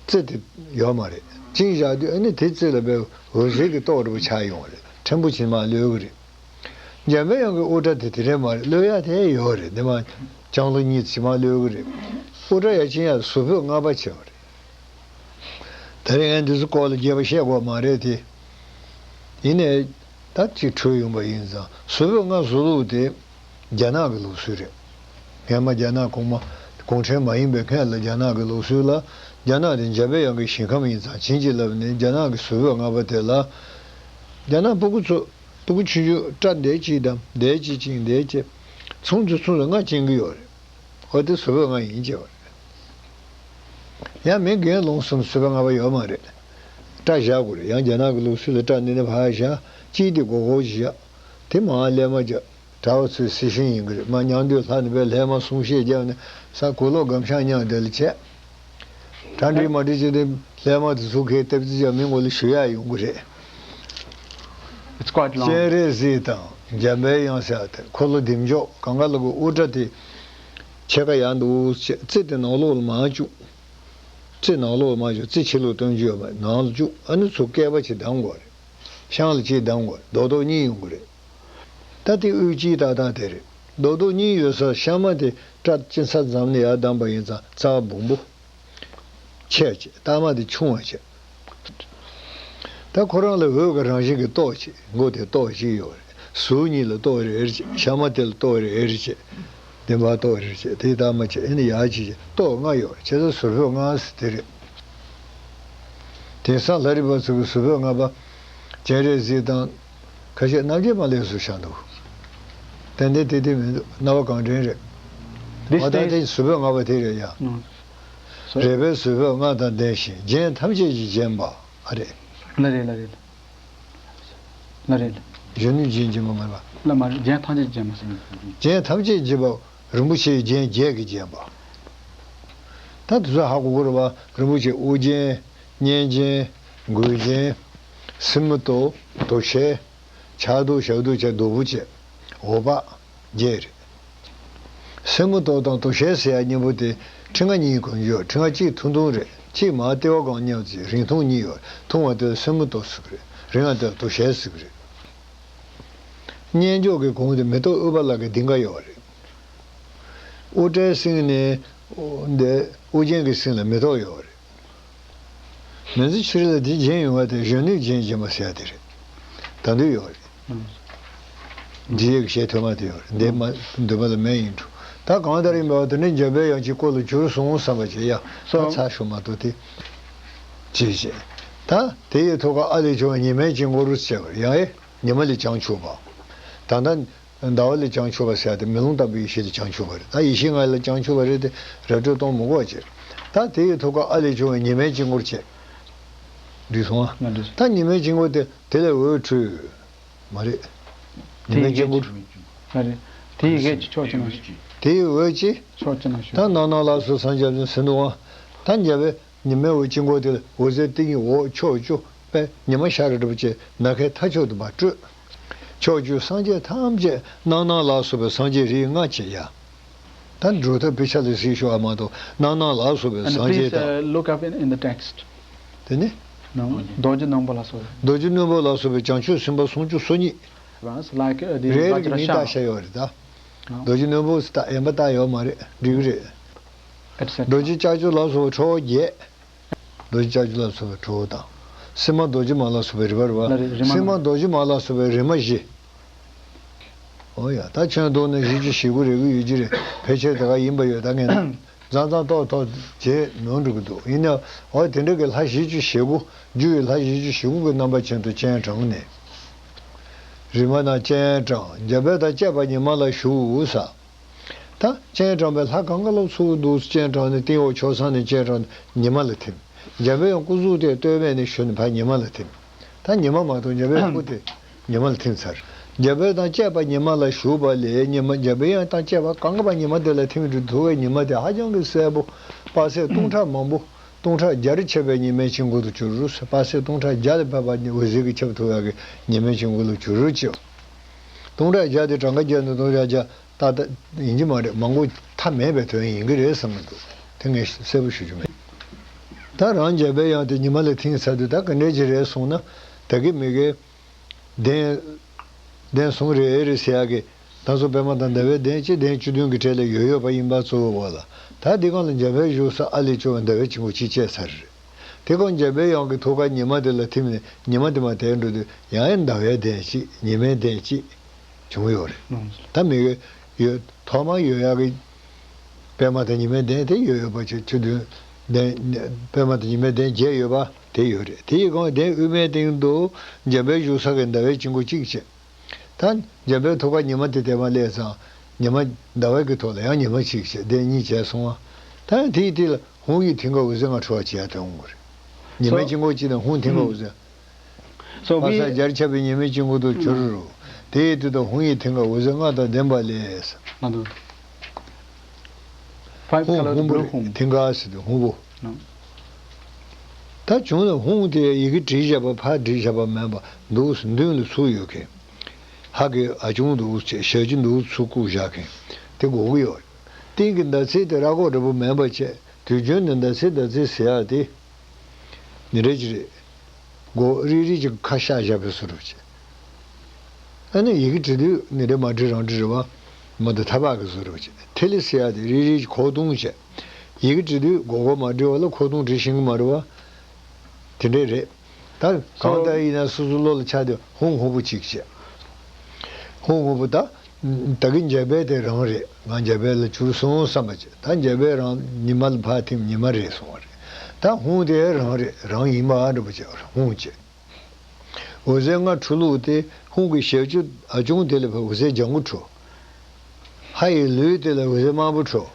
རྩེ་དེ་ཡོད་མ་རེད། བཅིངས་བཞག་དུས་ཨ་ནི་དེ་རྩེ་ལ་བའི་འོད་ཟེར་གྱི་ཏོག་འདྲ་པོ་ཆགས་ཡོང་བ་རེད། ཕྲན་བུ་ཕྱིན་མར་གློད་གི་རེད། འཇམ་པའི་དབྱངས་ཀྱི་དབུ་སྐྲ་དེ་དེ་འདྲས་མ་རེད། གློད་ཡག་དེ་ཡོད་རེད། འདི་མ་ལྕང་ལོ་གཉིས་ཕྱིན་མར་གློད་གི་རེད། དབུ་སྐྲ་ཡར་བཅིངས་ཡག་གཟུགས་པོས་མངའ་བ་བྱེད་པ་རེད། ད་རེས་ངས་འདི་ཚོ་སྐོར་ལ་རྒྱས་པ་བཤད་དགོས་མ་རེད་དེ། ཡིན་ནའི་ད་ཅིག་འཕྲོས་ཡོང་པ་ཡིན་ཙང་གཟུགས་པོས་མངའ་བཟོ་ལུགས་དེ་རྒྱ་ནག་གི་ལུགས་སྲོལ་རེད། སྔན་མ་རྒྱ་ནག་གོང་མ་གུང་ཁྲན་མ་ཡིན་པའི་སྔན་ལ་རྒྱ་ནག་གི་ལུགས་སྲོལ་ལ། རྒྱ་ནག་དེ་འཇམ་པའི་དབྱངས་ཀྱི་ཞིང་ཁམས་ཡིན་ཙང་བྱིན་གྱིས་བརླབས་ནས་རྒྱ་ནག་གི་གཟུགས་པོས་མངའ་བ་དེ་ལ། རྒྱ་ནག་སྤུ་གུ་ཚོ་སྤུ་གུ་ཆུང་ཆུང་སྐྲ་འདེད་གཅིག་དང་འདེད་གཅིག་བཅིངས་འདེད་བཅས། མཚུངས་སུ་མཚུངས་སུ་མངའ་བཅིངས་ཀྱི་ཡོད་རེད། འོ་དེ་གཟུགས་པོས་མངའ་ཡིན་ཅེས་པ་རེད། ཡང་མི་རྒན་ལོངས་སུ་གཟུགས་པོས་མངའ་བ་ཡོད་མ་རེད། སྐྲ་བཞར་དགོས་རེད། ཡང་རྒྱ་ནག་གི་ལུགས་སྲོལ་ལ་སྐྲ་འདི་ནས་ཕར་བཞར། གཅིག་དེ་སྒོར་སྒོར་བཞག་དེ་མར་ཀླད་མ་བརྒྱབ། གྲྭ་བ་ཚོའི་སྲི་ཞུ་ཡིན་གྱི་རེད། མར་མཉམ་དུ་ལྷ་ནི་པའི་ལྷས་མ་གསུང་བཤད་བརྒྱབ་ནས་ས་གོས་ལོག་སྒམ་ཤང་མཉམ་དེ་ལ་བྱས། གྲ་སྒྲིག་མ་སྒྲིག་བྱས་ཏེ་ལྷས་མ་དེ་ཚོ་གས་སྟབས་རྩིས་བྱས་མི་མགོ་ལ་ཞུ་ཡག་ཡོང་གི་རེད། It's quite long. སྤྱན་རས་གཟིགས་དང་འཇམ་པའི་དབྱངས་ཟེར་ཡག་དེ་འཁོར་ལོ་བདེ་མཆོག་གང་ག་ལ་གི་དབུ་སྐྲ་དེ་ཕྱེད་ཀ་ཡར་འདུག་བྱས། རྩེ་དེ་ནང་ལོགས་ལ་མར་བཅུག་རྩེ་ནང་ལོགས་ལ་མར་བཅུག་རྩེ་ཕྱི་ལོགས་སྟོན་རྒྱུ་ཡོད་མ་རེད། ནང་ལ་བཅུག་ཨ་ནི་ཚུར་བསྐལ་པ་གཅིག་བསྡམ་དགོས་རེད། ཤང་ལ་གཅིག་བསྡམ་དགོས་རེད། རྡོག་རྡོག་གཉིས་ཡོང་གི་རེད། ད་དེ་དབུས་སྤྱིའི་ལྟ་སྟངས་དེ་རེད། རྡོག་རྡོག་གཉིས་ཡོད་སར་ཤང་མ་དེ་སྐྲ་གཅིག་ས་འཛམ་ནས་ཡར་བསྡམས་པ་ཡིན་ཙང་རྩ་བ་སྦོམ་པོ་ཆེ་བྱས། ལྟག་མ་དེ་ཆུང་བ་བྱས། ད་ཁོ་རང་ལ་འོད་ཀྱི་རང་བཞིན་གྱི་ཏོག་གཅིག་མགོ་དེ་ཏོག་གཅིག་ཡོད་རེད། གཟུགས་གཉིས་ལ་ཏོག་རེ་རེ་བྱས། ཤ་མ་དེ་ལ་ཏོག་རེ་རེ་བྱས། བདེན་པ་ཏོག་རེ་རེ་བྱས། དེ་ལྟ་མ་བྱས། ཨེ་ནི་ཡར་གཅིག་བྱས། ཏོག་ལྔ་ཡོད་རེད། བྱས་ཙང་ཟུར་ཕུད་ལྔ་ཟེར་དེ་རེད། དེང་སང་ལྷ་རིས་པ་ཚོ་གི་ཟུར་ཕུད་ལྔ་པ་སྤྱན་རས་གཟིགས་དང་། ཁ་ཤས་རྣམ་འབྱེད་མ་ལེགས་སུ་བཞག་འདུག་ཏན་ཏན་དེ་དེ་མི་འདུག་རྣ་བ་གང་དྲན་རེད། འདི་མ་ད་སྟེང་དེ་ཟུར་ཕུད་ལྔ་པ་དེ་རེད་ཡ། ཨང་། རེ་བའི་ཟུར་ཕུད་ལྔ་དང་ལྡན་ཞིང་། རྒྱན་ཐམས་ཅད་ཀྱིས་བརྒྱན་པ། ཨ་རེད། ལ་རེད་ལ་རེད། ལ་རེད། གཞོན་ནུས་ལྗན་ལྗིན་པ་མ་རེད་པ། ལ་མ་རེད། རྒྱན་ཐམས་ཅད་ཀྱིས་བརྒྱན་པ་ཟེར། རྒྱན་ཐམས་ཅད་ཀྱིས་བརྒྱན་པ། རིན་པོ་ཆེའི་རྒྱན་བརྒྱད་ཀྱིས་བརྒྱན་པ། ད་དེ་ཚོ་ཧ་གོ་གི་རེད་པ། རིན་པོ་ཆེ་དབུ་རྒྱན། སྙན་རྒྱན། མགུལ་རྒྱན། སེན་མོ་ཏོག་དོ་ཤལ། ཕྱག་དོ་ཞབས་དོ་བྱས། དོ་པོ་བྱས། འོད་དཔག་བརྒྱད་རེད། སེན་མོ་ཏོག་དང་དོ་ཤལ་ཟེར་ཡ་གཉིས་པོ་དེ་ཕྲེང་བ་གཉིས་གོན་རྒྱུ་ཡོད། ཕྲེང་བ་གཅིག་ཐུང་ཐུང་རེད། གཅིག་མར་ལྟེ་བ་སྒང་མཉམ་ཅིག་རིང་ཐུང་གཉིས་ཡོད། ཐུང་བ་དེ་ལ་སེན་མོ་ཏོག་ཟེར་གི་རེད། རིང་བ་དེ་ལ་དོ་ཤལ་ཟེར་གི་རེད། སྙན་མཆོག་གི་གོང་དེ་མེ་ཏོག་ཨུཏྤ་ལ་གི་གདིང་ག་ཡོད་རེད། དབུ་སྐྲའི་གསེང་ནས་འདི་དབུ་རྒྱན་གྱི་གསེང་ལ་མེ་ཏོག་ཡོད་རེད། མི་ཚེ་ཕྱི་རོལ་ལ་དེ་བརྒྱན་ཡོང་བ་དེ་གཞོན་ནུས་ལྗན་ལྗིན་པ་ཟེར་ཡ་དེ་རེད། ད་དུང་ཡོད་རེད། ཨང་། འབྲི་ཡག་གི་ཞལ་ཐོན་མ་དེ་ཡོད་རེད། འདི་མ་འདོད་པ་ལ་མེད་ཡིན་འགྲོ། ད་གང་ལྟར་ཡིན་པ་དེ་ནི་འཇམ་པའི་དབྱངས་ཀྱི་སྐུ་ལ་གྱུར་སོང་བསམ་པ་བྱེད་ཡ། ད་སོ། ཚར་ཤོག་མ་གཏོགས་དེ། ཅེས་བྱས། ད་དེ་ཡི་ཐོག་ཁར་ཨ་ལས་བྱུང་བའི་ཉི་མའི་དཀྱིལ་འཁོར་ཟེར་བ་ཡང་ཨེ་ཉི་མ་ལས་བྱང་ཆུབ་པ། ད་ལྟ། ཟླ་བ་ལས་བྱང་ཆུབ་པ་ཟེར་ཡ་དེ་མེ་ལོང་ལྟ་བུའི་ཡེ་ཤེས་ལས་བྱང་ཆུབ་པ་རེད། ད་ཡེ་ཤེས་ལྔ་ལས་བྱང་ཆུབ་པ་རེད་དེ་ར་སྤྲོད་གཏོང་མི་དགོས་པ་བྱས། ད་དེ་ཡི་ཐོག་ཁར་ཨ་ལས་བྱུང་བའི་ཉི་མའི་དཀྱིལ་འཁོར་བྱས། འགྲིག་སོང་ཨ། ང་འགྲིག་སོང་། ད་ཉི་མའི་དཀྱིལ་འཁོར་དེ་དེ་ལས་འོད་འཕྲོས། མ་རེད། ཉི་མའི་དཀྱིལ་འཁོར། ང་རེད། དེ་ཡི་གེ་ཕྱོགས་གཅིག་ན་བཞུགས། དེ་ཡི་འོད་ཀྱིས། ཕྱོགས་གཅིག་ན་བཞུགས། ད་སྣང་སྣང་ལ་སོགས་སངས་རྒྱས་ཟེར་འདུག་ཨ། ད་འཇམ་པའི། ཉི་མའི་འོད་དཀྱིལ་འཁོར་དེ་ལ་འོད་ཟེར་སྟེང་འོག་ཕྱོགས་བཅུ་པའི་ཉི་མ་ཤར་འགྲོ་བྱས་ནམ་མཁའི་མཐའ་མཆོག་ཏུ་མར་སྤྲོས། ཕྱོགས་བཅུའི་སངས་རྒྱས་ཐམས་ཅད་སྣང་སྣང་ལ་སོགས་པའི་སངས་རྒྱས་རིགས་ལྔ་བྱས་ཡ། ད་འགྲོ་ཐབས་དཔེ་ཆ་ལ་གཟིགས་ཤོག་ཨ་མ་གཏོགས་སྣང་སྣང་ལ་སོགས་པའི And སངས please རྒྱས་དང་། uh, look up in, in the text. དེ་ནི། རྡོ་རྗེ་སྣམ་བུ་ལ་སོགས། རྡོ་རྗེ་སྣམ་བུ་ལ་སོགས་པའི་བྱང་ཆུབ་སེམས་དཔའ་སུམ་ཅུ་སོ་གཉིས། Verse like uh, the རེ་རེ་གི་མིང་Vajrasam. བཏགས་བཞག་ཡོད་རེད་ད། རྡོ་རྗེ་སྣམ་བུ་ཟེར་ད་ཡན་པ་བཏགས་ཡོད་མ་རེད། འགྲིག་གི་རེད། རྡོ་རྗེ་ལྕགས་ཀྱུ་ལ་སོགས་པའི་ཁྲོ་བོ་བརྒྱད། རྡོ་རྗེ་ལྕགས་ཀྱུ་ལ་སོགས་པའི་ཁྲོ་བོ་དང་། སེམས་མ་རྡོ་རྗེ་མ་ལ་སོགས་པའི་རིམ་པ་རེད་པ། ལ་རེ་རིམ་པ། སེམས་མ་རྡོ་རྗེ་མ་ལ་སོགས་པའི་རིམ་པ་བཞི། འོ་ཡ། ད་ཁྱོན་བསྡོམས་ནས་བཞི་བཅུ་ཞེ་དགུ་རེ་དགུ་ཡོད་ཀྱི་རེད། ཕལ་ཆེར་དེ་ག་ཡིན་པ་ཡོད། ད་ངས་མཚམས་མཚམས་ཏོག་ཏོག་བརྗེད་ནོར་འགྲོ་གི་འདུག་ཡིན་ནའང་འོ་དེ་འདྲ་གི་ལྷ་བཞི་བཅུ་ཞེ་དགུ། རྒྱུ་ཡི་ལྷ་བཞི་བཅུ་ཞེ་དགུ་གི་རྣམ་པ་ཅན་དུ་སྤྱན་དྲངས་ནས། རིམ་པ་དང་སྤྱན་དྲངས། འཇམ་དཔལ་དང་བཅས་པ་ཉི་མ་ལ་བཞུགས་ས། ད་སྤྱན་དྲངས་པའི་ལྷ་གང་ག་ལ་ཚུར་འདུག་སྤྱན་དྲངས་ནས་སྟེང་འོག་ཕྱོགས་མཚམས་ནས་སྤྱན་དྲངས་ནས་ཉི་མ་ལ་ཐིམ། འཇམ་པའི་དབྱངས་སྐུ་གཟུགས་དེ་སྟོད་སྨད་ནས་ཞུ་ནས་ཕར་ཉི་མ་ལ་ཐིམ། ད་ཉི་མ་མ་གཏོགས་འཇམ་པའི་དབྱངས་སྐུ་དེ་ཉི་མ་ལ་ཐིམ་ཚར། འཇམ་དཔལ་དང་བཅས་པ་ཉི་མ་ལ་བཞུགས་པ་ལས་ཉི་མ་འཇམ་པའི་དབྱངས་དང་བཅས་པ་གང་ག་བ་ཉི་མ་དེ་ལ་ཐིམ་འགྲོ་ཐུབ་པའི་ཉི་མ་དེ་ཧ་ཅང་གི་གསལ་པོ། དཔག་ཚད་སྟོང་ཕྲག་མང་པོ། སྟོང་ཕྲག་བརྒྱ་རེ་ཁྱབ་པའི་ཉི་མའི་དཀྱིལ་འཁོར་དུ་གྱུར། དཔག་ཚད་སྟོང་ཕྲག་བརྒྱ་ལས་ཕལ་པ་འོད་ཟེར་གྱིས་ཁྱབ་ཐུབ་ཡག་གི་ཉི་མའི་དཀྱིལ་འཁོར་ལ་གྱུར་ཅིག་སྟོང་ཕྲག་བརྒྱ་དེ་གྲངས་ཀ་བརྒྱབ་ནས་སྟོང་ཕྲག་བརྒྱ་ཏག་ཏག་ཡིན་གྱི་མ་རེད། མང་པོ་མཐའ་མེད་པའི་དོན་ཡིན་གྱི་རེད་བསམ་གྱི་འདུག་དེ་ངས་གསལ་པོ་ཞུ་རྒྱུ་མེད། ད་རང་འཇམ་པའི་དབྱངས་དེ་ཉི་མ་ལ་ཐིམ་ཚར་དུས་ད་ག་འདྲས་ཅིག་རེད་གསུངས་ན། ད་གི་མི་གི་གདན། གདན་ཟུང་རེ་རེ་ཟེར་ཡག་གི་ད་གཟོད་པད་མ་དང་ཟླ་བའི་གདན་གཅིག་གདན་བཅུ་བདུན་གྱི་གྲས་ལ་ཡོད་ཡོད་པ་ཡིན་པ་གཙོ་བོ་བ་ལ། ད་འདི་སྒང་ལ་འཇམ་དཔལ་བཞུགས་ས་ཨ་ལས་བྱུང་བའི་ཟླ་བའི་དཀྱིལ་འཁོར་གཅིག་བཅད་ཚར་རེད། དེ་སྒང་འཇམ་པའི་དབྱངས་ཀྱི་ཐུགས་ཀར་ཉི་མ་དེ་ལ་ཐིམ་ནས་ཉི་མ་དེ་མར་དལ་འགྲོ་དུས་ཡང་ཡང་ཟླ་བའི་གདན་གཅིག་ཉི་མའི་གདན་གཅིག་བྱུང་ཡོད་རེད། ད་མི་གི་ཡོད་ཐོག་མར་ཡོད་ཡག་གི་པད་མ་དང་ཉི་མའི་གདན་དེ་ཡོད་ཡོད་པ་ཅིག་བཅུ་བདུན་གདན། པད་མ་དང་ཉི་མའི་གདན་བརྒྱད་ཡོད་པ་དེ་ཡོད་རེད། དེ་ཡི་སྒང་གདན་དབུས་མའི་སྟེང་དུ་འཇམ་དཔལ་བཞུགས་ས་གི་ཟླ་བའི་དཀྱིལ་འཁོར་གཅིག་བྱས། ད་འཇམ་དཔལ་ཐུགས་ཀར་ཉི་མ་དེ་དེ་མར་སླེབས་ཙང་ཉི་མ་ཟླ་བའི་གི་ཐོག་ལ་ཡང་ཉི་མ་གཅིག་བྱས་གདན་གཉིས་བྱས་སོང་བ། ད་དེའི་དེ་ལ་ཧཱུྃ་ཡིག་མཐིང་ག་འོད་ཟེར་ལྔ་འཕྲོ་བ་བྱས་ཏེ་འོང་གི་རེད། ཉི་མའི་དཀྱིལ་འཁོར་གཅིག་དང་ཧཱུྃ་མཐིང་ག་འོད་ཟེར། So དཔག་བསམ་we རྒྱ་རེ་ཁྱབ་པའི་ཉི་མའི་དཀྱིལ་འཁོར་དུ་གྱུར་རོ། དེ་ཡི་དུས་དང་ཧཱུྃ་ཡིག་མཐིང་ག་འོད་ཟེར་ལྔ་དང་ལྡན་པ་ལས། ང་དང་། Five ཧཱུྃ་colored ཧཱུྃ་པོ blue རེད། ཧཱུྃ། མཐིང་ག་ཟེར་དུས་ཧཱུྃ་པོ། ནོ། ད་བྱུང་ན་ཧཱུྃ་དེ་ཡི་གེ་བྲིས་བཞག་པ་ཕར་བྲིས་བཞག་པ་མིན་པ་འདུག་མདུན་ལ་ཚུར་ཡོད་མཁན། ཧ་གི་ཨ་ཆུང་འདུག་ཅེས་ཞབས་ཀྱུ་འདུག་ཚུར་བཀུག་བཞག་མཁན་དེ་དགོས་ཀྱི་ཡོད་རེད། སྟེང་གི་ཟླ་ཚེས་དེ་ར་སྐོར་འདྲ་པོ་མིན་པ་བྱས། དུས་རྒྱུན་ནི་ཟླ་ཚེས་ཟླ་ཚེས་ཟེར་ཡག་དེ་ནི་རེད་ཅི་རེད། མགོ་རིལ་རིལ་གྱི་ཁ་ཤགས་བཞག་པའི་བཟོ་འདྲ་བྱས། ཨ་ནི་ཡི་གེ་འབྲི་དུས་ནི་རེད་མ་འབྲི་རང་འབྲི་རེད་བ། མ་དུ་ཐ་བག་གི་བཟོ་འདྲ་བྱས། ཐི་ལི་ཟེར་ཡག་དེ་རིལ་རིལ་གྱི་ཁོག་སྟོང་བྱས། ཡི་གེ་འབྲི་དུས་མགོ་སྐོར་མ་འབྲི་བ་ལ་ཁོག་སྟོང་འབྲི་ཤེས་ཀྱི་མ་རེད་བ། དེ་འདྲས་རེད། ད་གང་ལྟར་ཡིན་ན་སོ་སོ་བློ་ལ་ཆགས་ཏེ་ཧཱུྃ་སྔོན་པོ་གཅིག་བྱས། ཧཱུྃ་སྔོན་པོ་ད། ད་གི་འཇམ་དཔལ་དེ་རང་རེད། ང་འཇམ་དཔལ་ལ་གྱུར་སོང་བསམ་པ་བྱས། ད་འཇམ་དཔལ་རང་ཉི་མ་ལ་ཕར་ཐིམ་ཉི་མ་རེད་སོང་བ་རེད། ད་ཧཱུྃ་དེ་རང་རེད། རང་ཡིན་པ་འདྲ་པོ་བྱས་ཧཱུྃ་བྱས། འོད་ཟེར་ལྔ་འཕྲོ་བླུགས་ཏེ་ཧཱུྃ་གི་ཞབས་ཀྱུ་ཨ་ཆུང་དེ་ལ་ཕར་འོད་ཟེར་ལྗང་གུ་འཕྲོ། ལྷ་ཡི་ལུས་དེ་ལ་འོད་ཟེར་དམར་པོ་འཕྲོ།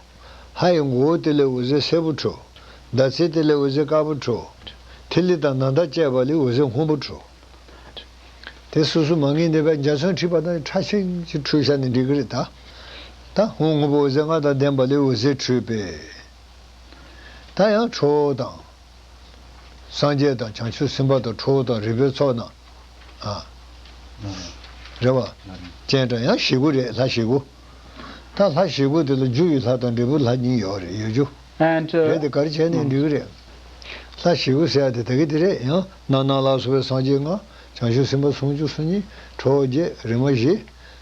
ལྷ་ཡི་མགོ་བོ་དེ་ལ་འོད་ཟེར་སེར་པོ་འཕྲོ། ཟླ་ཚེས་དེ་ལ་འོད་ཟེར་དཀར་པོ་འཕྲོ། ཐིག་ལེ་དང་ནཱ་ད་བཅས་པ་ལས་འོད་ཟེར་སྔོན་པོ་འཕྲོ། དེ་སོ་སོ་མ་ངེས་འདོད་པའི་འཇའ་ཚོན་འཁྲིགས་པ་དང་ཕྲ་ཞིང་ཅིག་འཕྲོས་བཞག་ནས་འགྲིག་གི་རེད་ད། ད་ཧཱུྃ་སྔོན་པོ་འོད་ཟེར་ལྔ་དང་ལྡན་པ་ལས་འོད་ཟེར་འཕྲོས་པས། ད་ཡང་ཁྲོ་བོ་དང་། སངས་རྒྱས་དང་བྱང་ཆུབ་སེམས་དཔའ་དང་ཁྲོ་བོ་དང་རིག་པའི་ཚོགས་རྣམས། ཨ། རེད་བ། སྤྱན་དྲངས་ཡང་བཞི་དགུ་རེད། ལྷ་བཞི་དགུ། ད་ལྷ་བཞི་དགུ་དེ་ལ་རྒྱུ་ཡི་ལྷ་དང་འབྲས་བུའི་ལྷ་གཉིས་ཡོད་རེད། ཡོད་རྒྱུ། And, uh, རེད་དེ་ག་རེ་བྱས་ནས་འགྲིག་གི་རེད། ལྷ་བཞི་དགུ་ཟེར་ཡ་དེ་ད་གི་དེ་རེད། ཡང་ནང་ནང་ལ་སོགས་པའི་སངས་རྒྱས་ལྔ། བྱང་ཆུབ་སེམས་དཔའ་སུམ་ཅུ་སོ་གཉིས། ཁྲོ་བོ་བརྒྱད། རིག་མ་བཞི།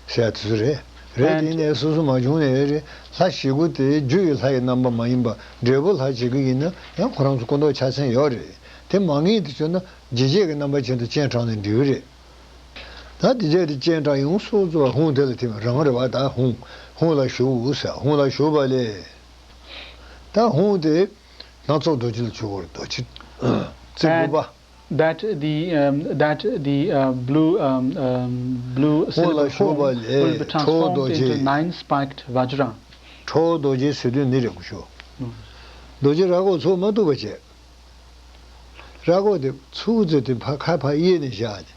ཟེར་ཡ་དེ་ཚོ་རེད། རེད་དེ་ཡིན་ནའི་སོ་སོ་མ་བྱུང་ནའི་རེད། ལྷ་བཞི་དགུ་དེ་རྒྱུ་ཡི་ལྷ་ཡི་རྣམ་པ་མ་ཡིན་པ་འབྲས་བུ་ལྷ་བྱེད་ཀྱི་ཡིན་ན་ཡང་ཁོ་རང་ཚོ་སྐུ་མདོག་ཆ་ཚང་ཡོད་རེད། དེ་མ་ངེས་དུ་བྱུང་ན་ཇི་སྐད་ཀྱི་རྣམ་པ་ཅན་དུ་སྤྱན་དྲངས་ནས་འགྲིག་གི་རེད། ད་དེ་རྗེས་དེ་སྤྱན་དྲངས་ཡོངས་སུ་རྫོགས་པ་ཧཱུྃ་དེ་ལ་ཐིམ། རང་རེད་བ། ད་ཧཱུྃ་ཧཱུྃ་ལ་ཞུགས་ཟེར། ཧཱུྃ་ལ་ཞུགས་པ་ལས། ད་ཧཱུྃ་དེ་སྣ་ཚོགས་རྡོ་རྗེ་ལ་ཞུགས་པར། རྡོ་རྗེ་རྩེ་དགུ་པ། That the, um, that the, uh, blue, um, um, blue ཧཱུྃ་ལ་silver ཞུགས་པ་horn will be ལས་ཁྲོ་བོ་རྡོ་རྗེ། Transformed into nine spiked vajra. ཁྲོ་བོ་རྡོ་རྗེ་ཟེར་དུས་འདི་རེད་གོ་ཤོ། རྡོ་རྗེ་ར་གོ་ཚུགས་མ་ཐུབ་པ་བྱས། ར་གོ་དེ་ཚུགས་ཚེ་དེ་ཕ་ཁ་ཕ་གཡས་ནས་བཞག་ནས་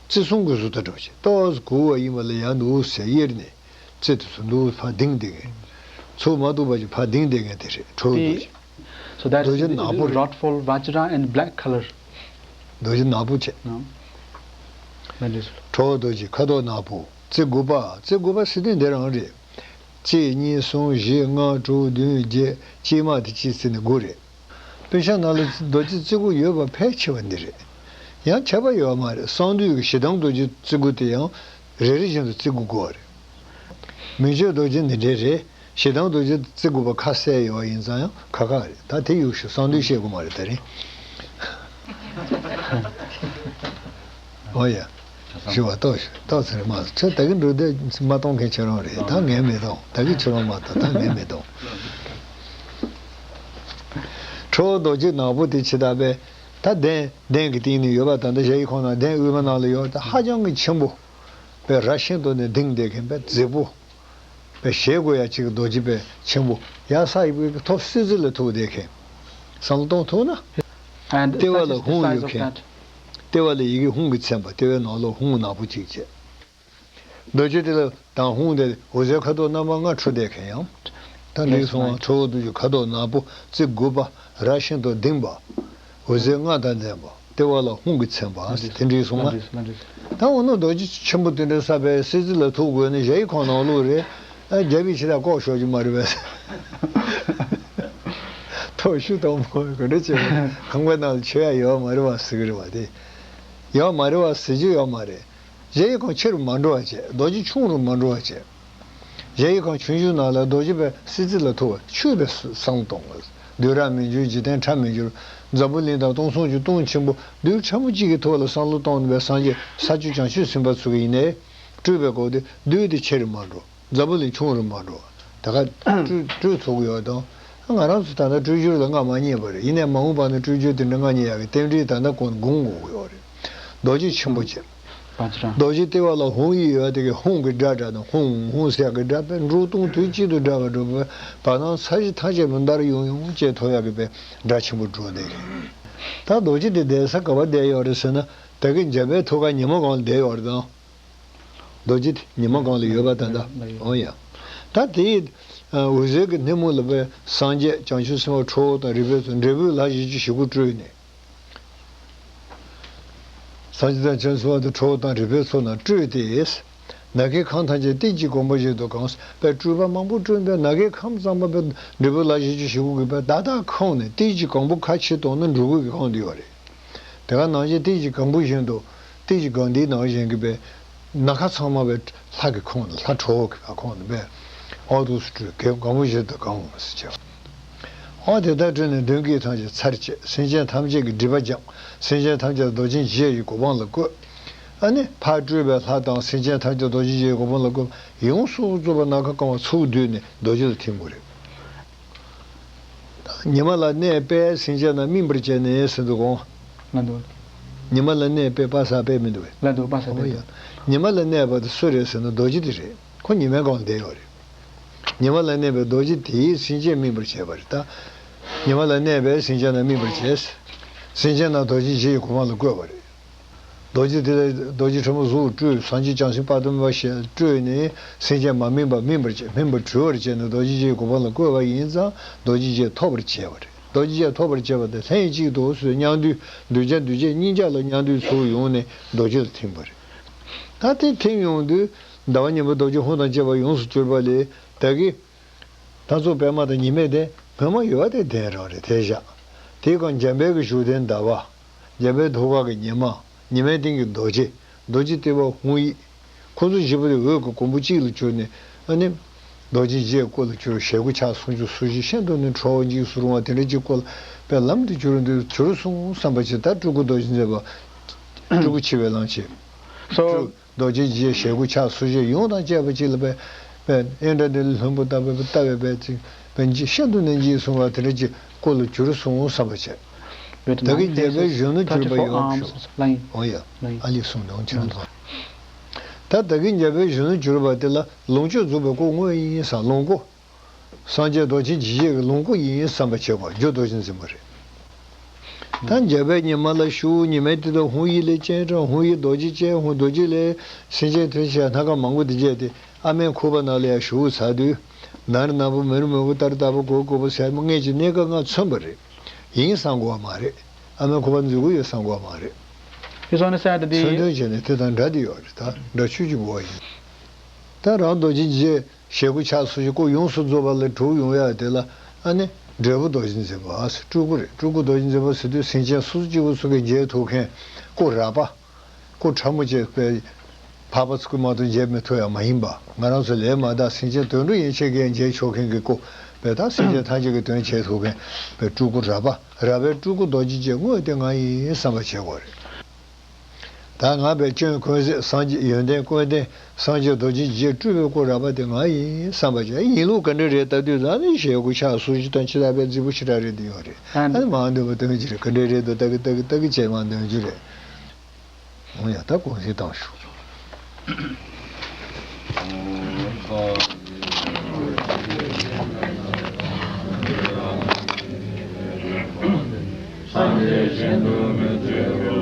བརྩི་སྲུང་གི་བཟོ་ལྟ་འགྲོ་བྱས། ཏོག་ཙམ་གུག་པ་ཡིན་པ་ལ་ཡང་འདུག་ཟེར་གཡས་ནས་བརྩི་དུས་སུ་འདུག་ཕ་ལྡིང་བསྡད་མཁན། ཚུགས་མ་ཐུབ་པ་ཅིག་ཕ་ལྡིང་བསྡད་མཁན་དེ་རེད། ཁྲོ་བོ་རྡོ་རྗེ། So that's རྡོ་རྗེ་ནག་པོ་རེད། Wrought for vajra and black color. རྡོ་རྗེ་ནག་པོ་བྱས། No. That is ཁྲོ་བོ་རྡོ་རྗེ་ཁ་དོག་ནག་པོ། རྩེ་དགུ་པ། རྩེ་དགུ་པ་ཟེར་དུས་འདི་རང་རེད། གཅིག་གཉིས་གསུམ་བཞི་ལྔ་དྲུག་བདུན་བརྒྱད། གཅིག་མ་དེ་གཅིག་བརྩིས་ནས་དགུ་རེད། དཔེ་ཆ་ནང་ལ་རྡོ་རྗེ་རྩེ་དགུ་ཡོད་པ་ཕལ་ཆེ་བ་འདི་རེད། ཡང་ཁྱད་པར་ཡོད་མ་རེད། གསང་འདུས་ཀྱི་ཞེ་སྡང་རྡོ་རྗེ་རྩེ་དགུ་དེ་ཡང་རེ་རེ་བཞིན་དུ་རྩེ་དགུ་དགོས་པ་རེད། མི་བསྐྱོད་རྡོ་རྗེ་འདི་འདྲའི་རེད། ཞེ་སྡང་རྡོ་རྗེ་རྩེ་དགུ་པ་ཁ་གསལ་ཡོད་ཡིན་ཙང་ཡང་ཁག་ཁག་རེད། ད་དེ་ཡུག་ཞུ་གསང་འདུས་བཤད་དགོས་མ་རེད་ད་རིང་། ཨོ་ཡ། ཞུ་བ་ཏོག་ཞུ་ཏོག་ཚེ་རིང་མ་ཁྱོད་ད་གི་འགྲོ་དེ་མ་གཏོང་མཁན་ཁྱོད་རང་རེད། ད་ངས་མི་གཏོང་། ད་གི་ཁྱོད་རང་མ་གཏོང་། ད་ངས་མི་གཏོང་། ཁྲོ་བོ་རྡོ་རྗེ་ནག་པོ་དེ་ཇི་ལྟར་བས། ད་གདན་གདན་གྱི་སྟེང་ནས་ཡོད་པ་ད་ལྟ་གཞལ་ཡས་ཁང་ནང་གདན་དབུས་མ་ནང་ལ་ཡོད། ད་ཧ་ཅང་གི་ཆེན་པོ་བས་ར་ཤིང་དུ་ནས་ལྡིང་བསྡད་མཁན་བས་མཛེས་པོ། བས་ཞེད་དགོས་ཡ་གཅིག་གི་རྡོ་རྗེ་བས་ཆེན་པོ་ཡ་ས་ཡི་གི་ཐོག་སྲིད་རྩེ་ལ་ཐུག་བསྡད་མཁན། བསམ་བློ་གཏོང་ཐུབ་ན། And ལྟེ་བ་that ལ is the ཧཱུྃ size ཡོད་of མཁན། That. ལྟེ་བ་ལ་ཡི་གེ་ཧཱུྃ་གིས་མཚན་པ། ལྟེ་བའི་ནང་ལོགས་ཧཱུྃ་ནག་པོ་གཅིག་བྱས། རྡོ་རྗེ་དེ་ལ་དང་ཧཱུྃ་དེ་འོད་ཟེར་ཁ་དོག་རྣམ་པ་ལྔ་འཕྲོ་བསྡད་མཁན་ཡང་། ད་འདིའི་གསུང་བ་ཁྲོ་བོ་རྡོ་རྗེ་ཁ་དོག་ནག་པོ་རྩེ་དགུ་པ་ར་ཤིང་དུ་ལྡིང་བ། འོད་ཟེར་ལྔ་དང་ལྡན་པ། ལྟེ་བ་ལ་ཧཱུྃ་གིས་མཚན་པ་ཟེར་དེ་འདྲའི་གསུང་བ། ད་འོ་ན་རྡོ་རྗེ་ཆེན་པོ་དེ་འདྲ་ས་པའི་སྲིད་རྩེ་ལ་ཐུག་དགོས་ནི་གཞལ་ཡས་ཁང་ནང་ལོགས་རེད། ཨ་རྒྱལ་པོས་ཕྱི་ལ་ལྐོག་ཤོར་རྒྱུ་མ་རེད་པས། ཐོག་ཤུ་དང་པོ་ག་འདྲ་བྱས་པ་ཁང་པའི་ནང་ལ་ཆོས་ཡ་ཡོད་མ་རེད་པ་ཟེར་གི་རེད་པ་དེ། ཡོད་མ་རེད་པ་ཟེར་རྒྱུ་ཡོད་མ་རེད། གཞལ་ཡས་ཁང་ཆེ་རུ་མ་འགྲོ་བ་བྱས། རྡོ་རྗེ་ཆུང་རུ་མ་འགྲོ་བ་བྱས། གཞལ་ཡས་ཁང་ཆུང་ཆུང་ནང་ལ་རྡོ་རྗེ་པའི་སྲིད་རྩེ་ལ་ཐུག་པ་ཆོས་པའི་བསམ་བློ་གཏོང་བ། བདུད་ར་མི་འགྱུར་འཇིག་རྟེན་ཁྲ་མི་འགྱུར། འཛམ་བུ་གླིང་དང་སྟོང་གསུམ་གྱི་སྟོང་ཆེན་པོ་རྡུལ་ཕྲ་མོ་གཅིག་གི་ཐོག་ལ་བསམ་བློ་གཏོང་ནུས་པའི་སངས་རྒྱས་ས་བཅུ་བྱང་ཆུབ་སེམས་དཔའ་ཚོ་གི་ཡིན་ནའི། སྤྲུལ་པའི་སྐོར་དེ་རྡུལ་དེ་ཆེ་རུ་མ་འགྲོ། འཛམ་བུ་གླིང་ཆུང་རུ་མ་འགྲོ། ད་ག་སྤྲུལ་སྤྲུལ་ཚོགས་ཀྱི་ཡོད་དང་། ང་རང་ཚོ་ད་ལྟ་སྤྲུལ་བསྒྱུར་ལ་སྔ་མ་རྙེད་པ་རེད། ཡིན་ནའི་མ་འོངས་པ་ན་སྤྲུལ་བསྒྱུར་དེ་འདྲ་སྔ་རྙེད་ཡག་གི་རྟེན་འབྲེལ་ད་ལྟ་ཀུན་དགོངས་དགོས་ཀྱི་ཡོད་རེད། རྡོ་རྗེ་ཆེན་པོ་བྱས། བཛྲ། རྡོ་རྗེ་ལྟེ་བ་ལ་ཧཱུྃ་ཡིག་ཡོད་དེ་གི་ཧཱུྃ་གི་སྒྲ་སྒྲ་དང་ཧཱུྃ་ཧཱུྃ་ཟེར་ཡག་གི་སྒྲ་པས་འགྲོ་སྟོང་དུས་གཅིག་ཏུ་བསྒྲལ་བ་འགྲོ་བའི་བར་སྣང་ས་གཞི་ཐམས་ཅད་མི་འདར་ཡོང་ཡོང་བཅས་ཐོབ་ཡག་གི་པའི་སྒྲ་ཆེན་པོ་སྒྲོག་བསྡད་ཀྱི་རེད། ད་རྡོ་རྗེ་དེ་བསྡད་ས་ག་པར་བསྡད་ཡོད་རེད་ཟེར་ན་ད་གི་འཇམ་པའི་ཐུགས་ཀ་ཉི་མ་སྒང་ལ་བསྡད་ཡོད་རེད་དང་། རྡོ་རྗེ་དེ་ཉི་མ་སྒང་ལ་ཡོད་པ་ད་ལྟ། འོ་ཡ། ད་དེའི་འོད་ཟེར་གྱི་སྣེ་མོ་ལ་པའི་སངས་རྒྱས་བྱང་ཆུབ་སེམས་དཔའ་ཁྲོ་བོ་དང་རིག་པའི་ཚོགས་འབྲས་བུའི་ལྷ་བཞི་བཅུ་ཞེ་དགུ་སྤྲུལ་ནས། སངས་རྒྱས་དང་བྱང་ཆུབ་སེམས་དཔའ་དང་ཁྲོ་བོ་དང་རིག་པའི་ཚོགས་རྣམས་སྤྲུལ་ཏེ། ནམ་མཁའི་ཁམས་ཐམས་ཅད་ཏིལ་གྱི་གོང་བུ་བཞིན་དུ་གང་། པའི་སྤྲུལ་པ་མང་པོ་སྤྲུལ་པས་ནམ་མཁའི་ཁམས་ཙམ་པ་པའི་འབྲས་བུ་ལྷ་བཞི་བཅུ་ཞེ་དགུ་གི་པའི་བདག་བདག་ཁོངས་ནས་ཏིལ་གྱི་གོང་བུ་ཁ་ཕྱིར་གཏོང་ན་འགྲོ་ཀུན་གྱི་ཁོངས་དུ་ཡོད་རེད། དེ་ག་ནང་བཞིན་ཏིལ་གྱི་གོང་བུ་བཞིན་དུ་ཏིལ་གྱི་གོང་འདིའི་ནང་བཞིན་གྱི་པའི་ནམ་མཁའ་ཚང་མ་པའི་ལྷ་གི་ཁོངས་ནས་ལྷ་ཁྲོ་བོ་གི་ཁོངས་ནས་པའི་ཨོ་དུ་སུ་སྤྲུལ་གོང་བུ་བཞིན་དུ་གང་ཟེར་བྱས། ཨོ་དེ་ལྟར་སྤྲུལ་ནས་གདོན་བགེགས་ཐམས་ཅད་ཚར་བཅད། སེམས་ཅན་ཐམས་ཅད་ཀྱི་སྒྲིབ་པ་སྦྱངས། སེམས་ཅན་ཐམས་ཅད་རྡོ་རྗེ་འཇིགས་བྱེད་ཀྱི་གོ་འཕང་ལ་བཀོད། ཨ་ནི་ཕར་སྤྲུལ་པའི་ལྷ་དང་སེམས་ཅན་ཐམས་ཅད་རྡོ་རྗེ་འཇིགས་བྱེད་ཀྱི་གོ་འཕང་ལ་བཀོད། ཡོངས་སུ་རྫོགས་པ་ནམ་མཁའ་གང་བ་ཚུར་བསྡུས་ནས་རྡོ་རྗེ་ལ་ཐིམ་དགོས་རེད། ཉི་མ་ལ་གནས་པས་སེམས་ཅན་རྣམས་སྨིན་པར་བྱས་ནས་ཟེར་འདུག་གོ། ལ་འདུག་ཉི་མ་ལ་གནས་པས་པ་ས་པས་མི་འདུག་བས། ལ་འདུག་པ་ས་པས་འོ་ཡ། འདུག་ཉི་མ་ལ་གནས་པ་དེ་སུ་རེད་ཟེར་ན་རྡོ་རྗེ་དེ་རེད། ཁོ་ཉི་མའི་སྒང་ལ་བསྡད་ཡོད་རེད། ཉི་མ་ལ་གནས་པའི་རྡོ་རྗེ་དེས་སེམས་ཅན་སྨིན་པར་བྱས་པ་རེད་ད། ཉི་མ་ལ་གནས་པས་སེམས་ཅན་རྣམས་སྨིན་པར་བྱས། སེམས་ཅན་རྣམས་རྡོ་རྗེ་འཇིགས་བྱེད་ཀྱི་གོ་འཕང་ལ་བཀོད་པ་རེད། རྡོ་རྗེ་དེ་ལས་རྡོ་རྗེ་ཕྲ་མོ་གཟུགས་སྤྲུལ། སངས་རྒྱས་བྱང་སེམས་དཔག་ཏུ་མེད་པ་ཞེས་སྤྲུལ་ནས་སེམས་ཅན་མ་སྨིན་པ་སྨིན་པར་བྱེད། སྨིན་པར་གྲོལ་བར་བྱས་ནས་རྡོ་རྗེ་འཇིགས་བྱེད་ཀྱི་གོ་འཕང་ལ་བཀོད་པ་ཡིན་ཙང་རྡོ་རྗེ་འཇིགས་བྱེད་ཐོབ་པར་བྱས་པ་རེད། རྡོ་རྗེ་འཇིགས་བྱེད་ཐོབ་པར་བྱས་པ་དེ་ལྷན་ཅིག་ཏུ་སོ་སོའི་མཉམ་འདུས་གདུལ་བྱ་འདུས་བྱས་གཉིས་ཆ་ལ་མཉམ་འདུས་ཚུར་ཡོང་ནས་རྡོ་རྗེ་ལ་ཐིམ་པ་རེད། ད་དེ་ཐིམ་ཡོང་དུས་ཟླ་བ་གཉིས་པོ་རྡོ་རྗེ་ཧཱུྃ་དང་བཅས་པ་ཡོངས་སུ་གྱུར་པ་ལས་ད་གིན། སྣ་ཚོགས་པད་མ་དང་ཉི་མའི་གདན། སྔོན་མ་ཡོད་པ་དེ་གདན་རང་རེད་དེ་བཞག་དེའི་སྒང་འཇམ་དཔལ་གྱི་བཞུགས་གདན་ཟླ་བ། འཇམ་དཔལ་ཐུགས་ཀ་གི་ཉི་མ། ཉི་མའི་སྟེང་གི་རྡོ་རྗེ། རྡོ་རྗེ་ལྟེ་བ་ཧཱུྃ་ཡིག་ཁོ་ཚོ་བཞི་པོ་དེ་འོད་ཀྱི་གོང་བུ་གཅིག་ལ་གྱུར་ནས་ཨ་ནི། རྡོ་རྗེ་འཇིགས་བྱེད་སྐུ་ལ་གྱུར། ཞལ་དགུ་ཕྱག་སུམ་ཅུ་སོ་བཞི་ཤིན་ཏུ་ནས་ཁྲོ་བོ་འཇིགས་སུ་རུང་བ་དེ་འདྲ་གཅིག་སྐུ་ལ་དཔེ་ལམ་དུ་གྱུར་འདུག་གྱུར་སོང་བསམ་པ་ཅིག་ད་སྤྲུལ་སྐུ་རྡོ་རྗེ་འཛིན་པ། སྤྲུལ་སྐུ་འཆི་བའི་ལམ་བྱེད། སོ། རྡོ་རྗེ་འཇིགས་བྱེད་ཞལ་དགུ་ཕྱག་སོ་བཞི་ཡུམ་དང་བཅས་པ་གཅིག་ལ་དཔེ། དཔེ་ཨིནྡྲ་ནཱི་ལའི་ལྷུན་པོ་ལྟ་བུ་ལྟ་བའི་དཔེ་ཅིག་དཔེ་འཇིགས་ཤིན་ཏུ་ནས་འཇིགས་སོང་བ་དེ་འདྲ་ཅིག་སྐུ་ལ་གྱུར་སོང་བསམ་པ་བྱས། ད་གིན་རྒྱལ་པོའི་གཞོན་ནུར་གྱུར་པ་ཡོད་ཤོག་འོ་ཡ། ཨ་ལི་གསུངས་དང་ཁྱེད་རང་ཚོ། ད་ད་གིན་རྒྱལ་པོའི་གཞོན་ནུར་གྱུར་པ་དེ་ལ་ལོངས་སྤྱོད་རྫོགས་པའི་སྐུ་དངོས་ཡིན་ས་ལོངས་སྐུ། སངས་རྒྱས་རྡོ་རྗེ་འཇིགས་བྱེད་ཀྱི་ལོངས་སྐུ་ཡིན་བསམ་པ་བྱེད་དགོས། རྒྱུ་རྡོ་རྗེ་འཛིན་པ་རེད། ད་འཇམ་དཔལ་ཉི་མ་ལ་ཞུ། ཉི་མའི་སྟེང་དུ་ཧཱུྃ་ཡིག་ལས་སྤྱན་དྲངས། ཧཱུྃ་ཡིག་རྡོ་རྗེ་ཅན། ཧཱུྃ་རྡོ་རྗེ་ལས་སེམས་ཅན་ཐམས་ཅད་སྣ་ཁ་མང་པོ་དེ་བྱས་ཏེ་ཨ་མའི་ཁུག་པ་ནང་ལ་ཡང་ཞུགས་ཚར་དུས། ནར་ནར་པོ་མེར་མེར་པོ་ལྟར་ལྟ་བུ་གོར་གོར་པོ་ཟེར་མ་ངེས་ཀྱི་གནས་སྐབས་ལྔ་མཚོན་པ་རེད། ཡིན་བསམ་དགོས་པ་མ་རེད། ཨ་མའི་ཁུག་པ་འཛུལ་གྱི་ཡོད་བསམ་དགོས་པ་མ་རེད། མཚོན་དོན་བྱས་ནས་དེ་དང་འདྲ་དེ་ཡོད་རེད། ད་འདྲ་ཆོས་ཀྱི་འགོ་བ་ཡིན། ད་རང་རྡོ་རྗེ་འཇིགས་བྱེད། ཞལ་དགུ་ཕྱག་སོ་བཞི་སྐུ་ཡོངས་སུ་རྫོགས་པ་ལ་གྲུབ་ཡོང་ཡ་དེ་ལ་ཨ་ནི་འབྲས་བུ་རྡོ་རྗེ་འཛིན་པ་ཟེར། སྤྲུལ་སྐུ་རེད། སྤྲུལ་སྐུ་རྡོ་རྗེ་འཛིན་པ་ཟེར་དུས་སེམས་ཅན་སོ་སོ་གཅིག་པུ་ཚོ་གིས་མཇལ་ཐུབ་མཁན་སྐུ་རགས་པ། སྐུ་ཕྲ་མོ་བཅས་པའི་འཕགས་པ་ཚོ་གིས་མ་གཏོགས་མཇལ་མི་ཐུབ་ཡ་མ་ཡིན་པ། ང་རང་ཚོ་ལས་མ་དག་སེམས་ཅན་དོན་གྲུབ་ཡན་ཆད་ཀྱིས་མཇལ་ཆོག་མཁན་གྱི་སྐུ་བས། ད་སེམས་ཅན་ཐམས་ཅད་ཀྱི་དོན་བྱེད་ཐུབ་མཁན་བས་སྤྲུལ་སྐུ་རགས་པ། རགས་པའི་སྤྲུལ་སྐུ་རྡོ་རྗེ་ཅན་དངོས་དེ་ང་ཡིན་བསམ་པ་བྱེད་དགོས་རེད། ད་ང་བས་སྐྱོན་ཀུན་ཟད། སངས་རྒྱས་ཡོན་ཏན་ཀུན་ལྡན། སངས་རྒྱས་རྡོ་རྗེ་འཇིགས་བྱེད་སྤྲུལ་པའི་སྐུ་རགས་པ་དེ་ང་ཡིན་བསམ་པ་བྱས། ཡིན་ལུགས་ག་འདྲ་རེད་ལྟ་དུས་ད་ནི་ཞལ་དགུ་ཕྱག་སོ་བཞི་དང་ཕྱི་ལ་བས་རྫིག་པོ་ཞེ་དྲག་རེད་དེ་ཡོད་རེད། ཨ་ནི་མ་འདོད་པ་སྟོན་གྱི་རེད། ག་འདྲ་རེད་འདུག་ལྟ་གི་ལྟ་གི་ལྟ་གི་བྱས་མ་འདོན་རྒྱུ་རེད། འོ་ཡ། ད་གུང་སེང་བཏང་ཞུ། སངས་རྒྱས་གཞན་དུ་མི་འཚོལ།